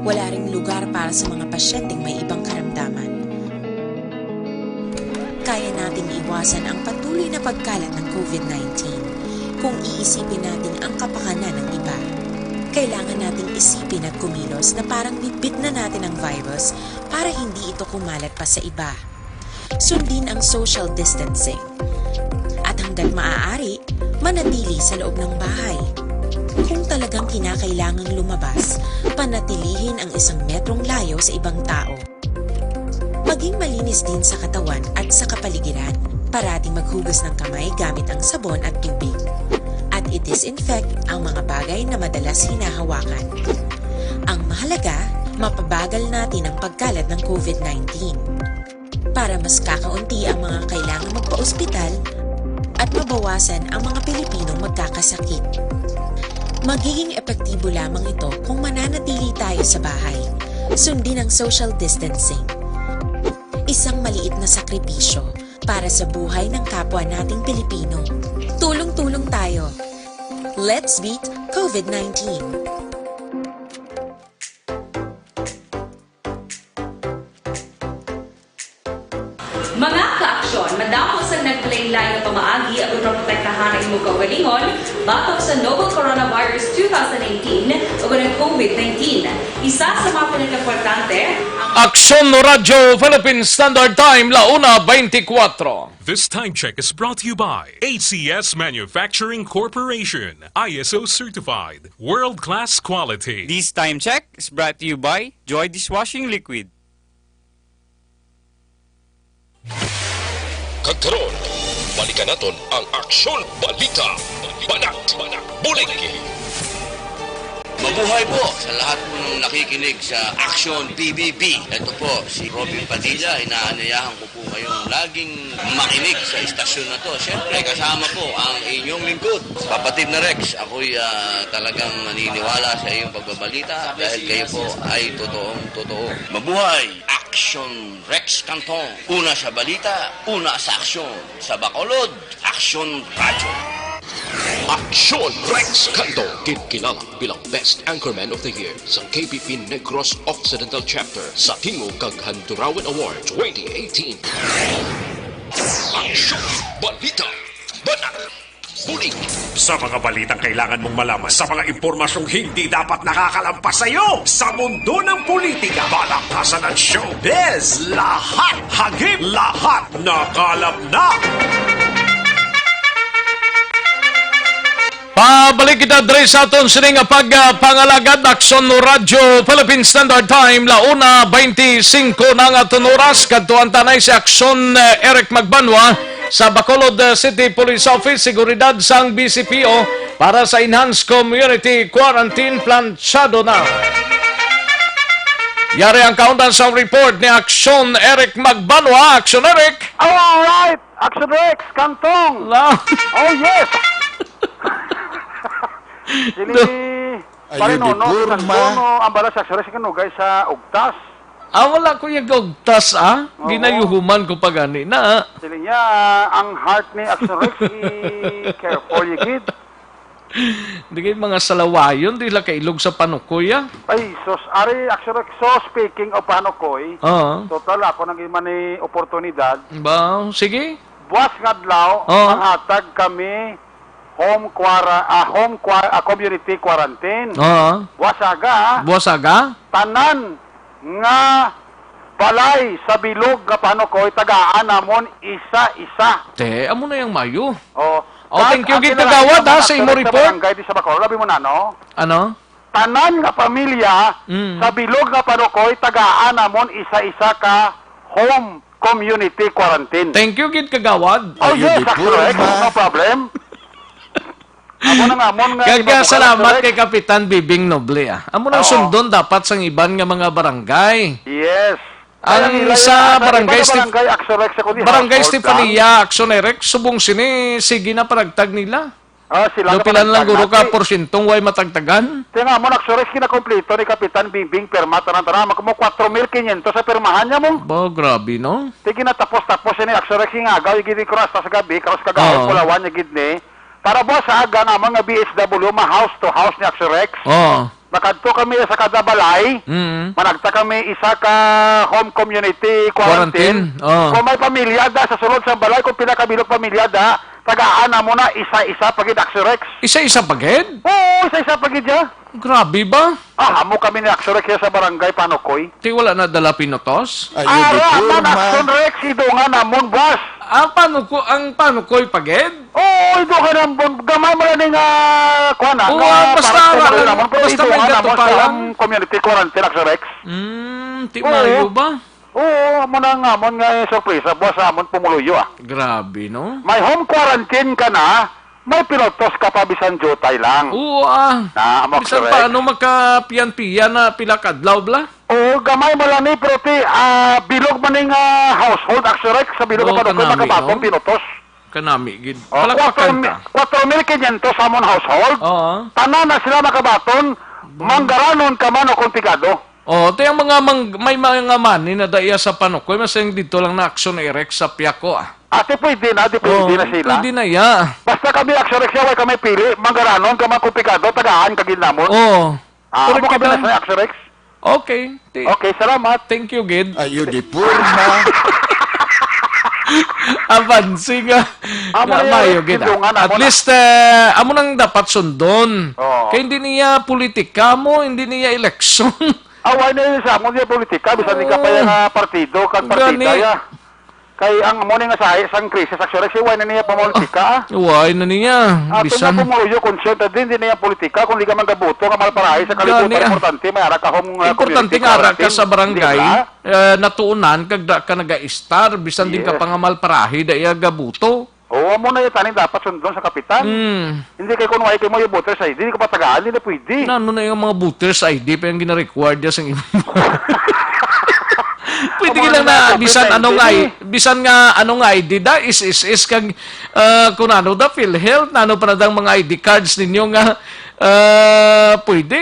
Wala ring lugar para sa mga pasyenteng may ibang karamdaman. Kaya nating iwasan ang patuloy na pagkalat ng COVID nineteen. Kung iisipin natin ang kapakanan ng iba, kailangan nating isipin at kumilos na parang bitbit na natin ang virus para hindi ito kumalat pa sa iba. Sundin ang social distancing. At hanggat maaari, manatili sa loob ng bahay. Kung talagang kinakailangang lumabas, panatilihin ang isang metrong layo sa ibang tao. Maging malinis din sa katawan at sa kapaligiran. Parating maghugas ng kamay gamit ang sabon at tubig. At i-disinfect ang mga bagay na madalas hinahawakan. Ang mahalaga, mapabagal natin ang pagkalat ng COVID nineteen. Para mas kakaunti ang mga kailangang magpa-ospital at mabawasan ang mga Pilipinong magkakasakit. Magiging epektibo lamang ito kung mananatili tayo sa bahay. Sundin ang social distancing. Isang maliit na sakripisyo para sa buhay ng kapwa nating Pilipino. Tulong-tulong tayo. Let's beat COVID nineteen. Mga ka-aksyon, madamo sa naglain-lain nga pamaagi aron maprotektahan ang imong kaugalingon batok sa novel coronavirus two thousand eighteen ug ang COVID nineteen. Isa sa mga pinakaimportante ang Aksyon Radyo Philippine Standard Time, la una veinticuatro. This time check is brought to you by A C S Manufacturing Corporation, I S O certified, world-class quality. This time check is brought to you by Joy Dishwashing Liquid. Kag karon, balikan naton ang Aksyon Balita. Banat, Banat, Bulig. Mabuhay po sa lahat po ng nakikinig sa Aksyon P B B. Ito po si Robin Padilla. Inaanyayahan ko po kayong laging makinig sa istasyon na to. Siyempre, kasama po ang inyong lingkod, Kapatid na Rex. Ako'y, ah, talagang naniniwala sa iyong pagbabalita dahil kayo po ay totoong totoo. Mabuhay! Aksyon Rex Cantong. Una sa balita, una sa aksyon. Sa Bacolod, Aksyon Radyo. Aksyon Rex Cantong, ginkilala bilang Best Anchorman of the Year sang K P P Negros Occidental Chapter sa Tingog kag Handurawan Award twenty eighteen. Aksyon Balita. Banat. Tuloy sa mga balitang kailangan mong malaman, sa mga impormasyong hindi dapat nakakalampas sa iyo sa mundo ng politika, balaktasan at showbiz. Lahat hagip, lahat nakalap na. Pabalik kita diri sa aton sini nga pagpangalagad. Aksyon Radyo Philippine Standard Time, la una twenty-cinco na nga aton oras. Kadtuan ta na si Aksyon, eh, Eric Magbanwa sa Bacolod, eh, City Police Office, seguridad sang B C P O para sa enhanced community quarantine, plansyado na. Yari ang kaundan sa report ni Aksyon Eric Magbanwa. Aksyon Eric! Alright! Action Rex, kantong! La- Oh, yes! Sini, Ay, pare, yun, no, no, di porma. Ang bala sa Action Rex, kanugay sa ugtas. Ah, wala ko yung ugtas, ah. Oo. Ginayuhuman ko pa gani na. Sila niya, ang heart ni Action Rex, i-careful, yigid. Di kay mga salawayon, di la kailog sa panukoy, ah. Ay, sus, ari, Action Rex, so speaking of panukoy, Oo. total, ako nang iman ni oportunidad. Ba, sige. Buwas nga adlaw, Oo. nanghatag kami home quara-, ah, home qua-, ah, community quarantine. Oo. Buwas aga, ah. Buwas aga? Tanan nga balay sa bilog nga panukoy, tagaan namon isa-isa. Te, amo na yung mayo. Oh, Oh, thank you, gid, kagawad, ha, sa imo report. Barangay di sa Bacolod, labi mo na, no? Ano? Tanan nga pamilya Mm. sa bilog nga panukoy, tagaan namon isa-isa ka home community quarantine. Thank you, gid, kagawad. Oh, Ayun, yes, di Action Rex, porma. No problem. Amo na nga, amo nga Kag, imo ah, salamat kay Kapitan Bibing Noble, ah. Amo nang Oo. sundon dapat sang iban nga mga barangay. Yes. Ang Kaya nila sa yan, barangay iba na Steph-, barangay, Action Rex, ako di barangay household Stefania, lang. Action Eric, subong sini, sige na paragtag nila. Ah, sila Daw nga pila na lang, paragtag guro, ka natin. porsyentong way matagtagan? Kaya nga, mo nagsuris kinakompleto ni Kapitan Bibing Perma, tanan-tanan, magkumo kwatro mil kinyentos sa pirmahan niya mo. Ba, grabe, no? Sige na, tapos-tapos ini, Action Rex, yung agaw, yung gini ko na, sa gabi, karos kagaw, Oo. kulawan niya gid ni. Para buwas sa aga naman nga B H W, ma-house to house ni Action Rex. Oo. Makadto kami sa kada balay, Mm. managta kami isa ka home community quarantine. Quarantine, oh. Kung may pamilya da sa sulod sa balay, kung pila ka bilog pamilya da, tagaan na mo na isa-isa pa gid, Action Rex. Isa-isa pa gid? Oo, isa-isa pa gid siya. Grabe ba? Ah, amo kami ni Action Rex sa barangay Panukoy. Ti wala na dala pinutos? Ayun, di Ara man, porma. Action Rex, idungan namon, boss. Ang Panuko-, ang Panukoy pa gid? Oo, ido ka ng bun-, gamay mo lang nga, kuha na, Oo, nga basta para sa ara mga lang, naman, pero basta ido may nga naman sa gatupalan. Ang community quarantine, Action Rex. Mm, ti Oo. mayo ba? Oo, amo na nga, amon nga, eh, sorpresa, buwas sa amon pumuluyo, ah. Grabe, no? May home quarantine ka na, may pinutos ka pa, bisan jutay lang. Oo, ah. Na, amo, Bisan Action Rex. pa, ano, makapiyan-piyan na pila kadlaw, bla? Oo, gamay mo lang ni, pero ti, ah, bilog man ning, ah, household, Action Rex, sa bilog Oo, nga pa kanami, makabaton, no? pinutos. Kanami gid. Oh, Palakpakan kwatro mi-, ka. kwatro mil kinyentos sa amon household. Oo. Tanan na sila makabaton, Ba- manggaranon ka man o kung pigado. Oh, ti ang mga mang-, may mga mani na daya sa Panukoy, mas yung dito lang na Action Eric sa Piako, ah. Ate, pwede na, di pwede Oo, na sila. pwede na, ya. Basta kami, Action Rex, ya, way kami pili, manggaranon ka man kung pigado, tagaan ka gid namon. Oo. Ah, Correct amo kami kita. na sa Action Rex. Okay. Ti-, Okay, salamat. Thank you, gid. Ayo, di porma. Abansi nga. Amo Nga na yung mayo, gid, ah. tindungan, At amo na. least, eh, amo nang dapat sundon. Oo. Kay hindi niya politika mo, hindi niya eleksyon. Away na yun sa amon niya politika, bisan di ka pa Oo. yung, ah, partido, kag Gani. partida, ya. Kay ang amo ni nga sahi sang krisis, actually, si way na niya pamolitika, ah. Way na niya, Ato bisan. nga pumuluyo, concern, ta din, di niya politika, kung di ka man gabuto, nga malparahi sa kalibutan, Gani, ah. importante, may ara ka home, uh, Importante community nga ara ka quarantine. sa barangay, Di ba? eh, natuunan, kag da ka naga-istar, bisan din ka Yes. pa nga malparahi, da iya gabuto. Oo, amo na yung taning dapat sundon sa kapitan. Mm. Hindi kay kung wala kayo mo yung voters I D, hindi ka patagaan, hindi na pwede. Na, ano na yung mga voters I D pa yung gina-required niya sa imo? Pwede Amo lang na na, yung bisan problem, anong pwede. I-, bisan nga anong I D da, is, is, is kag, ah, kung ano da, PhilHealth, na ano pa na dang mga I D cards ninyo nga, ah, pwede,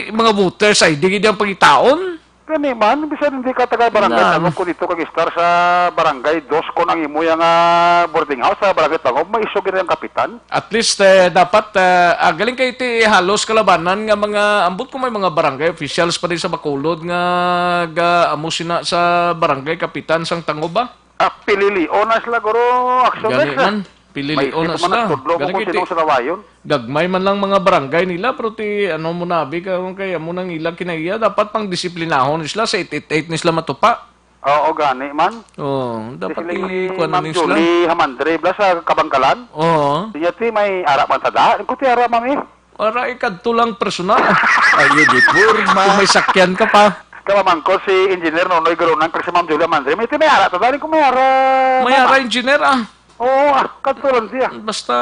mga voters I D gid ang pagitaon? Gani man, bisan hindi ka taga barangay Na. Tagum, kung dito kag istar sa barangay dos, kung ang imo yung, ah, boarding house sa barangay Tagum, may isog gid ang kapitan. At least, eh, dapat, eh, ah, galing kay ti halos kalabanan nga mga, ambot ko may mga barangay officials pa din sa Bacolod nga ga-, amo sina sa barangay kapitan sang Tango ba? Ah, pilili. O, na sila, guro, action Gani next, ah. man. Pililion na sila. Gani kay ti-, gagmay man lang mga barangay nila, pero ti, ano mo na, abi, ka, kay amo nang ila kinaiya, dapat pang disiplinahon ni sila sa eight eight eight ni sila matupa. Oo, gani man. Oo, dapat ikuan na ni sila. Julie Hamandre, bala sa Kabangkalan. Oo. Siya ti may ara man ta da. Ang kuti ara, ma'am, eh. Ara, ikadto lang personal. Ay, yun, di porma. Kung may sakyan ka pa. Kamamangkot si Engineer Nonoy Garunan kag si Ma'am Julia Mandre. May ti may ara ta, dali ko may ara. May ara, engineer, ah. Oo, ah, kadto lang siya. Basta,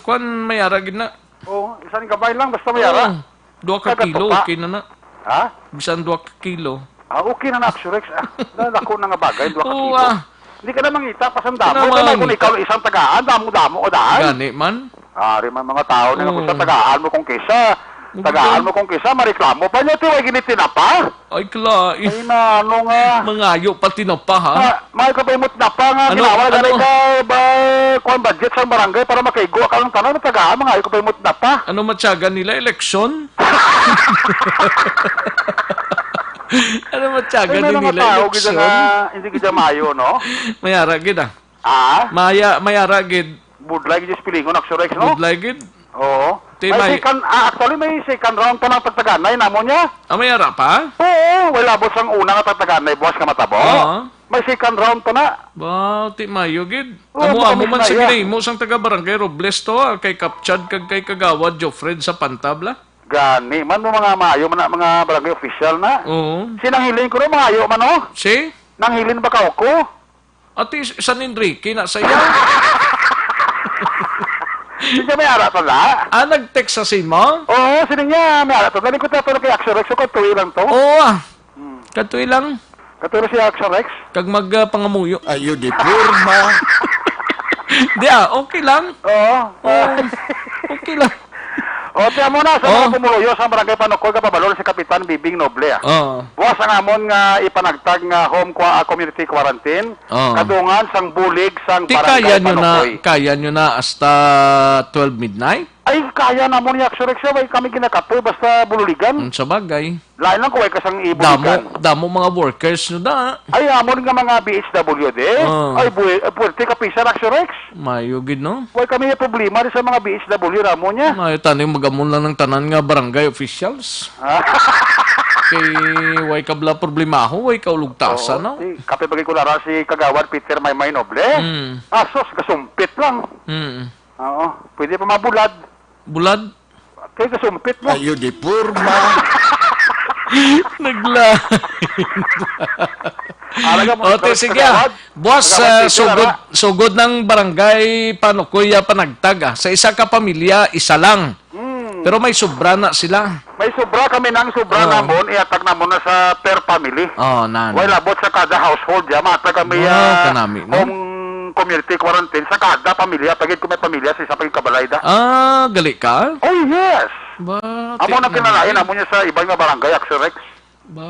kwan, may ara gid na. Oo, isang gabay lang, basta may ara. Oo. Dua ka kilo, okay na na. Ha? Bisan dua ka kilo. Ah, okay na na, Axorex. Ah, na, dako na nga bagay, dua ka kilo. Oo, ah. Hindi ka na mangita pa sa damo. Kaya kung ikaw isang tagaan, damo-damo o daan. Gani man. Ari man mga tao na nga, kung sa tagaan mo kung kisa, tagaan mo kung kisa, mareklamo pa niya, ti, way gini tinapa. Ay, kalain. Ay, na, ano nga? Mangayo pa tinapa, ha? Ma-, may ka pa imot na pa nga, ano, ginawa na ano? Ka, ba, kuwan, budget sa barangay para makaigo ka ng tanan, tagaan, mangayo ka pa imot na pa. Ano matyagan nila? Eleksyon? Ano matyagan nila? May mga tao gid nga hindi gid maayo, no? May ara gid, ah. Ah? Maya, may ara gid. Budlay gid yung spellingon, Axorex, no? Budlay gid. Oo. Ti may may second, ah, actually, may second round pa ng pagtaganay namo niya. Ah, may ara pa? Oo, wala labot sang una nga pagtaganay, buwas nga matabo. Oo. May second round pa na. Wow, ti mayo gid. Oo, amo man kami man sa na iya. Ginahimo sang taga Barangay Robles to, ah, kay Kapchad kag kay Kagawad Jofred sa Pantabla. Gani man mo mga maayo man na, mga barangay official na. Oo. Sinang hiling ko rin, maayo man, oh. Si? Nang hiling ba ka ako? Ati San Enrique na sa iya. Siya may ara pa na? Ah, nag-text sa simo? Oo, sining niya, may ara pa. Galing ko tato na kay Axorex, so katuwi lang to. Oo, ah. Hmm. Katuwi lang. Katuwi si Axorex. Kag mag, ah, pangamuyo. Ayo, di porma. Di, ah, okay lang. Oo. Oo, okay lang. O, tiyan mo na, sa mga Oo. Pumuluyo sa Barangay Panukoy, kapabalon si Kapitan Bibing Noble, ah. Oo. Buwas ang amon nga ipanagtag nga home qua-, ah, community quarantine, Oo. Kadungan sang bulig sang Ti, Barangay kaya nyo na, Panukoy. Kaya nyo na hasta twelve midnight? Ay, kaya na mo ni Axorex, way kami ginakapoy, basta bululigan. Mm, sa bagay. Lain lang kung way ka sang Damo, ibuligan. Damo mga workers nyo na. Ay, amon nga mga B H W D. Oo. Ay, bu-, puwerte ka pisa, Axorex. Mayo gid, no? Way kami may problema di sa mga B H W ramo niya. Mayo tani magamon lang ng tanan nga barangay officials. Ah. Kay way ka bala problemaho, way ka ulugtasan, Oo, no? Si, kape bagay ko lara si Kagawad Peter Maymay Noble. Mm. Asos, gasumpit lang. Mm. Oo, pwede pa mabulad. Bulad? Kay kasumpit mo. Ayo, di porma. Naglain. Alaga mo, O, te, Kagawad. Sige, ah. Boss, Kagawad, ah, sige, sugod, ala. Sugod ng barangay Panukoy, ah, panagtag, ah. Sa isa ka pamilya, isa lang. Hmm. Pero may sobra na sila. May sobra kami nang sobra Oo. namon, ihatag namon na sa per family. Oo, na, na. Way labot sa kada household, ya, matag kami, Wow, ah, kanami, no? Home community quarantine sa kada pamilya, pagid kung may pamilya sa isa pagid kabalay da. Ah, gali ka? Oh, yes. Ba, Amo ti-, na pinalain nami. Amo niya sa iban nga barangay, Axorex. Ba,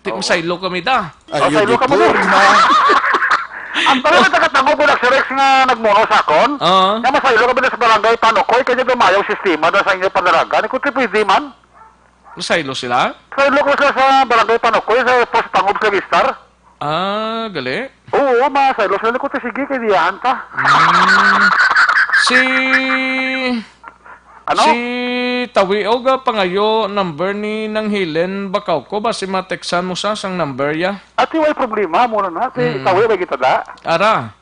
ti-, Oo. Masaylo kami da. Oh, Ayo, saylo di ka mo, porma. Ang tanan nga taga-Tangub, Axorex, nga nagmuno sa akon, Oo. nga masaylo kami na sa barangay Panukoy, kaya dumayaw sistema na sa inyo padalagan. Kung ti pwede man. Masaylo sila? Saylo ko sila sa barangay Panukoy, sa Post Tangub sa Vistar. Ah, gali? Oo, masaylo sila. Kung ti sige, kay diyahan ta. Mm. Si Ano? Si Tawiog, ah, pangayo number ni Nang Helen Bacauco, basi mateksan mo sa sang number ya. Ati, way problema, muna na. Si Mm. Tawi, may kita da. Ara.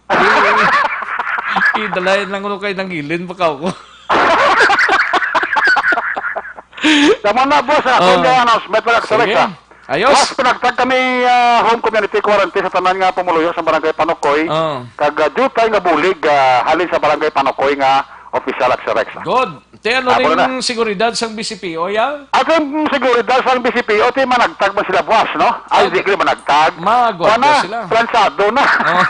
I-, idalay lang ko kay Nang Helen Bacauco. Tama na, boss, ah. Oh. Kung yung announcement, wala ka Sige. Sa Ayos. Mas panagtag kami, ah, home community quarantine sa tanan nga pumuluyo sa Barangay Panukoy. Oh. Kag, ah, diutay nga bulig, ah, halin sa Barangay Panukoy nga official Axorex. Good. Te, ano Ah, wala ning na. Seguridad sang B C P O, ya? At ang seguridad sang B C P O, ti managtag man sila buwas, no? Ay, Ah, di kini managtag. Magwardya Wala, sila. Plansado na. Oh.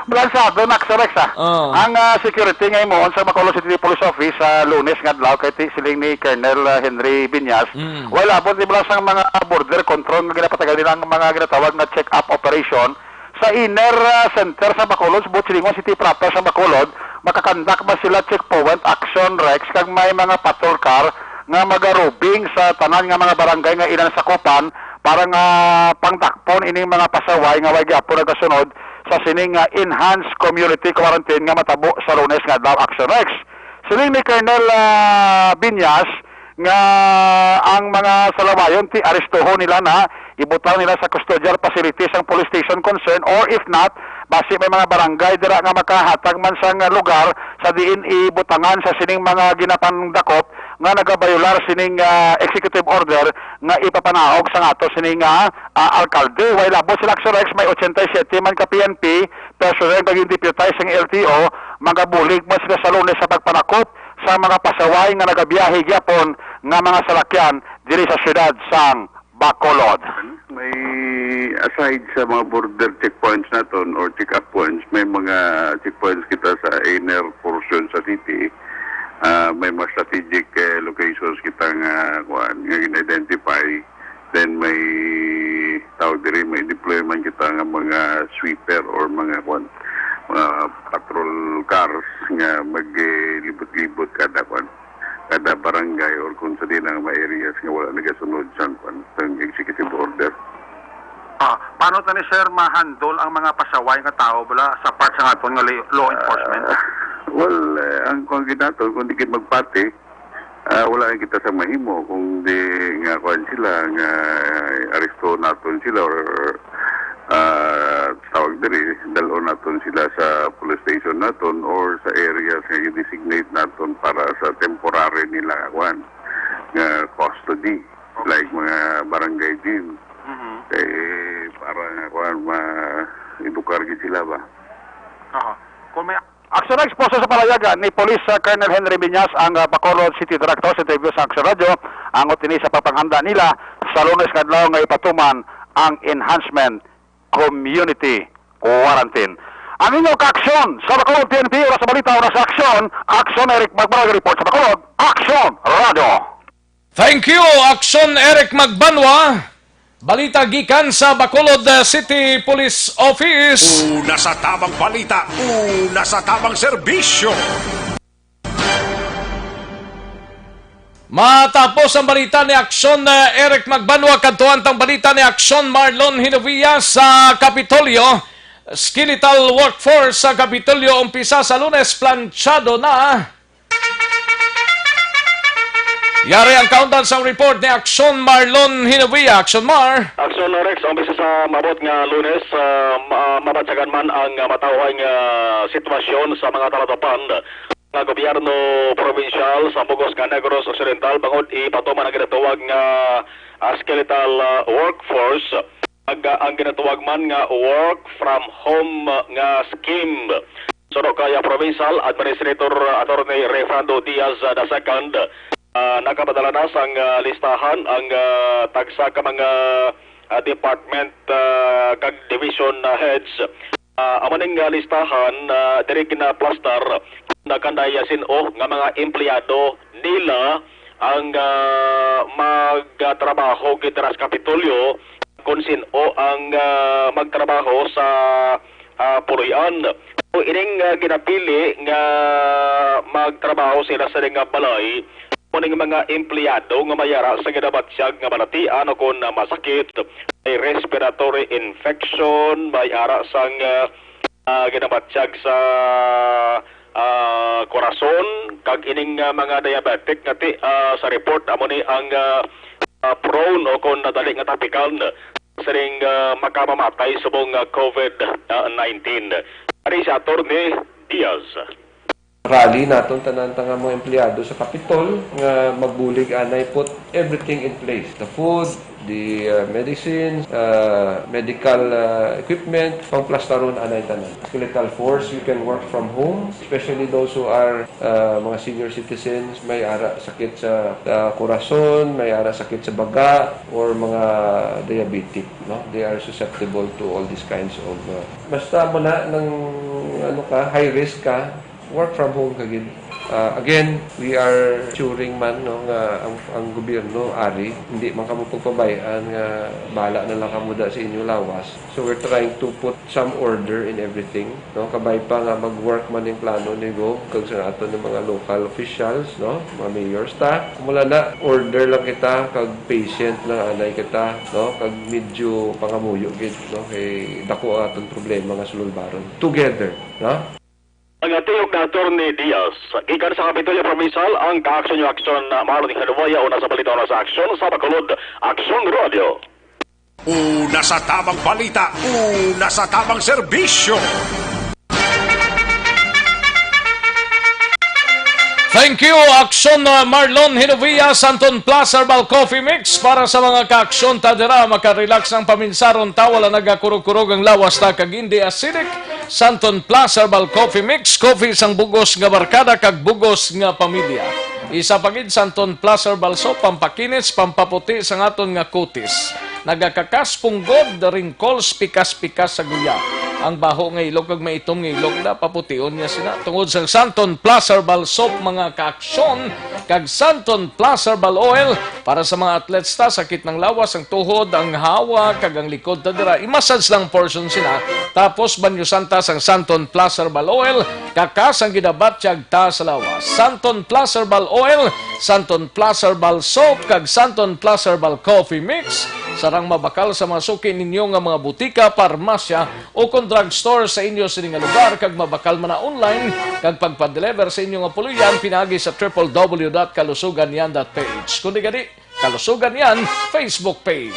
Plansado na, Axorex, ah. Oh. Ang, ah, security nga himuon sa Bacolod City Police Office sa Lunes nga adlaw kay ti-, siling ni Colonel, ah, Henry Viñas, Mm. wala, abot di ba lang sang mga border control nga ginapatagan nila ang mga ginatawag nga check-up operation sa inner, ah, center sa Bacolod, sa Butchilingon City proper sa Bacolod, makakandak ba sila checkpoint action, Rex, kag may mga patrol car nga magarubing sa tanan nga mga barangay nga ilang sakupan para nga pangdakpon ining mga pasaway nga way gyapon nagasunod sa sining, ah, enhanced community quarantine nga matabo sa Lunes nga adlaw, Action Rex. Siling ni Colonel, ah, Binyas nga ang mga salawayon ti arestuhon nila na, ibutang nila sa custodial facility sang police station concern, or if not, basi may mga barangay dira nga makahatag man sang lugar sa diin ibutangan sa sining mga ginapandakop nga nagabayolar sining, ah, executive order nga ipapanaog sang ato sining, ah, ah, alkalde. Way labot sila, Action Rex, may ochenta y siete man ka P N P personnel kag yung deputize sang L T O, magabulig man sila sa Lunes sa pagpanakop sa mga pasaway nga nagabiyahe gyapon nga mga salakyan diri sa siyudad sang Bacolod. May, aside sa mga border checkpoints naton or check-up points, may mga checkpoints kita sa inner portion sa city. Ah, may mga strategic, eh, locations kita nga, kuan, nga gin-identify. Then may, tawag diri, may deployment kita nga mga sweeper or mga, kuan, mga patrol cars nga maglibot-libot kada, kuan, kada barangay or kung sa diin ang mga areas nga wala nagasunod sang, kuan, sang executive order. Ah, paano tani, sir, ma-handle ang mga pasaway nga tao bala sa part sa aton nga li-, law enforcement? Ah, well, eh, ang kuan gid naton, kung di gid magpati, ah, wala na kita sa mahimo, kung di nga kuan sila, nga aresto naton sila or, ah, tawag diri, dalon naton sila sa police station naton or sa areas nga i-designate naton para sa temporary nila, kuan, nga custody, like mga barangay din. Mhm. Kay para nga, kuan, ma-edukar gid sila ba? Aha. Kung may Action Rex, puso sa palayagan ni Police, ah, Colonel Henry Miñas ang, ah, Bacolod City Director sa interview sa Action Radio, angot ini sa pagpanghanda nila sa Lunes nga adlaw nga ipatuman ang enhancement community quarantine. Ang inyong kaaksyon sa Bacolod P N P, oras sa balita, oras sa aksyon. Action Eric Magbarag report sa Bacolod. Action Radio. Thank you, Action Eric Magbanwa. Balita gikan sa Bacolod, uh, City Police Office. Una sa tamang balita, una sa tamang serbisyo. Matapos ang balita ni Action, uh, Eric Magbanwa, kadtuan tang balita ni Action Marlon Hinovia sa Kapitolyo. Skeletal workforce sa Kapitolyo umpisa sa Lunes, planchado na. Yari ang kaundan sang report ni Action Marlon Hinovia. Action Mar. Action Rex, ang bisa sa maabot nga Lunes, ah, ma-, mabatyagan man ang, ah, matawhay nga sitwasyon sa mga talatapan nga gobyerno probinsyal sa bug-os nga Negros Occidental bangod ipatuman ang ginatawag nga, ah, skeletal, ah, workforce. Ag, ah, ang ginatawag man nga work from home, ah, nga scheme. Suno kay, ah, Provincial Administrator, ah, Attorney Refrando Diaz, ah, the second, ah, nakapadala na sang, ah, listahan ang, ah, tagsa ka mga, ah, department, ah, kag division, ah, heads. Ah, amo ning, ah, listahan, ah, diri ginaplastar na kanday, ah, sin-o nga mga empleyado nila ang, ah, magtrabaho gid dira sa Kapitolyo, kon sin-o ang, ah, magtrabaho sa, ah, puloy-an. So, ining, ah, ginapili nga magtrabaho sila sa ining, ah, balay, mo ning mga empleyado nga may ara sa ginabatyag nga balatian o kon, ah, masakit, may respiratory infection, may ara sang, ah, ah, ginabatyag sa, ah, korason, kag ining, ah, mga diabetic nga ti, ah, sa report amo ni ang, ah, ah, prone o kon nadali nga tapikan sining, ah, makamamatay subong, ah, COVID nineteen. Ari si Attorney Diaz. Rally naton tanan ta nga mga empleyado sa Kapitol nga magbulig anay put everything in place. The food, the, uh, medicines, uh, medical, uh, equipment, pangplastaron anay tanan. Skeletal force, you can work from home, especially those who are, uh, mga senior citizens, may ara sakit sa, uh, korason, may ara sakit sa baga, or mga diabetic, no? They are susceptible to all these kinds of, uh, basta mo na ng, ano ka, high risk ka, work from home ka gid. Ah, again, we are ensuring man, no, nga ang, ang gobyerno, ari, hindi man kamo pagpabay-an nga bahala na lang kamo da sa inyo lawas. So we're trying to put some order in everything, no? Kabay pa nga mag-work man yung plano ni Gov kag sa aton ng mga local officials, no? Mga mayors ta. Mula na, order lang kita kag patient lang anay kita, no? Kag medyo pangamuyo gid, no? Kay dako ang aton problema nga sululbaron. Together, no? Ang atiyok na Attorney Diaz, gikan sa Kapitolyo Provincial, ang Kaaksyon Niyo Aksyon, uh, Marlon Hinovia, una sa balita, una sa aksyon, sa Bacolod, Aksyon Radio. Una sa tamang balita, una sa tamang serbisyo. Thank you, Aksyon, uh, Marlon Hinovia, Santon Plus Herbal Coffee Mix. Para sa mga kaaksyon ta dira, makarelax ang paminsaron ta, wala nagakurog-kurog ang lawas ta kag hindi acidic. Santon Plus Herbal Coffee Mix, coffee sang bugos nga barkada kag bugos nga pamilya. Isa pa gid, Santon Plus Herbal Soap, pampakinis, pampaputi sang aton nga kutis. Nagakakas, punggod, wrinkles, pikas-pikas sa guya. Ang baho nga ilok kag maitom nga ilok na papution niya sina. Tungod sa Santon Plus Herbal Soap, mga kaaksyon, kag Santon Plus Herbal Oil para sa mga athletes ta, sakit ng lawas, ang tuhod, ang hawa, kag ang likod ta dira. I-massage lang portion sina. Tapos banyusan ta sang Santon Plus Herbal Oil, kakas ang ginabatyag ta sa lawas. Santon Plus Herbal Oil, Santon Plus Herbal Soap, kag Santon Plus Herbal Coffee Mix. Sarang mabakal sa mga suki ninyo nga mga butika, parmasya, o kon drugstore sa inyo sini nga lugar, kag mabakal man na online, kag pagpa-deliver sa inyo nga puloy-an pinaagi sa triple W dot kalusugan yan dot P H. Kundi gani, Kalusugan yan Facebook page.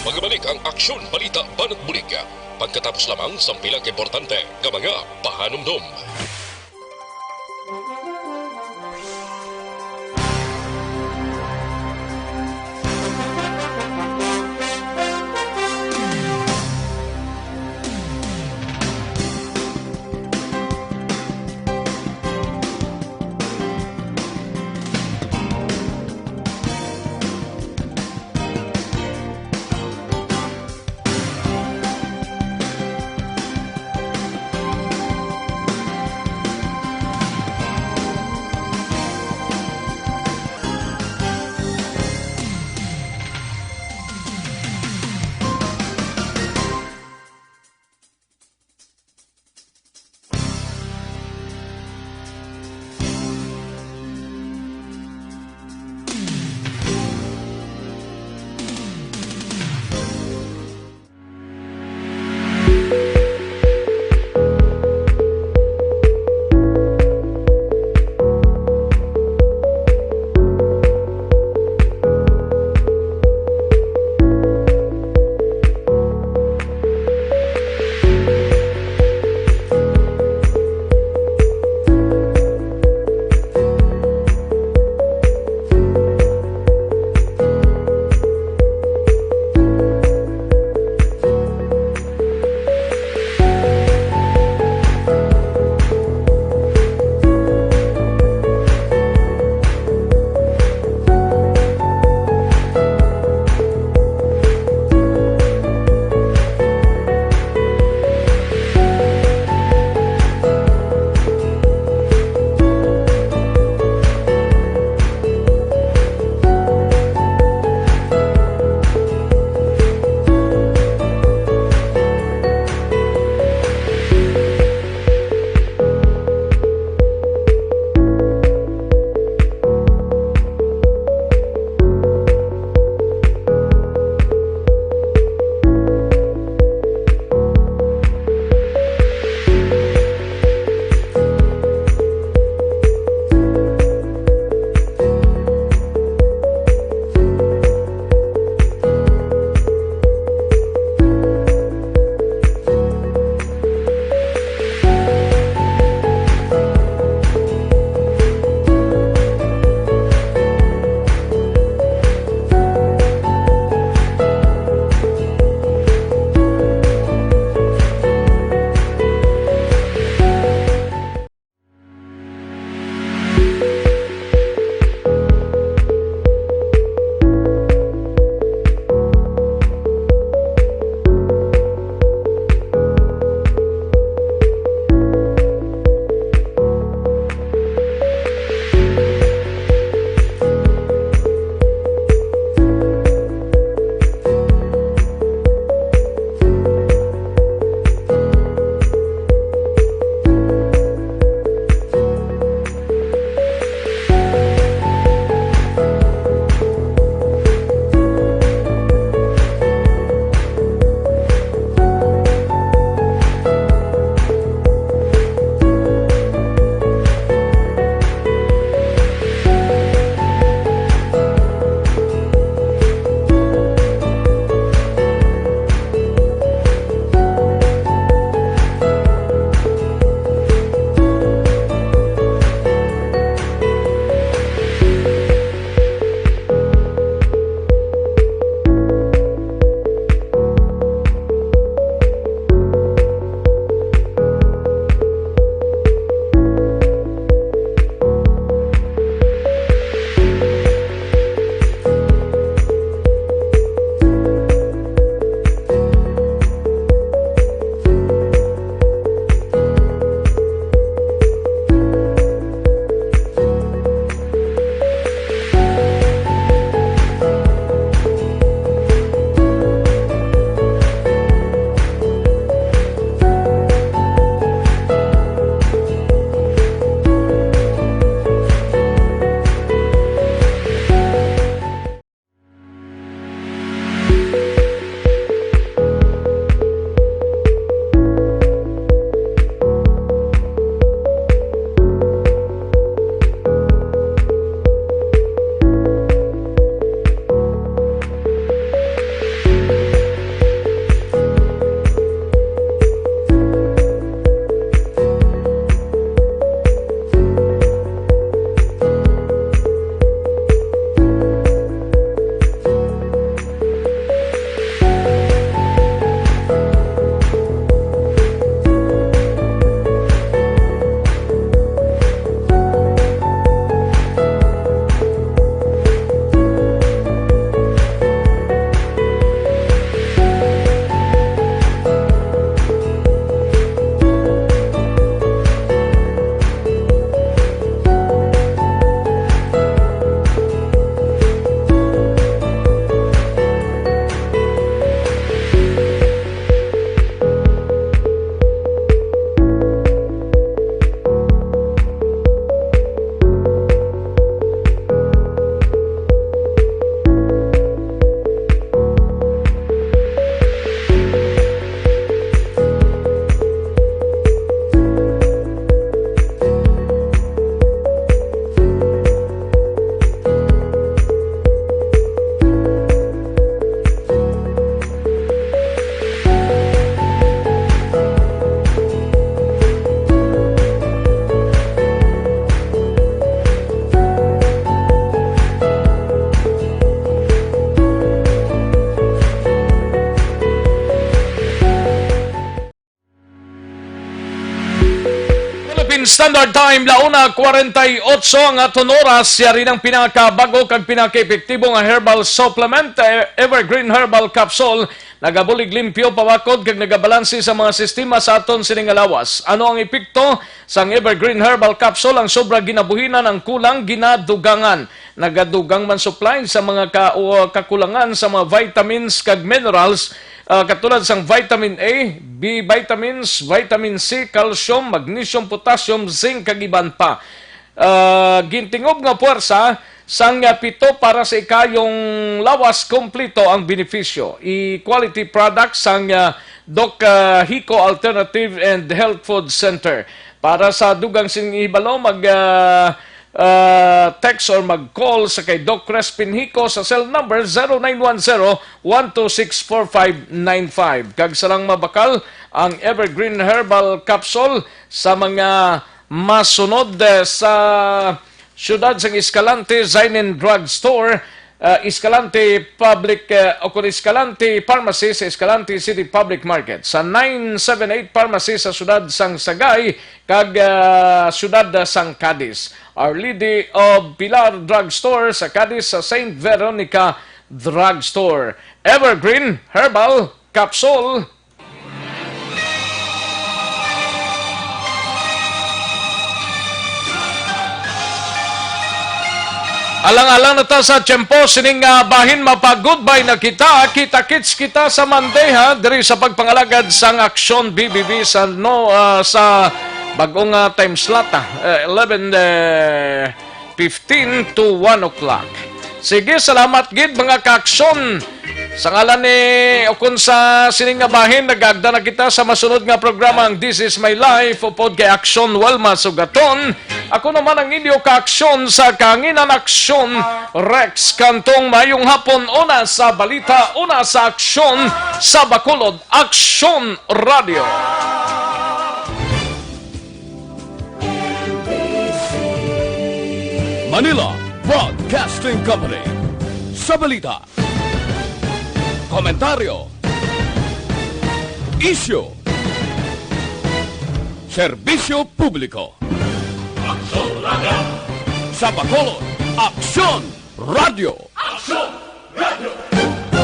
Magbalik ang Aksyon Balita Banat Bulig pagkatapos lamang sang pila ka importante nga mga pahanumdom. Standard Time, la una kwarenta y ocho ang aton oras. Yari ng pinakabago kag pinakaepektibo nga herbal supplement, eh, Evergreen Herbal Capsule. Nagabulig limpyo, pawakod, kag nagabalanse sa mga sistema sa aton sining nga lawas. Ano ang epekto sang Evergreen Herbal Capsule? Ang sobra ginabuhinan, ang kulang ginadugangan. Nagadugang man supply sa mga ka-, o kakulangan sa mga vitamins kag minerals, ah, katulad sang vitamin A, B vitamins, vitamin C, calcium, magnesium, potassium, zinc, kag iban pa. Ah, gintingob nga puwersa sang, ah, pito para sa ikayong lawas, kompleto ang benepisyo. I-quality product sang, ah, Doc, ah, Hico Alternative and Health Food Center. Para sa dugang sing hibalo, mag, ah, ah, text or mag-call sa kay Doc Crispin Hico sa cell number zero nine one zero, one two six, four five nine five. Kag sa lang mabakal, ang Evergreen Herbal Capsule sa mga masunod, eh, sa siyudad sang Escalante, Zainin Drug Store, ah, Escalante Public, ah, o kung Escalante Pharmacy sa Escalante City Public Market, sa nine seven eight Pharmacy sa siyudad sang Sagay kag, ah, siyudad sang Cadiz, Our Lady of Pilar Drug Store sa Cadiz, sa Saint Veronica Drug Store. Evergreen Herbal Capsule. Alang-alang na ta sa tiyempo sining, ah, bahin, mapa-goodbye na kita. Kita-kits kita sa Monday, ha, diri sa pagpangalagad sang Aksyon B B B sa, no, ah, sa bag-ong, ah, time slot, ah, eh, eleven, eh, fifteen to one o'clock. Sige, salamat gid, mga kaaksyon. Sa ngalan ni, o kun sa sining nga bahin, nagagda na kita sa masunod nga programa, ang This Is My Life, upod kay Aksyon Welma Sugaton. Ako naman ang inyo kaaksyon sa kahanginan, Aksyon Rex Cantong. Mayong hapon, una sa balita, una sa aksyon, sa Bacolod, Aksyon Radio. Manila Broadcasting Company. Sa balita, komentaryo, isyu, serbisyo publiko. Aksyon Radio. Sa Bacolod, Aksyon Radio. Aksyon Radio.